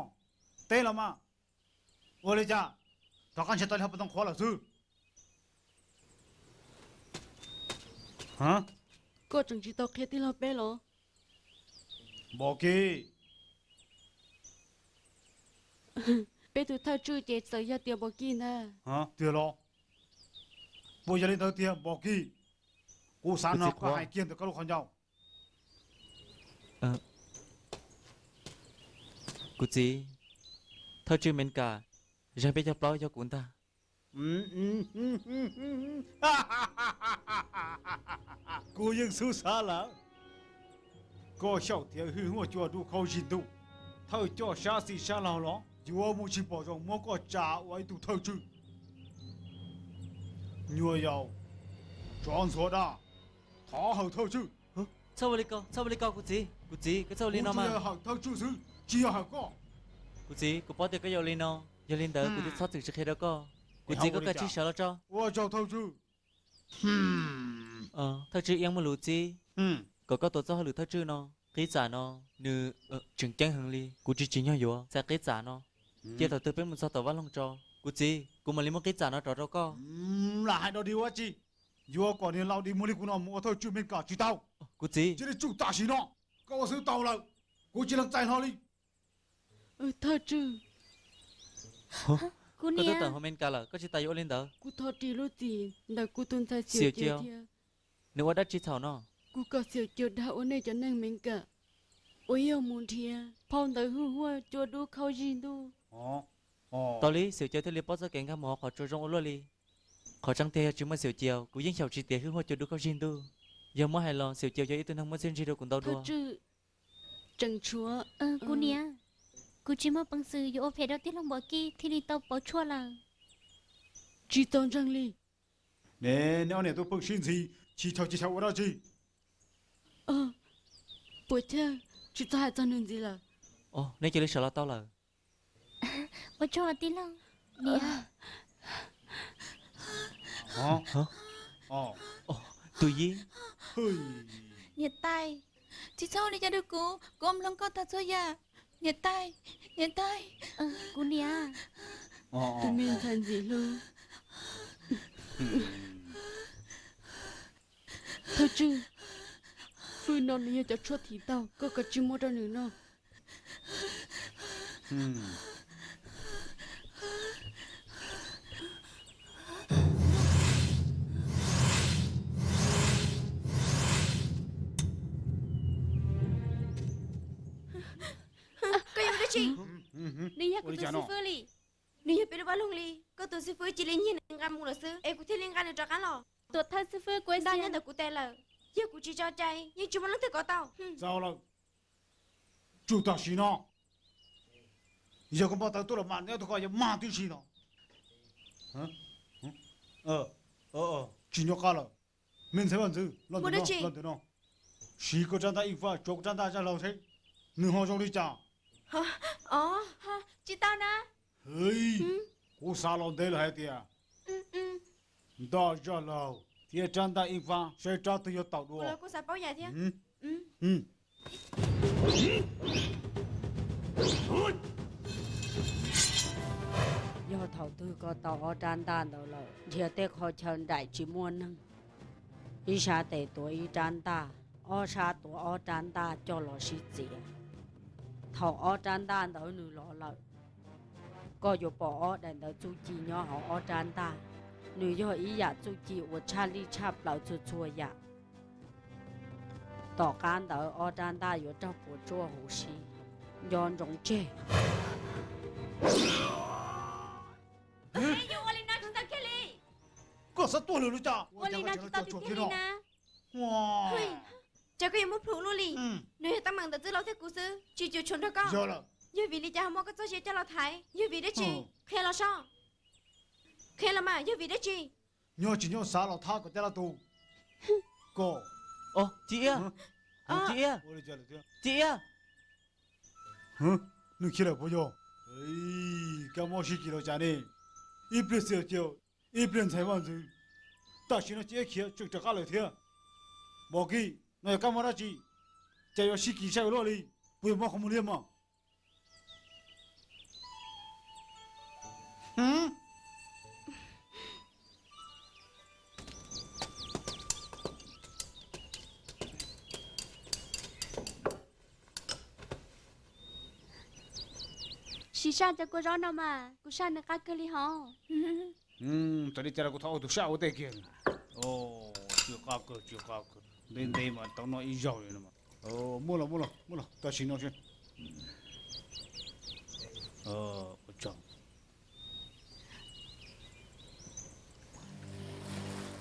Teb los mas. Ua li cas rov qab ntsiag to li ho pov tooj qhuav lawm xwb? Koj tseem tsis tau qhia tij laug peb los? Npom Kis. Peb tus thawj tswj ces txawm yog tias Npom Kis ntag. Tiag los? Puas yog li ntawd tiag Npom Kis? Kuv xav no koj hais kiag ntawm koj lub qhov ncauj. Kuv txiv, thawj tswj Mes Kas, zeeg peb caug plaub yog kuv ntag. Kuv yeej xub xav lawm. Koj xyaum tias Hwj Huaj Cua Dub Khaub Zig Ntuj, thawj coj sab xis sab laug los yuav mus tsis pom zoo muab koj tsa ua ib tug thawj tswj. Nyuam yaus, tsov ntxhuav dab, thov hawm thawj tswj. Txhob ua li ko, txhob ua li ko kuv txiv, kuv txiv, koj txhob ua li no mas. Hawm thawj tswj xwb, tsis yog hawm koj. Kuv txiv, kuv paub tias koj yuav ua li no, yog li ntawd kuv twb txhob txwm tsis qhia rau koj. Kuv txiv, koj kav tsij sawv los tso. Ua tsaug thawj tswj. Thawj tswj Iab muaj lus txib kom koj tuav txoj hauj lwm thawj tswj no. Qib txam no nws tseem ceeb heev li, kuv tsis tsim nyog yuav txais qib txam no. Cia thaum twg peb mus txog tom vaj loog tso, kuv txiv, kuv mam li muab qib txam no rov rau koj. Lam hais dog dig ua dab tsi? Yuav kom niag laus dig muag li kuv no mus ua thawj tswj Mes Kas tsis tau. Kuv txiv, cia li tsum tam sim no. Koj ua xwb tau lawm, kuv tsis lees txais hlo li. Thawj tswj, koj twb tawm hauv Mes Kas lawm, koj tsis tas yuav ua li ntawd. Kuv thov ris lub txim ntawm kuv tus ntxhais Xiaum Cia thiab. Nws ua dab tsi txhaum no? Kuv kom Xiaum Cia dag ua nej cov neeg Mes Kas uas yog mus nrhiav phau ntawv Hwj Huaj Cua Dub Khaub Zig Ntuj. Tau li, Xiaum Cia thiaj li paub txoj kev nkag mus hauv qhov tsua zoo ua luaj li. Qhov tseeb tiag yog tsis muaj Xiaum Cia, kuv yeej xyaum tsis tiav Hwj Huaj Cua Dub Khaub Zig Ntuj. Yog muab hais los Xiaum Cia yog ib tug neeg muaj txiaj ntsig rau kuv ntau dua. Tseem tshuav, kuv niam, kuv tsis muaj peev xwm yuav ua phem rau tij laug Npom Kis thiaj li tau pauv tshuaj lawm. Tsis txaus ntseeg li. Ne, neb ob niam tub pheej sib ntxhi, chis chaw chis chaw ua dab tsi? Puas chawj, tsis txhob hais txog nws ntxiv lawm. Neb cia li sawv los tau lawm. Ua tsaug tij laug, niam. Tus Yij. Niam tais, tsis txhob ua li cas rau kuv, kuv mloog koj tag txhua yam. Niam tais, niam tais. Kuv niam. Tus me ntxhais ntxim hlub. Thawj tswj, fwj no nws yog cov tshuaj thim tau, koj kav tsij muab rau nws noj. Koj yuav ua dab tsi? Nws yog kuv tus xib fwb li. Nws yog peb lub vaj loog li. Koj tus xib fwb cia li nyiag nws nqa mus lawm xwb es kuv thiaj li nqa nws rov qab los. Tuam thawj xib fwb, kuv ntaj nyob ntawm kuv tes lawm. Yog kuv tsis tso cai yeej tsis muaj leej twg kov tau. Txaus lawm. Tsum tam sim no, yog koj npau taws tuaj los mas neb ob tug ko yuav mag tib si no. Tsis nyob qab lawm. Me ntxhais vaj ntxwv, los ntawm no, los ntawm no. Siv koj rab ntaj ib faj tsuav kuv rab ntaj zaj laug seb nws ho zoo li cas. Tsis tau na. Kuv xav los ntev lawm hais tias ntaj zaj laug thiab rab ntaj ib faj saib rab twg yog taum dua. Yog thaum twg koj tau ob rab ntaj ntawd lawm, nrhiav tej qhov chaw nraim tsis muaj neeg, ib sab tes tuav ib rab ntaj, ob sab tuav ob rab ntaj coj los sib txiav. Thaum ob rab ntaj ntawd nws los lawm, koj yuav pom ob daim ntawv txuj ci nyob hauv ob rab ntaj. Nws yog ib yam txuj ci uas tshaj lij tshaj plaws txhua txhua yam. Tom qab ntawd ob rab ntaj yuav raug puas tsuaj huv si, nco ntsoov tseg. Yuav ua li no tsis tau kiag li. Koj xav tuag lawm los cas? Ua li no tsis tau tiag tiag li na. Cas koj yuav muab plhum luaj li? Nws yog teeb meem ntawm txwj laug thiab kuv xwb, tsis cuam tshuam nrog koj. Yog vim li cas ho muab koj txoj sia coj los thaiv? Yog vim dab tsi? Qhia los soj. Qhia los mas, yog vim dab tsi? Nyob tsis nyob xav los thab kom caj laj tu. Koj. Txiv Iab. Txiv Iab. Txiv Iab. Nws khiav lawm puas yog? Kab mob sib kis los cas ne? Ib pliag xiam cia, ib pliag ntxhais vaj ntxwv. Tam sim no Txiv Iab khiav tseem rov qab lawm thiab. Npam Kis, no yog kab mob dab tsi? Cas yuav sib kis sai luaj li? Puas yog mob qhov muag liab mas? Sim saj cov kua zaub no mas, kuv saj nws qab kawg li hos. Txawm li cas los kuv thov ua tus saj ua tej kiag. Tsis qab kawg, tsis qab kawg, ntev ntev mas tau noj ib zaug li no. Muab los, muab los, muab los tam sim no.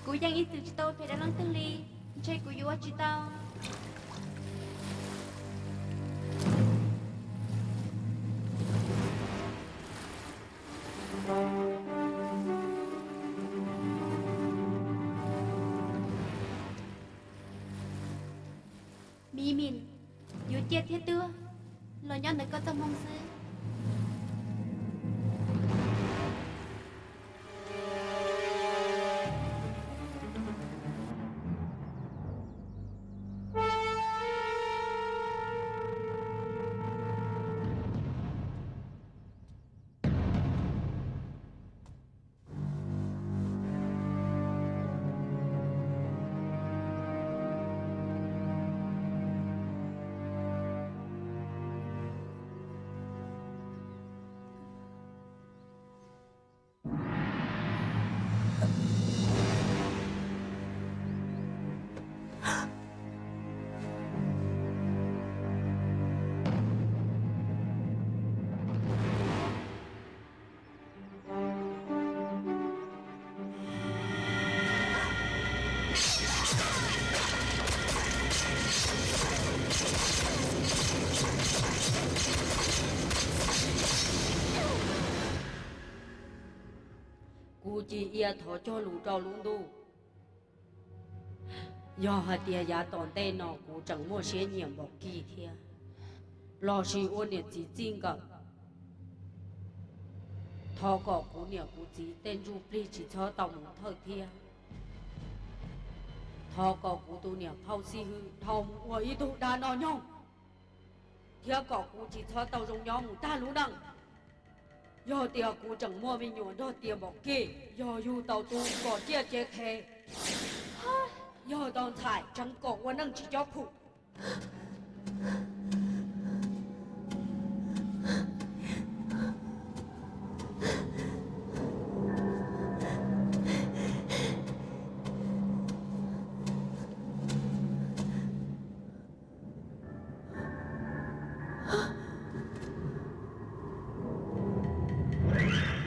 Kuv yeej ib txwm tsis tau ua phem rau leej twg li, ntshe kuv yuav ua tsis tau. Miv Mis, yuav ciaj thiab tuag los nyob ntawm koj txoj hmoo xwb. Kuv cia li thov cog lus rau lub ntuj. Yog hais tias yav tom ntej no kuv tseem muaj siab nyiam Npaum Kis thiab, lossis ua niam txiv txij nkawm, thov kom kuv niam kuv txiv tej ntsuj plig tsis txhob tau mus thawj thiab. Thov kom kuv tus niam phauj xib hwb dhau mus ua ib tug dab noj nyoog, thiab kom kuv tsis txhob tau zoo nyob mus tag lub neej. Yog tias kuv tseem muaj me nyuam nrog tias npaum kij, yog yug tau tub kom ciaj cev qhev, yog tau ntxhais tseev kom ua neej tsis cob phum.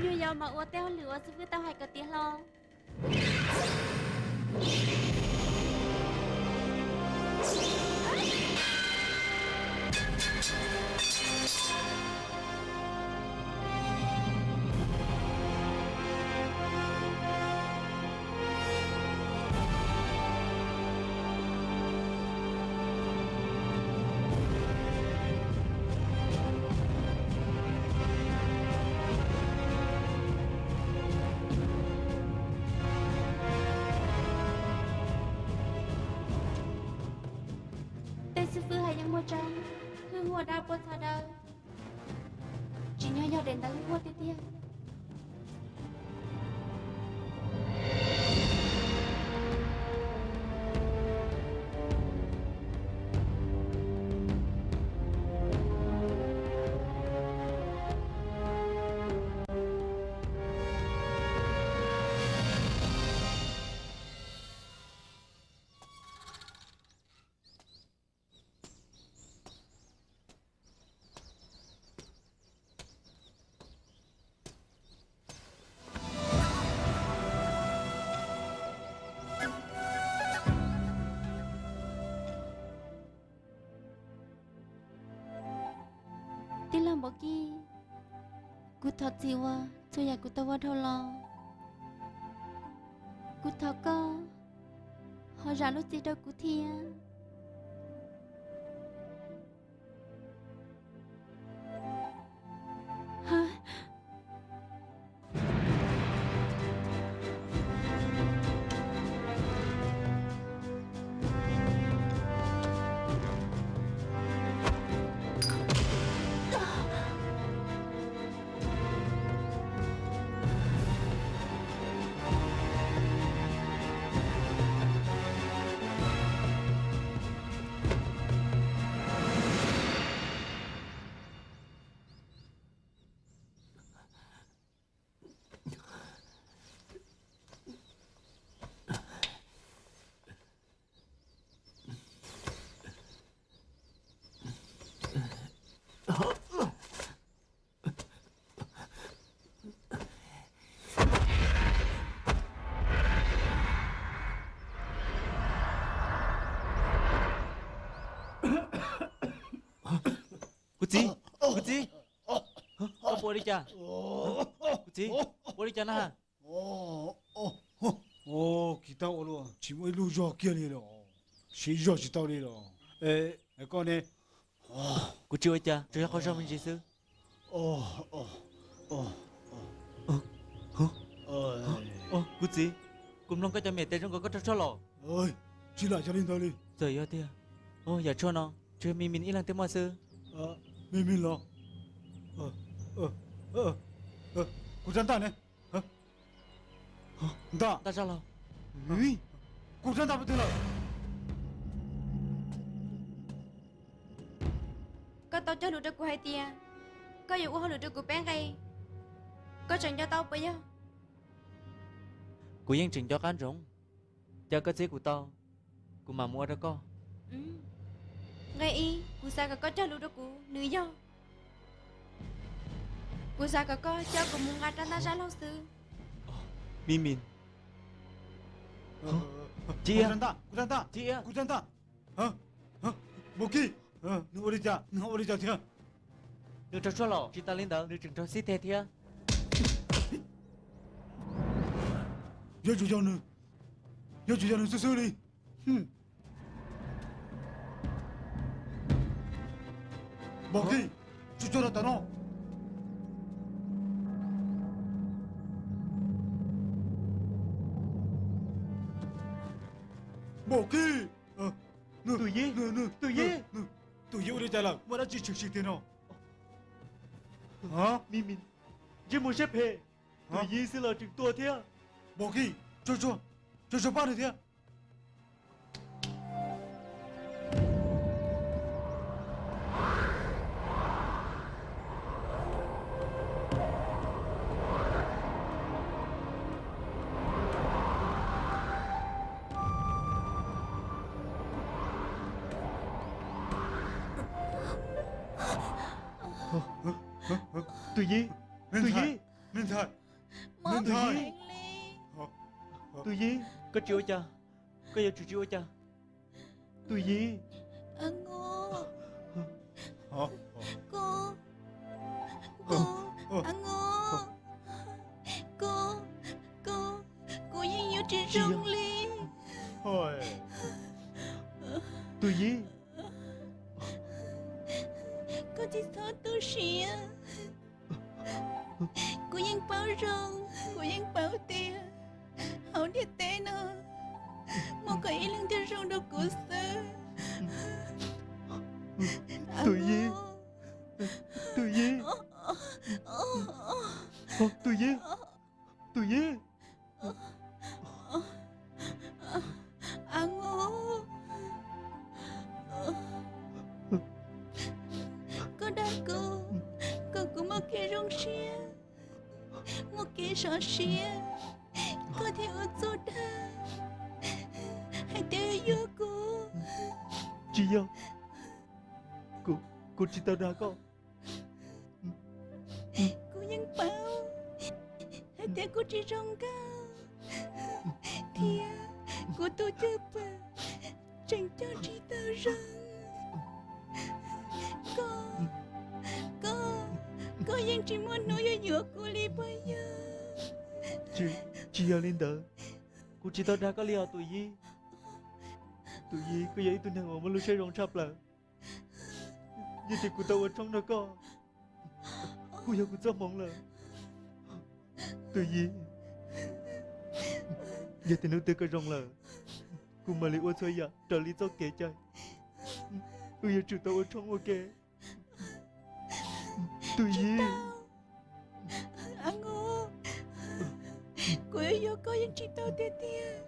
Nyuam yaus mas ua tej hauj lwm uas xib fwb tau hais kom tiav hlo. Tej xib fwb hais yeej muaj tseeb, hwj huaj dab puab txha dawb, tsim nyog yog daim ntawv hwj huaj tiag tiag. Tij laug Npaum Kib, kuv thov txim uas txhua yam kuv tau ua dhau los. Kuv thov koj ho zam lub txim rau kuv thiab. Kuv txiv, kuv txiv, koj puas ua li cas? Kuv txiv, puas ua li cas na? Kis tau ua luaj, tsis muaj ib lub zog kiag li los, siv zog tsis tau li los. Es koj ne? Kuv tsis ua cas, tsuas yog qhov zog me ntsis xwb. Kuv txiv, kuv mloog koj cov me tes zoo nkaus koj raug tshuaj los. Tsis lam yog li ntawd li. Txawm yog tiag, yam tshuaj no tsuas yog Me Mis ib leeg thiaj muaj xwb. Me Mis los? Kuv rab ntaj ne? Ntaj, ntaj zaj laug. Kuv rab ntaj pub twg lawm? Koj tau cog lus rau kuv hais tias koj yuav ua hauj lwm rau kuv peb nqe, koj tseem nco tau puas yog? Kuv yeej tseem nco qab ntsoov. Cas koj txib kuv tau, kuv mam mus ua rau koj. Nqe ib, kuv xav kom koj cog lus rau kuv, nws yog kuv xav kom koj coj kuv mus nqa rab ntaj zaj laug xwb. Me Mis, kuv rab ntaj, kuv rab ntaj, kuv rab ntaj. Npaum Kib, nws ua li cas, nws ho ua li cas thiab? Nws raug tshuaj los, tsis tas li ntawd nws tseem raug xib teg thiab. Yuav tsum yog nws, yuav tsum yog nws xwb xwb li. Npaum Kib, tsuag tsuag rau tom no. Npaum Kij! Tus Yib! Tus Yib! Tus Yib ua li cas lawm? Muaj dab tsi tshwm sim tiag no? Ntsej muag siab phem, tus Yib xwb los tseem tuag thiab. Npaum Kij, tsuag tsuag, tsuag tsuag pab nws thiab. Tus Yib, tus Yib, tus Yib, tus Yib, koj tsis ua cas, koj yuav tsum tsis ua cas. Tus Yib. Koj, koj, koj, kuv yeej yuav tsis zoo li. Tus Yib. Koj tsis txhob tu siab. Kuv yeej paub zoo, kuv yeej paub tias hauv ntiaj teb no muaj koj ib leeg thiaj zoo rau kuv xwb. Tus Yib, tus Yib, tus Yib, tus Yib. A Ngu, koj dag kuv kom kuv muaj kev zoo siab, muaj kev sov siab, koj thiaj ua txuj dag hais tias yuav kuv. Tsis yog, kuv, kuv tsis tau dag koj. Kuv yeej paub hais tias kuv tsis zoo nkauj thiab kuv tus cwj pwm tseem coj tsis tau zoo. Koj, koj, koj yeej tsis muaj hnub yuav yuav kuv li puas yog? Tsis yog li ntawd, kuv tsis tau dag koj li os Tus Yib. Tus Yib, koj yog ib tug neeg uas muaj lub siab zoo tshaj plaws. Yog tias kuv tau ua tshoob nrog koj, kuj yog kuv txoj hmoov lawm. Tus Yib, yog tias hnub twg koj zoo lawm, kuv mam li ua txhua yam raws li txoj kev cai. Wb yuav tsum tau ua tshoob ua ke. Tus Yib. A Ngu, kuv yuav yuav koj yeej tsis tau tiag tiag.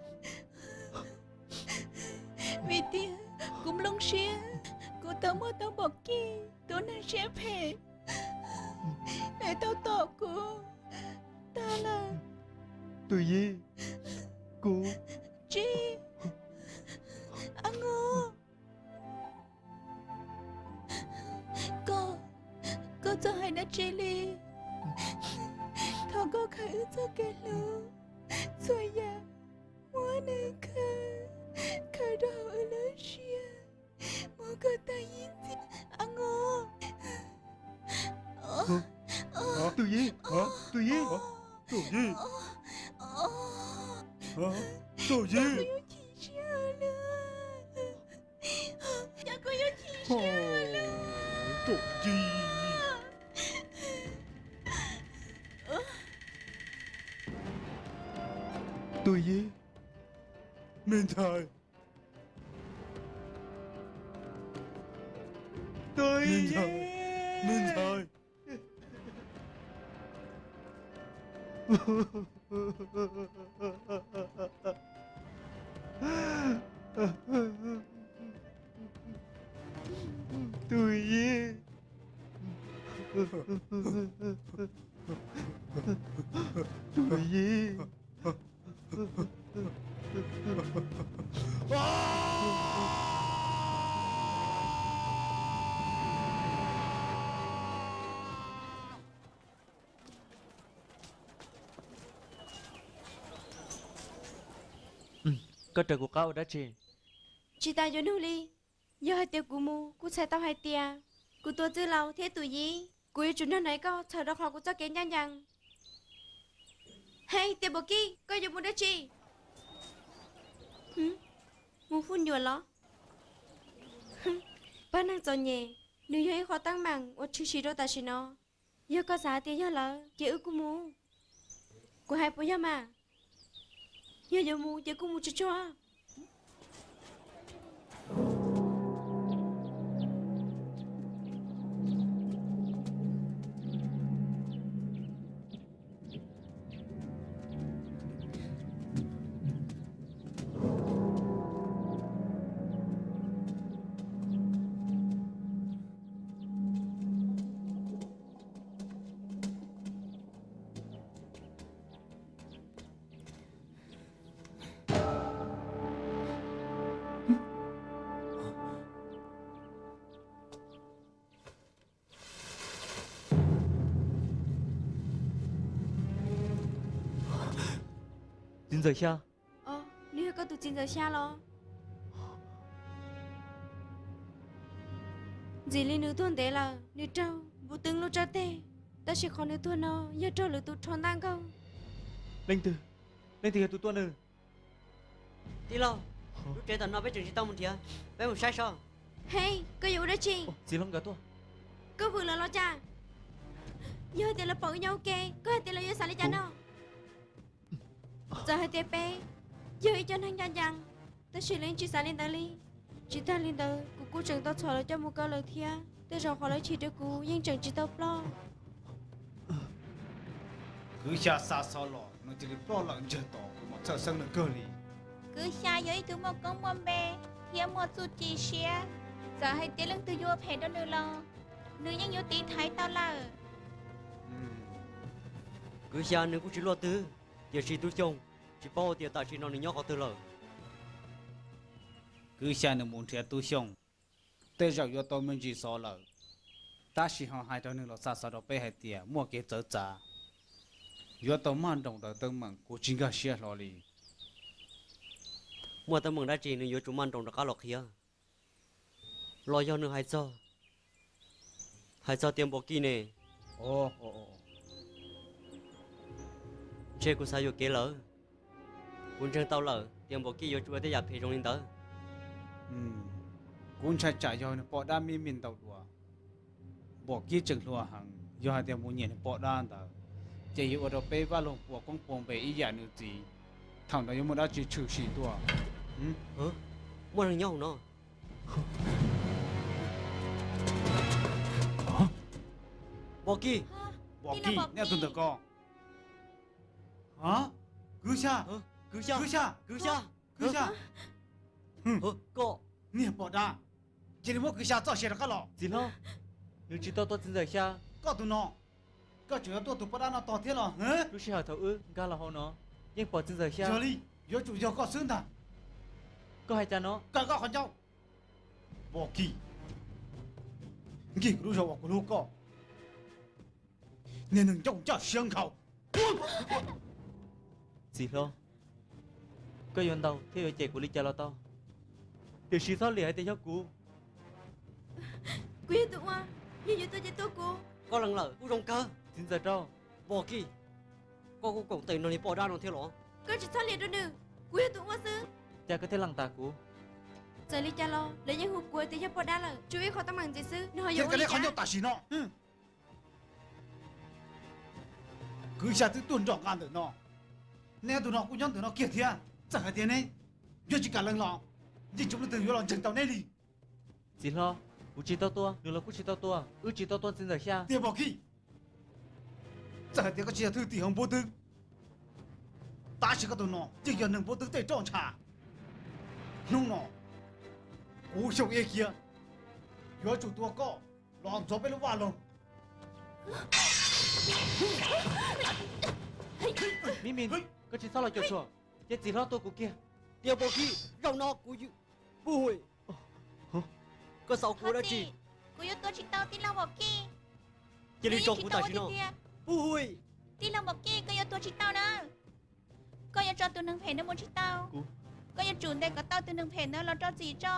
Vim tias kuv nplooj siab kuv tau muaj tau Npaum Kij tus neeg siab phem, nws tau tom kuv tag lawm. Tus Yib, kuv... Tsis, A Ngu, koj, koj txhob hais dab tsi li. Thov koj khaws wb txoj kev hlub txhua yam muab nws khaws, khaws rau hauv wb lub siab mus kom tag ib txhis. A Ngu. Tus Yib, tus Yib, tus Yib, tus Yib, tus Yib. Tus Yib, me ntxhais. Tus Yib, me ntxhais. Tus Yib, tus Yib. Koj raws kuv qab ua dab tsi? Tsis tas yuav nug li. Yog hais tias kuv mus, kuv txhais tau hais tias kuv tua Txwj Laus thiab Tus Yib, kuv yuav tsum nrog nraim koj txhawm rau qhov kuv txoj kev ncaj ncees. Hais tias Npaum Kij, koj yuav mus dab tsi? Mus fuj nyuam los? Pab neeg txom nyem, nws yog ib qho teeb meem uas tshwm sim rau tam sim no. Yog koj xav tias yog lawm ces wb kuj mus. Kuv hais puas yog mas? Yog yuav mus ces kuj mus tsuag tsuag. Txiv ntxawm Xya. Nws yog koj tus txiv ntxawm Xya los? Ntxim li nws tuag ntev lawm, nws raug npua twb lub tsab teg, tab sis qhov nws tuag no yog raug lwm tus rho ntaj nkaug. Leej twg, leej twg yog tus tua nws? Tij laug, lub tsev tom no peb tseem tsis tau mus nrhiav, peb mus saib so. Hej, koj yuav ua dab tsi? Txiv hlob nkawd tuaj. Koj vwm lawv los cas? Yog hais tias lawv pom wb nyob ua ke, koj hais tias lawv yuav xav li cas no? Txawm hais tias peb yog ib co neeg ncaj ncees, tab sis lawv yeej tsis xav li ntawd li. Tsis tag li ntawd, kuv kuj tseem tau txhom lawv coj mus kaw lawm thiab. Tej zaum qhov lawv chim rau kuv yeej tseem tsis tau ploj. Kwv Xya xa xov los, nws cia li ploj lawm ntsag tod, kuv mas txhawj xeeb nws kawg li. Kwv Xya yog ib tug muaj koob muaj npe thiab muaj txuj ci siab. Txawm hais tias leej twg yuav ua phem rau nws los nws yeej yuav tiv thaiv tau lawm. Kwv Xya nws kuj tsis luaj twg, tiam sis Tub Xyooj tsis paub hais tias tam sim no nws nyob qhov twg lawm. Kwv Xya nws mus nrhiav Tub Xyooj, tej zaum yuav tau me ntsis xov lawm, tab sis ho hais rau nws los xa xov rau peb hais tias muaj kev txawv txav, yuav tau maj nroos rawv teeb meem, kuv tsis nkag siab hlo li. Muaj teeb meem dab tsi nws yuav tsum maj nroos rov qab los qhia? Los yog nws hais txog, hais txog Tiav Npom Kij ne? Ntshe kuv xav yuam kev lawm. Kuv ntseeg tau lawm, Tiav Npom Kij yuav tsum ua tej yam phem zoo li ntawd. Kuv ntshai tsam yog nws poj dab me me ntau dua. Npom Kij tseem hluas heev, yog hais tias mus nyiam nws poj dab ntawd, ces yuav ua rau peb Vaj Loog puas koob puas npe ib yam nws txiv. Thaum ntawd yuav muaj dab tsi tshwm sim tuaj? Muaj neeg nyob hauv no. Npom Kij. Npom Kij, nej tus ntawm ko. Kwv Xya, Kwv Xya, Kwv Xya, Kwv Xya, Kwv Xya. Koj niag poj dab, cia li muab Kwv Xya txoj sia rov qab los. Txiv hlob, nws tsis tau tua txiv ntxawm Xya. Koj tus no, koj tseem yuav tua tus poj dab no tog thiab los? Lub sij hawm thaum wb nkag los hauv no yeej pom txiv ntxawm Xya. Yog li, yuav tsum yog koj xwb ntag. Koj hais cas no? Kaw koj qhov ncauj. Npom Kij, nkig kuv lub zog uas kuv hlub koj, niag neeg ncauj ncaj siab nkhaus. Txiv hlob, koj yuav ntaus thiab yuav cem kuv li cas los tau, tiam sis txhob liam hais tias yog kuv. Kuv yog tus ua, yog yuav tua ces tua kuv. Koj lees lawm kuj zoo kawg. Txiv ntxawm Rau. Npom Kij, koj kuj koom tes nrog niag poj dab no thiab los? Koj tsis txhob liam rau nws, kuv yog tus ua xwb. Cas koj thiaj lees tas kuv? Txawm li cas los lawv yeej hu kuv tias yog poj dab lawm, tsuas ib qho teeb meem ntxiv xwb, nws ho yuav ua li cas? Kwv Xya twb tuaj nrog nqa ntawm no, neb ob tug no kuj nyob ntawm no kiag thiab. Txawm hais tias neb yuav tsis kam lees los, yeej tsis muaj leej twg yuav los ntseeg tau neb li. Txiv hlob, kuv tsis tau tua, nws los kuj tsis tau tua, wb tsis tau tua txiv ntxawm Xya. Tiag Npom Kij, txawm hais tias koj tsis yog thwj tim hauv Npub Twb, tab sis koj tus no yeej yog neeg Npub Twb tej roj ntsha. Hnub no kuv Xyooj Iab Khiab yuav tsum tua koj los ntxuav peb lub vaj loog. Mib Mis, koj tsis txhob los cuam tshuam, cia txiv hlob tua kuv kiag. Tiag Npom Kij, zaum no kuv Pub Huim, koj xav ua kuv dab tsi? Kuv yuav tua tsis tau tij laug Npom Kij. Cia li tso kuv tam sim no. Pub Huim, tij laug Npom Kij, koj yuav tua tsis tau na. Koj yuav tso tus neeg phem no mus tsis tau. Koj yuav tsum ntes kom tau tus neeg phem ntawd los rau txim tso.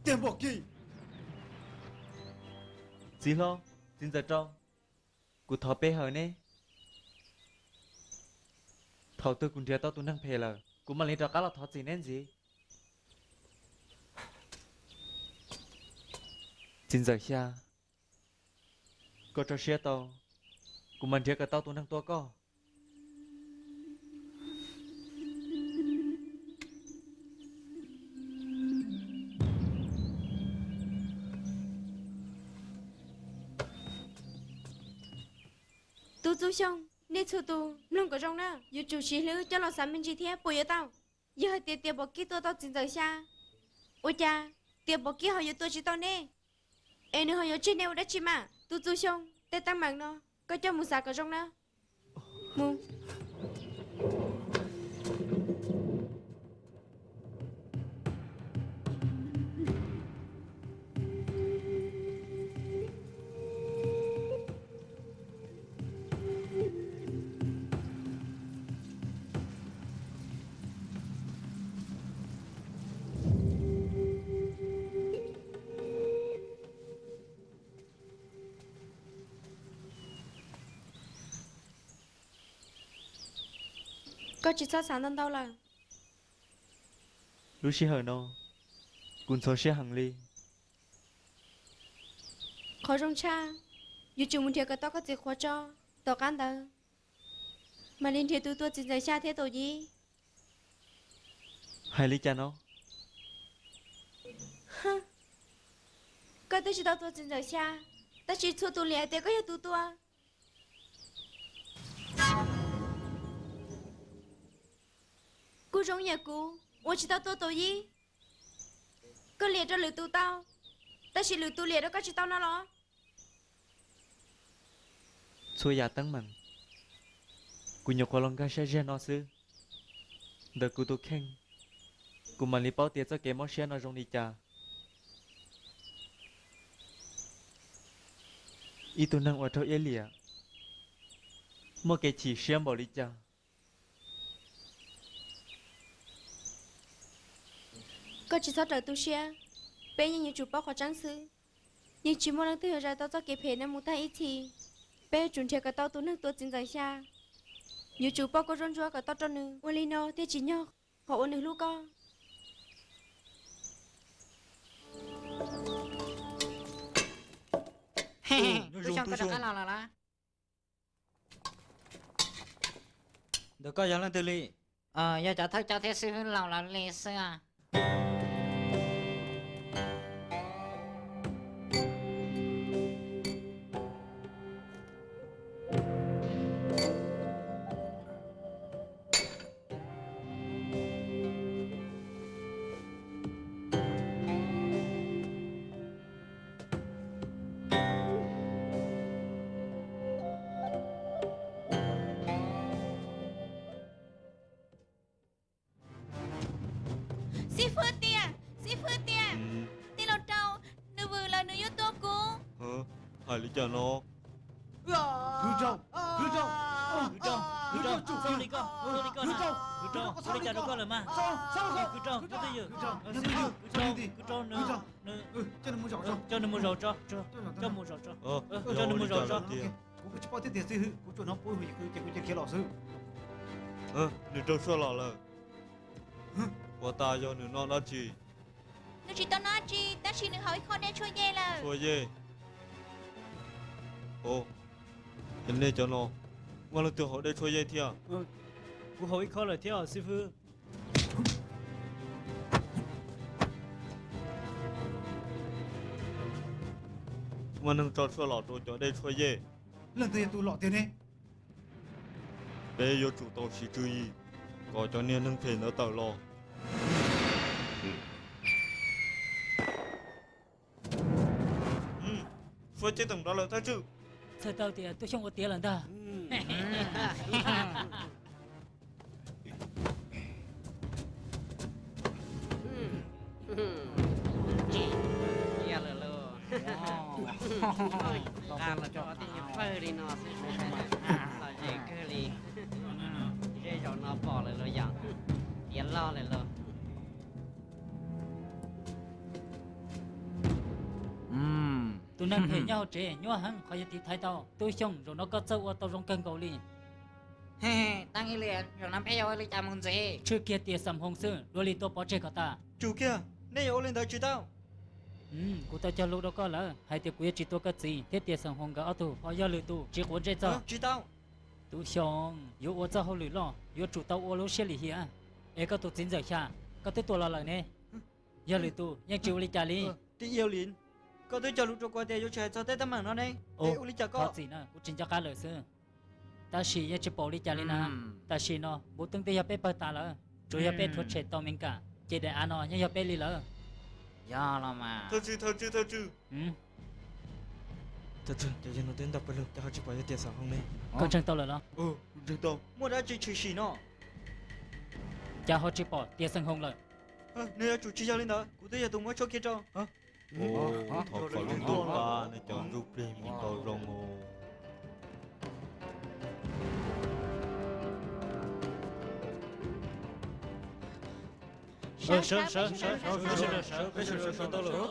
Tiag Npom Kij. Txiv hlob, txiv ntxawm Rau, kuv thov pe hawm neb. Thaum twg kuv nrhiav tau tus neeg phem lawm, kuv mam li rov qab los thov txim neb ntxiv. Txiv ntxawm Xya, koj tso siab tau, kuv mam nrhiav kom tau tus neeg tua koj. Tub Txuj Xyooj, nej txhua tus mloog kom zoo na, yuav tsum siv hlwb coj los xav me ntsis thiab puas yuav tau. Yog hais tias Tiag Npom Kij tua tau txiv ntxawm Xya, ua cas Tiag Npom Kij ho yuav tua tsis tau nej, es nws ho yuav tseg nej ua dab tsi mas? Tub Txuj Xyooj, tej teeb meem no koj coj mus xav kom zoo na. Mus. Koj tsis txhob xav ntau ntau lawm. Lub sij hawm no, kuv ntxhov siab heev li. Qhov zoo tshaj, yuav tsum mus nrhiav kom tau koj txiv qhuav tso. Tom qab ntawd, mam li nrhiav tus tua txiv ntxawm Xya thiab Taus Yib. Hais li cas no? Koj twb tsis tau tua txiv ntxawm Xya, tab sis txhua tus liam hais tias koj yog tus tua. Kuj zoo yam kuv uas tsis tau tua Taus Yib. Koj liam rau lwm tus tau, tab sis lwm tus liam rau koj tsis tau no los? Txhua yam teeb meem, kuv nyuam qhuav los nkag siab zaj no xwb. Ntawm kuv tus kheej, kuv mam li paub tias txoj kev mob siab no zoo li cas. Ib tug neeg uas raug iab liam, muaj kev chim siab npaum li cas. Koj tsis txhob rawm tu siab, peb yeej yuav tsum paub qhov tseeb xwb. Yeej tsis muaj leej twg yuav zais tau txoj kev phem no mus tag ib txhis. Peb yuav tsum nrhiav kom tau tus neeg tua txiv ntxawm Xya. Yuav tsum pauj koj zuab ntsuab kom tau rau nws, ua li no thiaj tsim nyog qhov uas nws hlub koj. Tub Xyooj, koj rov qab los lawm los? Ntawm koj yog leej twg li? Yog cov thawj coj thiab xib hwb laus lawv li xwb. Xib fwb tiag, xib fwb tiag, tij laug Rau, nws vwm lawm, nws yuav tua kuv. Hais li cas no? Kwv Rau, Kwv Rau, Kwv Rau, Kwv Rau, txhob li koj, txhob li koj, Kwv Rau, ua li cas rau koj lawm mas? Kwv Rau, koj twb yog, Kwv Rau, Kwv Rau, nws, coj nws mus zaum tso, coj nws mus zaum tso, coj mus zaum tso, coj nws mus zaum tso. Kuv tsis paub thiab tiag xib hwb, kuv tsuas hnov puab hu ces kuv cia khiav los xwb. Nws raug tshuaj los lawm. Puas tas yog nws noj dab tsi? Nws tsis tau noj dab tsi, tab sis nws haus ib khob dej tshuaj yej lawm. Tshuaj yej? Ov, es nej cov no, muaj leej twg haus dej tshuaj yej thiab? Kuv haus ib khob lawm thiab xib fwb. Muaj neeg tso tshuaj los rau cov dej tshuaj yej. Leej twg yog tus lom tiag ne? Peb yuav tsum tau siv tswv yim kom cov niag neeg phem ntawd tawm los. Suav cev teem nrov lawm, thawj tswj. Txhais tau tias Tub Xyooj ua tiav lawm ntag. Nqa los rau tej nyuag fawj li no xwb, lom zem kawg li. Zej zaum no pom lawm los yom, tiav loj lawm lauj. Tus neeg phem nyob hauv tsev nyuaj heev, qhov yog tiv thaiv tau. Tub Xyooj, zaum no koj txawj ua tau zoo kawg nkaus li. Tab sis zaum no peb yuav ua li cas mus ntxiv? Tshwj kiag tias Xam Hoo xwb, dua li tua pov tseg kom tas. Tsum kiag, nej yuav ua li ntawd tsis tau. Kuv tau cog lus rau koj lawm hais tias kuv yuav tsis tua koj txiv thiab tias Xam Hoo nkawd ob tug ho yog lwm tus tsis quav ntsej txog. Tsis tau. Tub Xyooj, yuav ua txoj hauj lwm loj yuav tsum tau ua lub siab lim hiam. Es koj tus txiv ntxawm Xya, koj twb tua los lawm ne. Yog lwm tus yeej tsis ua li cas li. Tij Yau Lin, koj twb cog lus rau kuv tias yuav tsis hais txog tej teeb meem no ne, es ua li cas koj? Thov txim na, kuv tsis nco qab lawm xwb. Tab sis yeej tsis pom ua li cas li na. Tam sim no npuv teeb twb yog peb pawg tas lawm, tsuas yog peb rhuav tshem tau me kam, ces daim av no yeej yog peb li lawm. Yog los mas. Thawj tswj, thawj tswj, thawj tswj. Thawj tswj, cov yawg no twb ntaus pawg lug, cas ho tsis pom yog tias Xam Hoo ne? Koj ntseeg tau lawm los? Ntseeg tau. Muaj dab tsi tshwm sim no? Cas ho tsis pom tias Xam Hoo lawm? Nws yuav tsum tsis yog li ntawd, kuv twb yog tus muab tshuab kiag rau. Thov kom lub ntuj pab nej cov ntsuj plig mus tau zoo os. Sawv, sawv, sawv, sawv, sawv tau lawm.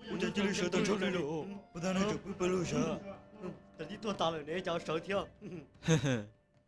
Ua cas cia li sawv tag nrho li lawm? Puas tas nej tseem pw pawg lug sawv? Tam tib tuag tas lawm ne, cas sawv thiab?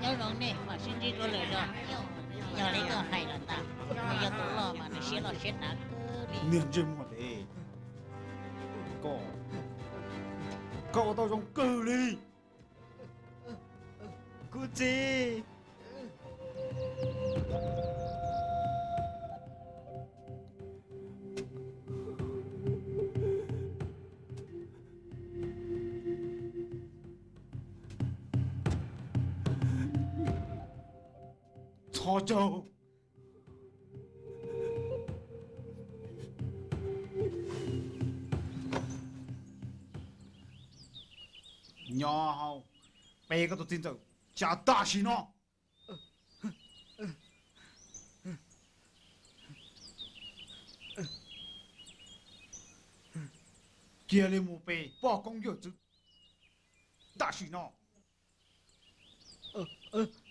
Nyob zoo nej mam sib ntsib dua lawm los. Yog li koj hais los tas, nws yog tus loj mas nws siab loj siab dav kawg li. Niag ntsej muag dev, koj, koj ua tau zoo kawg li. Kuv txiv. Txhob caug. Nyob hauv, pe koj tus txiv ntxawm cas tam sim no. Cia li mus pe poj koob yawm txwv tam sim no.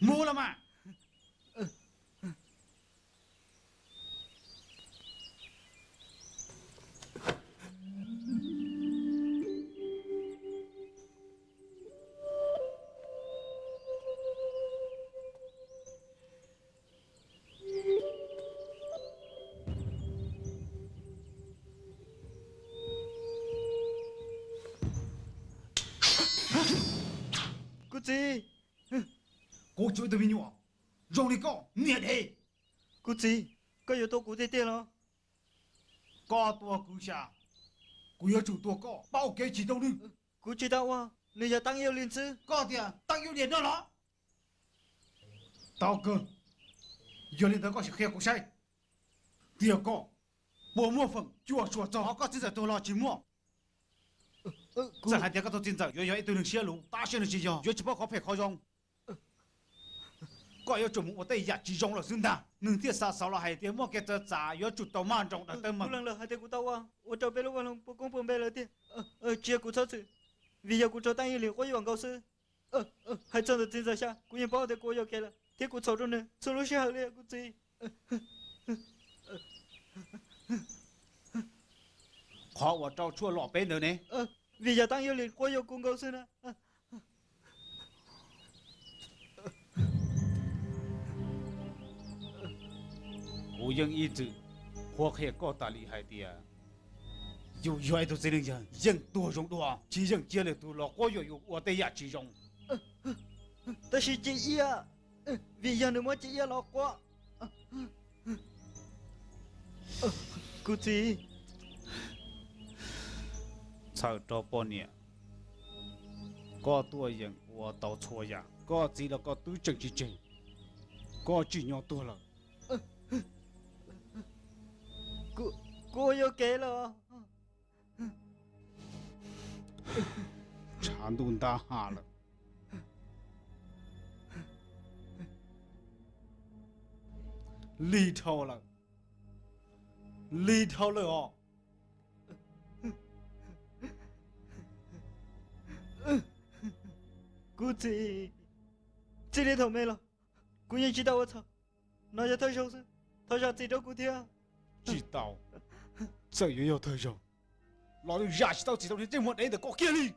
Mus los mas. Kuv txiv, kuv tsuas ib tug me nyuam zoo li koj niag dev. Kuv txiv, koj yuav tua kuv tiag tiag los? Koj tua kuv xya, kuv yuav tsum tua koj paub kev tsis rau nws. Kuv tsis tau ua, nws yog Taab Yuj Lis xwb. Koj tias Taab Yuj Lis no los? Tau kawg, yog li ntawd koj sim qhia kuv saib tias koj puas muaj feem cuam suam txog qhov koj txiv ntxawm tuag los tsis muaj. Txawm hais tias koj tus txiv ntxawm yuav yog ib tug neeg siab luv, tab sis nws tsis yog, yuav tsis paub qhov phem qhov zoo. Koj yuav tsum mus ua tej yam tsis zoo lawm xwb ntag. Nws thiaj xav xav los hais tias muaj kev txawv txav yuav tsum tau maj nroos daws teeb meem. Kuv leej lawm hais tias kuv tau ua, ua rau peb lub vaj loog puas koob puas npe lawm tiag. Tsis yog kuv txhob txwm, vim yog kuv raug Taab Yuj Lis quab yuam nkaus xwb. Hais txog ntawm txiv ntxawm xya, kuv yeej paub tias kuv ua yuam kev lawm thiab kuv txhaum rau nws txhua lub sij hawm li kuv txiv. Qhov uas rau tshuaj lom peb ntawd ne? Vim yog Taab Yuj Lis quab yuam kuv nkaus xwb na. Kuv yeej ib txwm qhuab qhia koj tas li hais tias yus yog ib tug txiv neej yawg yeej tuag zoo dua, tsis yeej cia lwm tus los quab yuam yus ua tej yam tsis zoo. Tab sis Ci Iab, vim yog nws muab Ci Iab los quab. Kuv txiv. Txhawm rau poj niam, koj tuaj yeem ua tau txhua yam, koj txiv los koj twb tseem tsis tseg, koj tsim nyog tuag lawm. Kuv ua yuam kev lawm. Tshav ntuj ntab ha lawm. Lig dhau lawm. Lig dhau lawm os. Kuv txiv, txij li thaum me los kuv yeej tsis tau ua txhaum. No yog thawj zaug xwb, thov zam txim rau kuv thiab. Tsis tau. Txawm yuav yog thawj zaug los yeej zam tsis tau txim rau niag ntsej muag dev ntawm koj kiag li.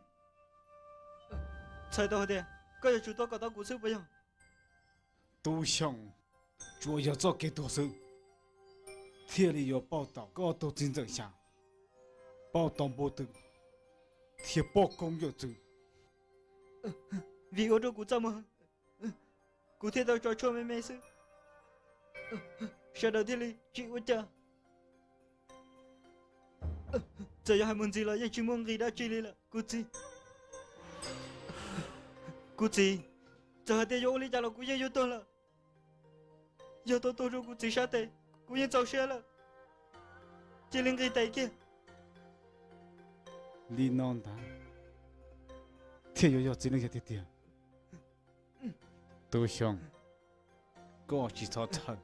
Txhais tau hais tias koj yuav tsum tuaj kom tau kuv xwb puas yog? Tub Xyooj, tsuas yog txoj kev tuag xwb thiaj li yuav pauj tau koj tus txiv ntxawm Xya, pauj tau npua twm thiab poj koob yawm txwv. Vim ua rau kuv txaj muag, kuv thiaj tau tso tshuaj me me xwb, sawv daws thiaj li tsis ua cas. Txawm yuav hais mus ntxiv los yeej tsis muaj nqis dab tsi li lawm kuv txiv. Kuv txiv, txawm hais tias yuav ua li cas los kuv yeej yuav tuag lawm. Yog tau tuag rau kuv txiv sab tes, kuv yeej txaus siab lawm. Cia li nqis tes kiag. Li no ntag thiaj yuav yog txiv neej yog tiag tiag. Tub Xyooj, koj tsis txhob txhawj,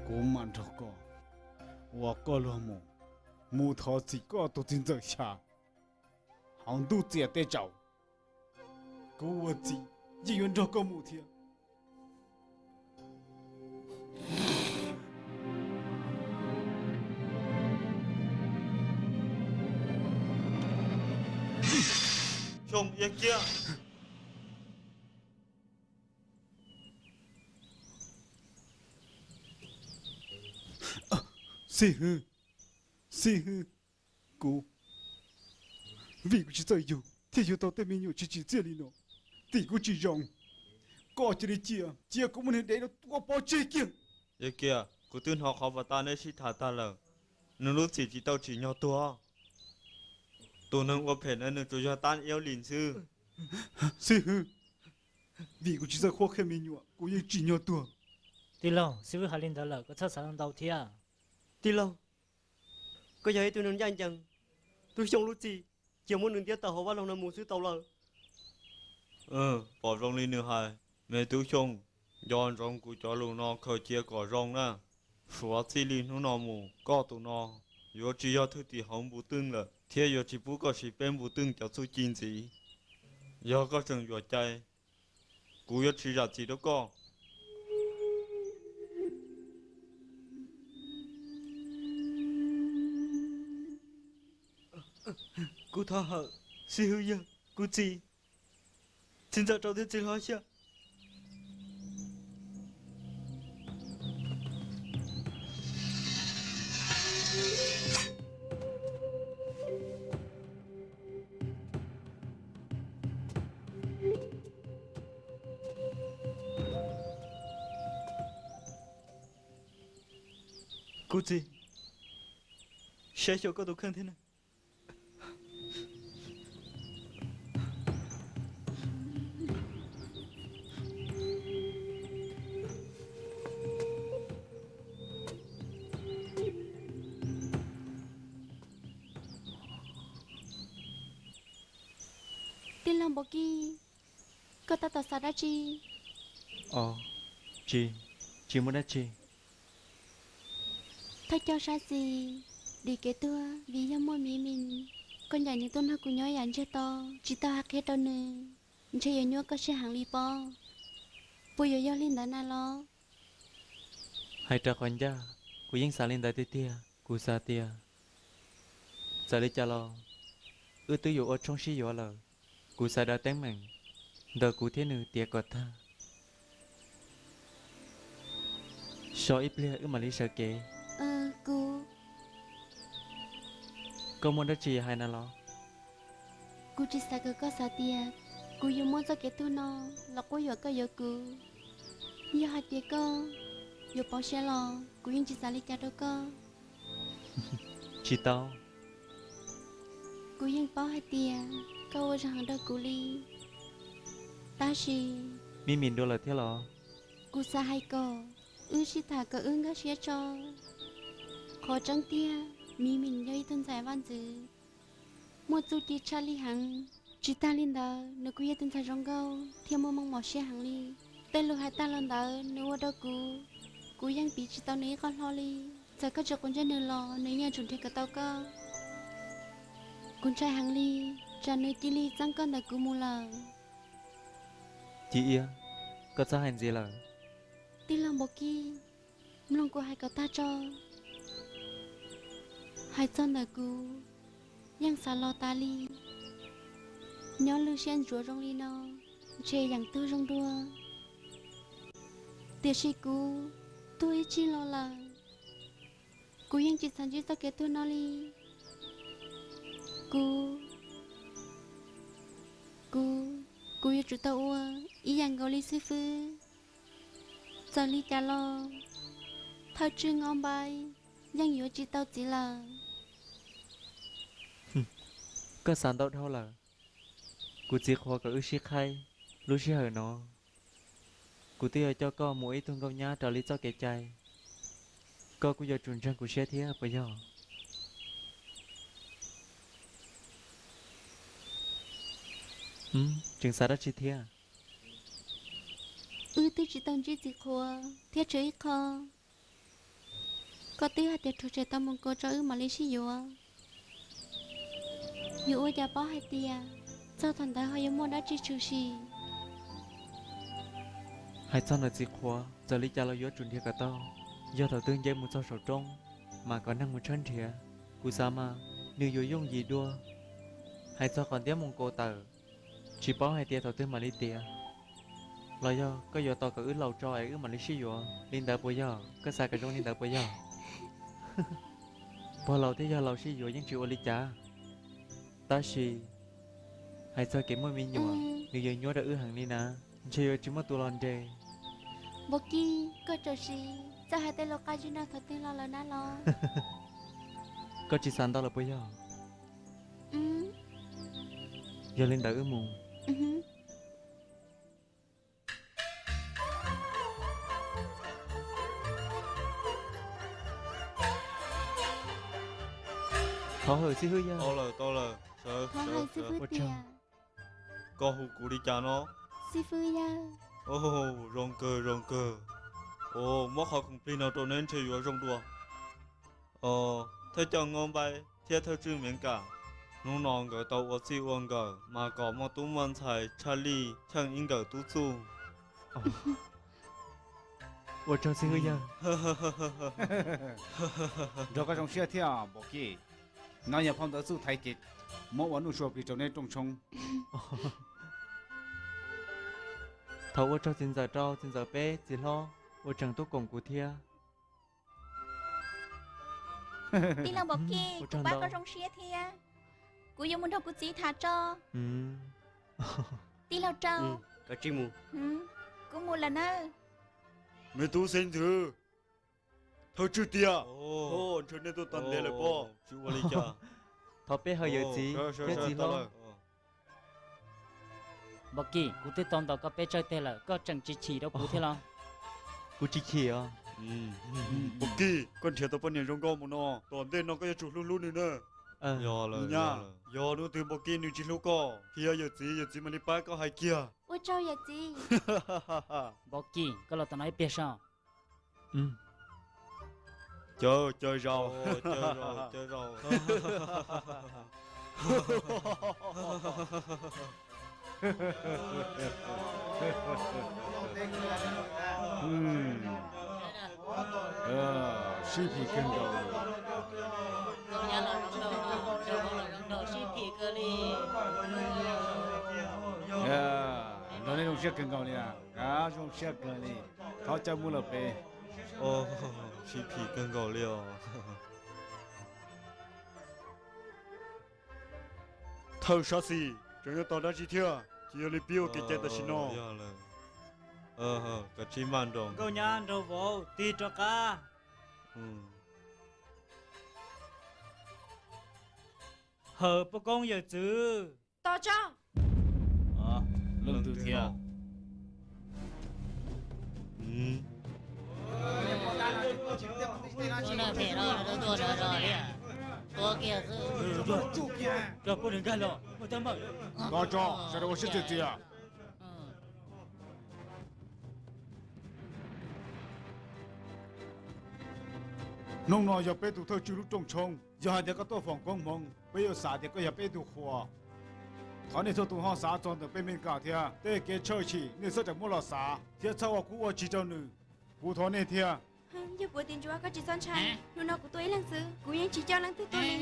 kuv mam nrog koj ua koj luag mus, mus thov txim koj tus txiv ntxawm Xya hauv ntuj txias teb tsaus. Kuv ua txiv yeej yuav nrog koj mus thiab. Xyooj, yeej kiag. Xib hwb, xib hwb, kuv, vim kuv tsis txawj yug thiaj yug tau tej me nyuam tsis tsim txiaj li no. Tim kuv tsis zoo, koj cia li cia, cia kuv muab niag dev no tua pov tseg kiag. Yeej kiag, kuv twb hnov qhov pas tas neb sib tham tag lawm. Nws lub txim tsis tau tsim nyog tuag. Tus neeg ua phem na nws tsuas yog tab iab lim xwb. Xib hwb, vim kuv tsis txawj qhuab qhia me nyuam kuv yeej tsim nyog tuag. Tij laug, xib hwb hais li ntawd lawm koj txhob xav ntau thiab. Tij laug, koj yog ib tug neeg ncaj ncees, Tub Xyooj lub txim cia muab nws ntiab tawm hauv vaj loog no mus xwb tau lawm. Pom zoo li nws hais, me Tub Xyooj, nco ntsoov kuv cov lus no khaws cia kom zoo na. Suav txij li hnub no mus koj tus no yuav tsis yog thwj tim hauv npus twj lawm thiab yuav tsis pub koj siv peb npus twj cov txuj ci ntxiv. Yog koj tseem yuam cai, kuv yuav tsis zam txim rau koj. Kuv thov hawm, xib hwb yawg, kuv txiv, txiv ntxawm rau thiab txiv hlob xya. Kuv txiv, saib xyuas koj tus kheej thiab na. Tij laug Npauj Kib, koj tab tom xav dab tsi? Os, tsis, tsis muaj dab tsi. Thawj coj sab xis dim kev tuag vim yog muaj Miv Mis, koj ncaim nws tuaj nrog kuv nyob yam ntsiag to, tsis tau hais qhia rau nws, ntshe yuav nyuaj koj siab heev li pob. Puas yuav yog li ntawd na los? Hais raws qhov ncaj, kuv yeej xav li ntawd tiag tiag. Kuv xav tias txawm li cas los wb twb yuav ua tshoob sib yuav lawm. Kuv xav daws teeb meem ntawm kuv thiab nws tiav kom tag, so ib pliag wb mam li sawv kev. Koj muaj dab tsi hais na los? Kuv tsis xav kom koj xav tias kuv yuav muab txoj kev tuag no los quab yuam koj yuav kuv. Yog hais tias koj yuav pauv siab los kuv yeej tsis xav li cas rau koj. Tsis tau. Kuv yeej paub hais tias koj ua zoo heev rau kuv li, tab sis Miv Mis dua lawm thiab los? Kuv xav hais kom wb sib tham kom wb nkag siab tso. Qhov tseeb tiag, Miv Mis yog ib tug ntxhais vaj ntxwv, muaj txuj ci tshaj lij heev. Tsis tag li ntawd, nws kuj yog ib tug ntxhais zoo nkauj thiab muaj meej mom siab heev li. Tej lus hais tag los ntawd nws ua rau kuv, kuv yeej piv tsis tau nws ib qho hlo li. Txawm koj tsis quav ntsej nws los nws yeej yuav tsum nrhiav kom tau koj. Kuv ntshai heev li, tsam nws cia li txeeb koj ntawm kuv mus lawm. Ci Iab, koj txhob hais ntxiv lawm. Tij laug Npaum Kij, mloog kuv hais kom tag tso. Hais txog ntawm kuv, yeej xav los tas li. Nyob lub siab ntsuav zoo li no, ntshe yeem tug zoo dua. Tiam sis kuv tuag ib tsig los lawm, kuv yeej tsis xav ntsib txoj kev tuag no li. Kuv, kuv, kuv yuav tsum tau ua ib yam nkaus li xib fwb. Txawm li cas los thawj tswj Nyob Npai yeej yuav tsis tau txiv lawm. Koj xav ntau dhau lawm. Kuv txiv qhuav kom wb sib qhaib lub sij hawm no. Kuv twb yuav coj koj mus ua ib tug nkauj nyab raws li txoj kev cai. Koj kuj yuav tsum ntseeg kuv siab thiab puas yog? Tseem xav dab tsi thiab? Wb twb tsis tau ntsib txiv qhuav thiab, tshuav ib qho, koj twb hais tias rhuav tshem tau mus kaus tso wb mam li sib yuav. Yuav ua cas paub hais tias txog thaum ntawd ho yuav muaj dab tsi tshwm sim. Hais txog ntawm txiv qhuav, txawm li cas los yuav tsum nrhiav kom tau. Yog thaum twg nce mus txog saum roob, mam kom neeg mus tshawb nrhiav. Kuv xav mas nws yuav yooj yim dua. Hais txog qhov ntiab mus kaus tawm, tsis paub hais tias thaum twg mam li tiav. Los yog koj yuav tos kom wb laus tso es wb mam li sib yuav li ntawd puas yog? Koj xav kom zoo li ntawd puas yog? Pog laus thiab yawg laus sib yuav yeej tsis ua li cas. Tab sis hais txog kev muaj me nyuam, nws yuav nyuaj rau wb heev li na. Ntshe yuav tsis muaj tus los nres. Npaum Kij, koj txawm siv txawj hais tej lus qab zib no thaum twg los lawm na los? Koj tsis xav ntau lawm puas yog? Yog li ntawd wb mus. Thov hawm xib hwb yawg. Tau lawm, tau lawm. Thov hawm xib hwb tias. Koj hu kuv li cas no? Xib hwb yawg. Zoo kawg, zoo kawg. Muab qhov khoom plig no rau neb ntshe yuav zoo dua. Thawj coj Nyob Npai thiab thawj tswj Mev Kam, hnub no nkawd tau ua txij ua nkawm mas kom muaj tub muaj ntxhais tshaj lij cheej ib nkawm tub txuj. Ua tsaug xib hwb yawg. Nrog koj zoo siab thiab Npaum Kij. No yog phau ntawv txuj thaiv kev muab ua nuj sua plig rau neb rooj tshoob. Thov ua tsaug txiv ntxawm rau txiv ntxawm peb txiv hlob uas tseem tuaj koom kuv thiab. Tij laug Npaum Kij, kuv pab koj zoo siab thiab. Kuv yuav mus nrog kuv txiv tham tso. Tij laug Rau, kuv mus lawm nawb. Me tub xeeb ntxwv, thawj tswj tiag, ntshe nej tuaj tag ntev lawm pob. Tsis ua li cas. Thov peb hawm yawm txiv thiab txiv hlob. Npaum Kij, kuv twb tau ntaus koj peb tsawg teg lawm, koj tseem tsis chim rau kuv thiab los? Kuv tsis chim os. Npaum Kij, koj nrhiav tau poj niam zoo nkauj mus no, tom ntej no koj yuav tsum hlub hlub nws na. Yog hnub twg Npaum Kij nws tsis hlub koj, qhia yawm txiv, yawm txiv mam li pab koj hais kiag. Ua tsaug yawm txiv. Npaum Kij, koj los tom no ib pliag saib. Caw, caw zaus, caw zaus, caw zaus. Sib phim kawg nkaus li. Nrog nej zoo siab kawg nkaus li, zoo siab kawg li. Thov caw mus lawm pem. Sib phim kawg nkaus li os. Thawj Sab Xis, tseem yuav tos dab tsi thiab? Ces yog li pib ua kev cai tam sim no. Nkauj nyab nraug vauv tig rov qab. Hawm poj koob yawm txwv. Tos tso. Leej twg thiab? Ua na phem no tuaj zog zog thiab. Coj poj niam nkag los, muaj teeb meem. Los tso, sawv daws ua siab txias txias. Hnub no yog peb tus thawj tswj lub rooj tshoob, yog hais tias koj tuaj foom koob hmoov, peb yuav xav tias koj yog peb tus qhua. Thov nej txhua tus ho xav txog ntawm peb me kas thiab tej kev tshawj chim nej txhob rawm muab los xav thiab txhob ua kub ua tsis rau nws. Kuv thov nej thiab. Yog puas tis ntsuav koj tsis txhob ntshai, hnub no kuv tuaj ib leeg xwb, kuv yeej tsis coj leej twg tuaj li.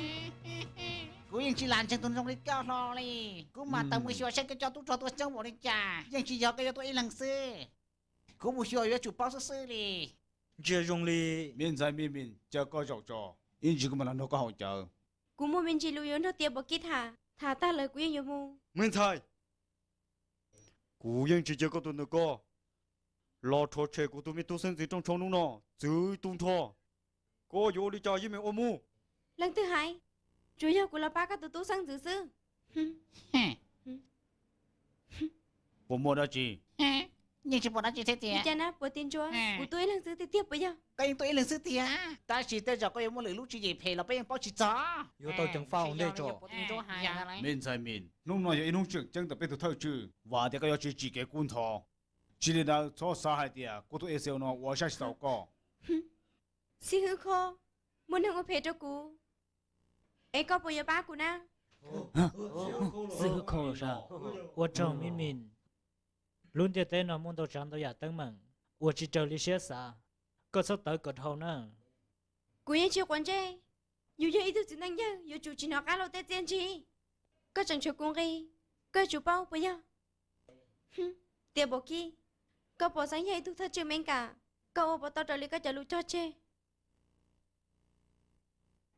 Kuv yeej tsis lam ntseeg tus ntxhais li koj hlo li. Kuv mam tau mus xyuas seb koj cov tub rog tuaj coob npaum li cas, yeej tsis yog koj yuav tuaj ib leeg xwb. Kuv mus xyuas yuav tsum paub xwb xwb li. Ntsia zoo li me ntxhais Mim Mim, caw koj zaum tso, ib ntsis kuv mam los nrog koj haus cawv. Kuv muaj me ntsis lus yuav nrog Tiav Npaum Kib tham, tham tag lawm kuv yeej yuav mus. Me ntxhais, kuv yeej tsis cia koj tus ntawm koj los rhuav tshem kuv tus me tub xeeb ntxwv rooj tshoob hnub no. Txwv tus nrho, koj yuav ua li cas yeej meem ua mus. Leej twg hais? Tsuas yog kuv los pab koj tus tub xeeb ntxwv xwb. Puas muaj dab tsi? Yeej tsis muaj dab tsi thiab tiag. Li cas na puas tis ntsuav, kuv tuaj ib leeg xwb tiag tiag puas yog? Koj yeej tuaj ib leeg xwb tiag, tab sis tej zaum koj yuav muaj lwm lub tswv yim phem los peb yeej paub tsis txog. Yuav tau ceev faj ua ntej tso. Me ntxhais Mim, hnub no yog ib hnub tseem ceeb ntawm peb tus thawj tswj, vam tias koj yuav tsis tsim kev kub ntxhov. Tsis li ntawd txhob xav hais tias kuv tus Excel no ua saib tsis taus koj. Xib hwb Khau, muaj neeg ua phem rau kuv, es koj puas yuav pab kuv na? Xib hwb Khau los sav, ua tsaug Mim Mim. Lub ntiaj teb no muaj ntau tsav ntau yam teeb meem uas tsis raws li siab xav, koj txhob tawv kom dhau na. Kuv yeej tsis quav ntsej, yus yog ib tug txiv neej yawg yuav tsum tsis hnov qab lauj tej txiaj ntsig. Koj tseem tshuav kuv nqi, koj yuav tsum paub puas yog? Tiav Npaum Kib, koj puas xeeb yog ib tug thawj tswj Mes Kas, koj ua puas tau raws li koj cov lus cog tseg?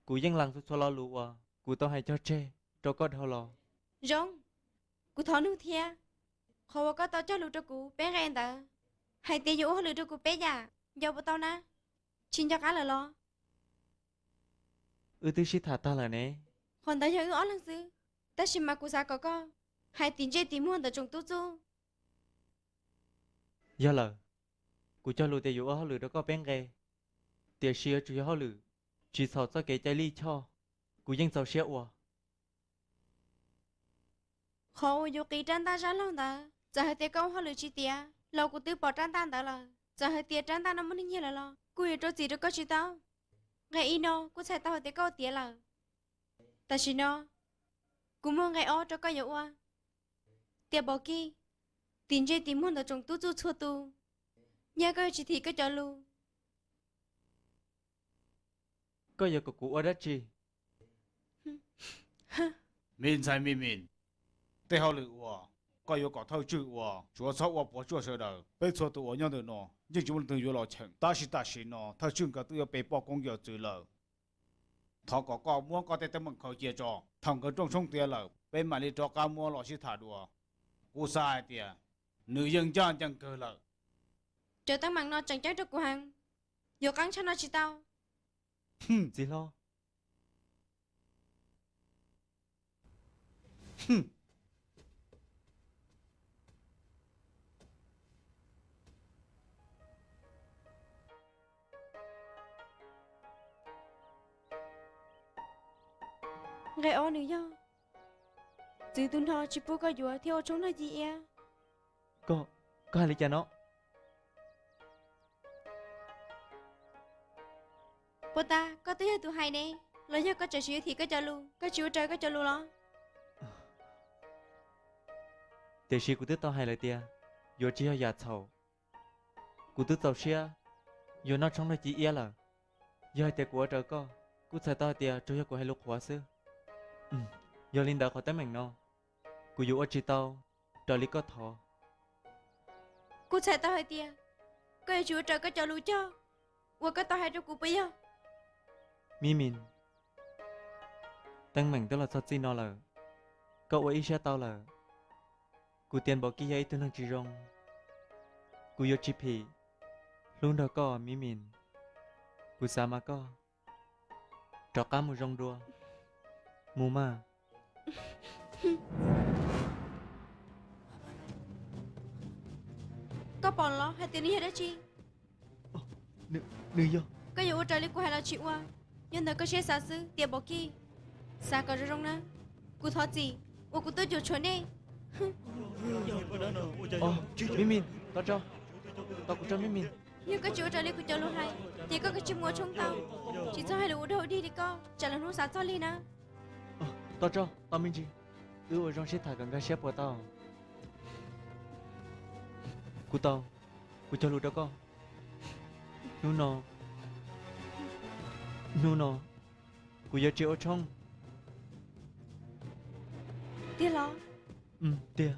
Kuv yeej lees txhua txhua lo lus uas kuv tau hais cog tseg rau koj dhau los. Zoo, kuv thov nug thiab, qhov uas koj tau cog lus rau kuv peb nqe ntawd, hais tias yuav ua hauj lwm rau kuv peb yam, nco puas tau na? Tsis nco qab lawm los? Wb twb sib tham tag lawm ne. Qhov ntawd yog wb ob leeg xwb, tab sis mas kuv xav kom koj hais tim ntsej tim muag ntawm tsoom tub txuj. Yog lawm, kuv cog lus tias yuav ua hauj lwm rau koj peb nqe, tiam sis yuav tsum yog hauj lwm tsis txhaum txoj kev cai lij choj, kuv yeej txaus siab ua. Qhov uas yuav qiv rab ntaj zaj laug ntawd, txawm hais tias koj ua hauj lwm tsis tiav los kuv twb pom rab ntaj ntawd lawm. Txawm hais tias rab ntaj no muaj neeg nyiag lawm los kuj yuav rau txim rau koj tsis tau. Nqe ib no kuj txhais tau hais tias koj ua tiav lawm. Tam sim no kuv muaj nqe ob rau koj yuav ua. Tiav Npaum Kib, tim ntsej tim muag ntawm tsoom tub txuj txhua tus, yog koj yuav tsis thim koj cov lus, koj yuav kom kuv ua dab tsi? Me ntxhais Mim Mim, tej hauj lwm uas koj yuav kom thawj tswj ua, tsuav txhob ua puas tsuaj sawv daws. Peb txhua tus uas nyob ntawm no yeej tsis muaj leej twg yuav los cheem, tab sis tam sim no thawj tswj nkawd twb yuav pe poj koob yawm txwv lawm. Thov kom koj muab koj tej teeb meem khaws cia tso, thaum nkawd rooj tshoob tiav lawm peb mam li rov qab muab los sib tham dua. Kuv xav hais tias nws yeej ncaj ncees kawg lawm. Cov teeb meem no tseem ceeb rau kuv heev, yuav qeeb tshaj no tsis tau. Txiv hlob. Nqe ob nws yog, txwv tus nrho tsis pub koj yuav thiab ua tshoob nrog ci iab. Koj, koj hais li cas no? Puas tas koj twb yog tus hais ne, los yog koj tseem tsis yuav thim koj cov lus, koj tsis ua raws koj cov lus los? Tiam sis kuv twb tau hais lawm tias yuav tsis yog yam txhaum. Kuv twb txaus siab yuav noj tshoob noj ci iab lawm. Yog hais tias kuv ua raws koj, kuj txhais tau hais tias tsuas yog kuv hais lus qhuav xwb. Yog li ntawd qhov teeb meem no kuv yuav ua tsis tau raws li koj thov. Kuj txhais tau hais tias koj yuav tsum ua raws koj cov lus cog uas koj tau hais rau kuv puas yog? Mim Mim, teeb meem twb los txog txij no lawm, koj ua ib siab tau lawm. Kuv Tiav Npaum Kib yog ib tug neeg tsis zoo, kuv yuav tsis phim hlub nrog koj Mim Mim. Kuv xav mas koj rov qab mus zoo dua, mus mas. Koj pom los hais tias nws yog dab tsi? Nws yog. Koj yuav ua raws li kuv hais los tsis ua? Yog ntawm koj siab xav xwb Tiav Npaum Kib. Xav kom zoo zoo na, kuv thov txim uas kuv tuaj cuam tshuam nej. Mib Mis, tos tso, tos kuv tso Mib Mis. Yog koj tsis ua raws li kuv cov lus hais, ces koj kav tsij mus ua tshoob tau, tsis txhob hais lus ua dog ua dig li koj, tsam lwm hnub xav txog li na. Tos tso, tos me ntsis, wb ua zoo sib tham kom nkag siab puas tau. Kuv tau, kuv cog lus rau koj. Hnub no, hnub no kuv yuav tsis ua tshoob. Tiag los? Tiag.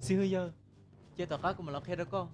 Xib hwb yawg, ces tom qab kuv mam los qhia rau koj.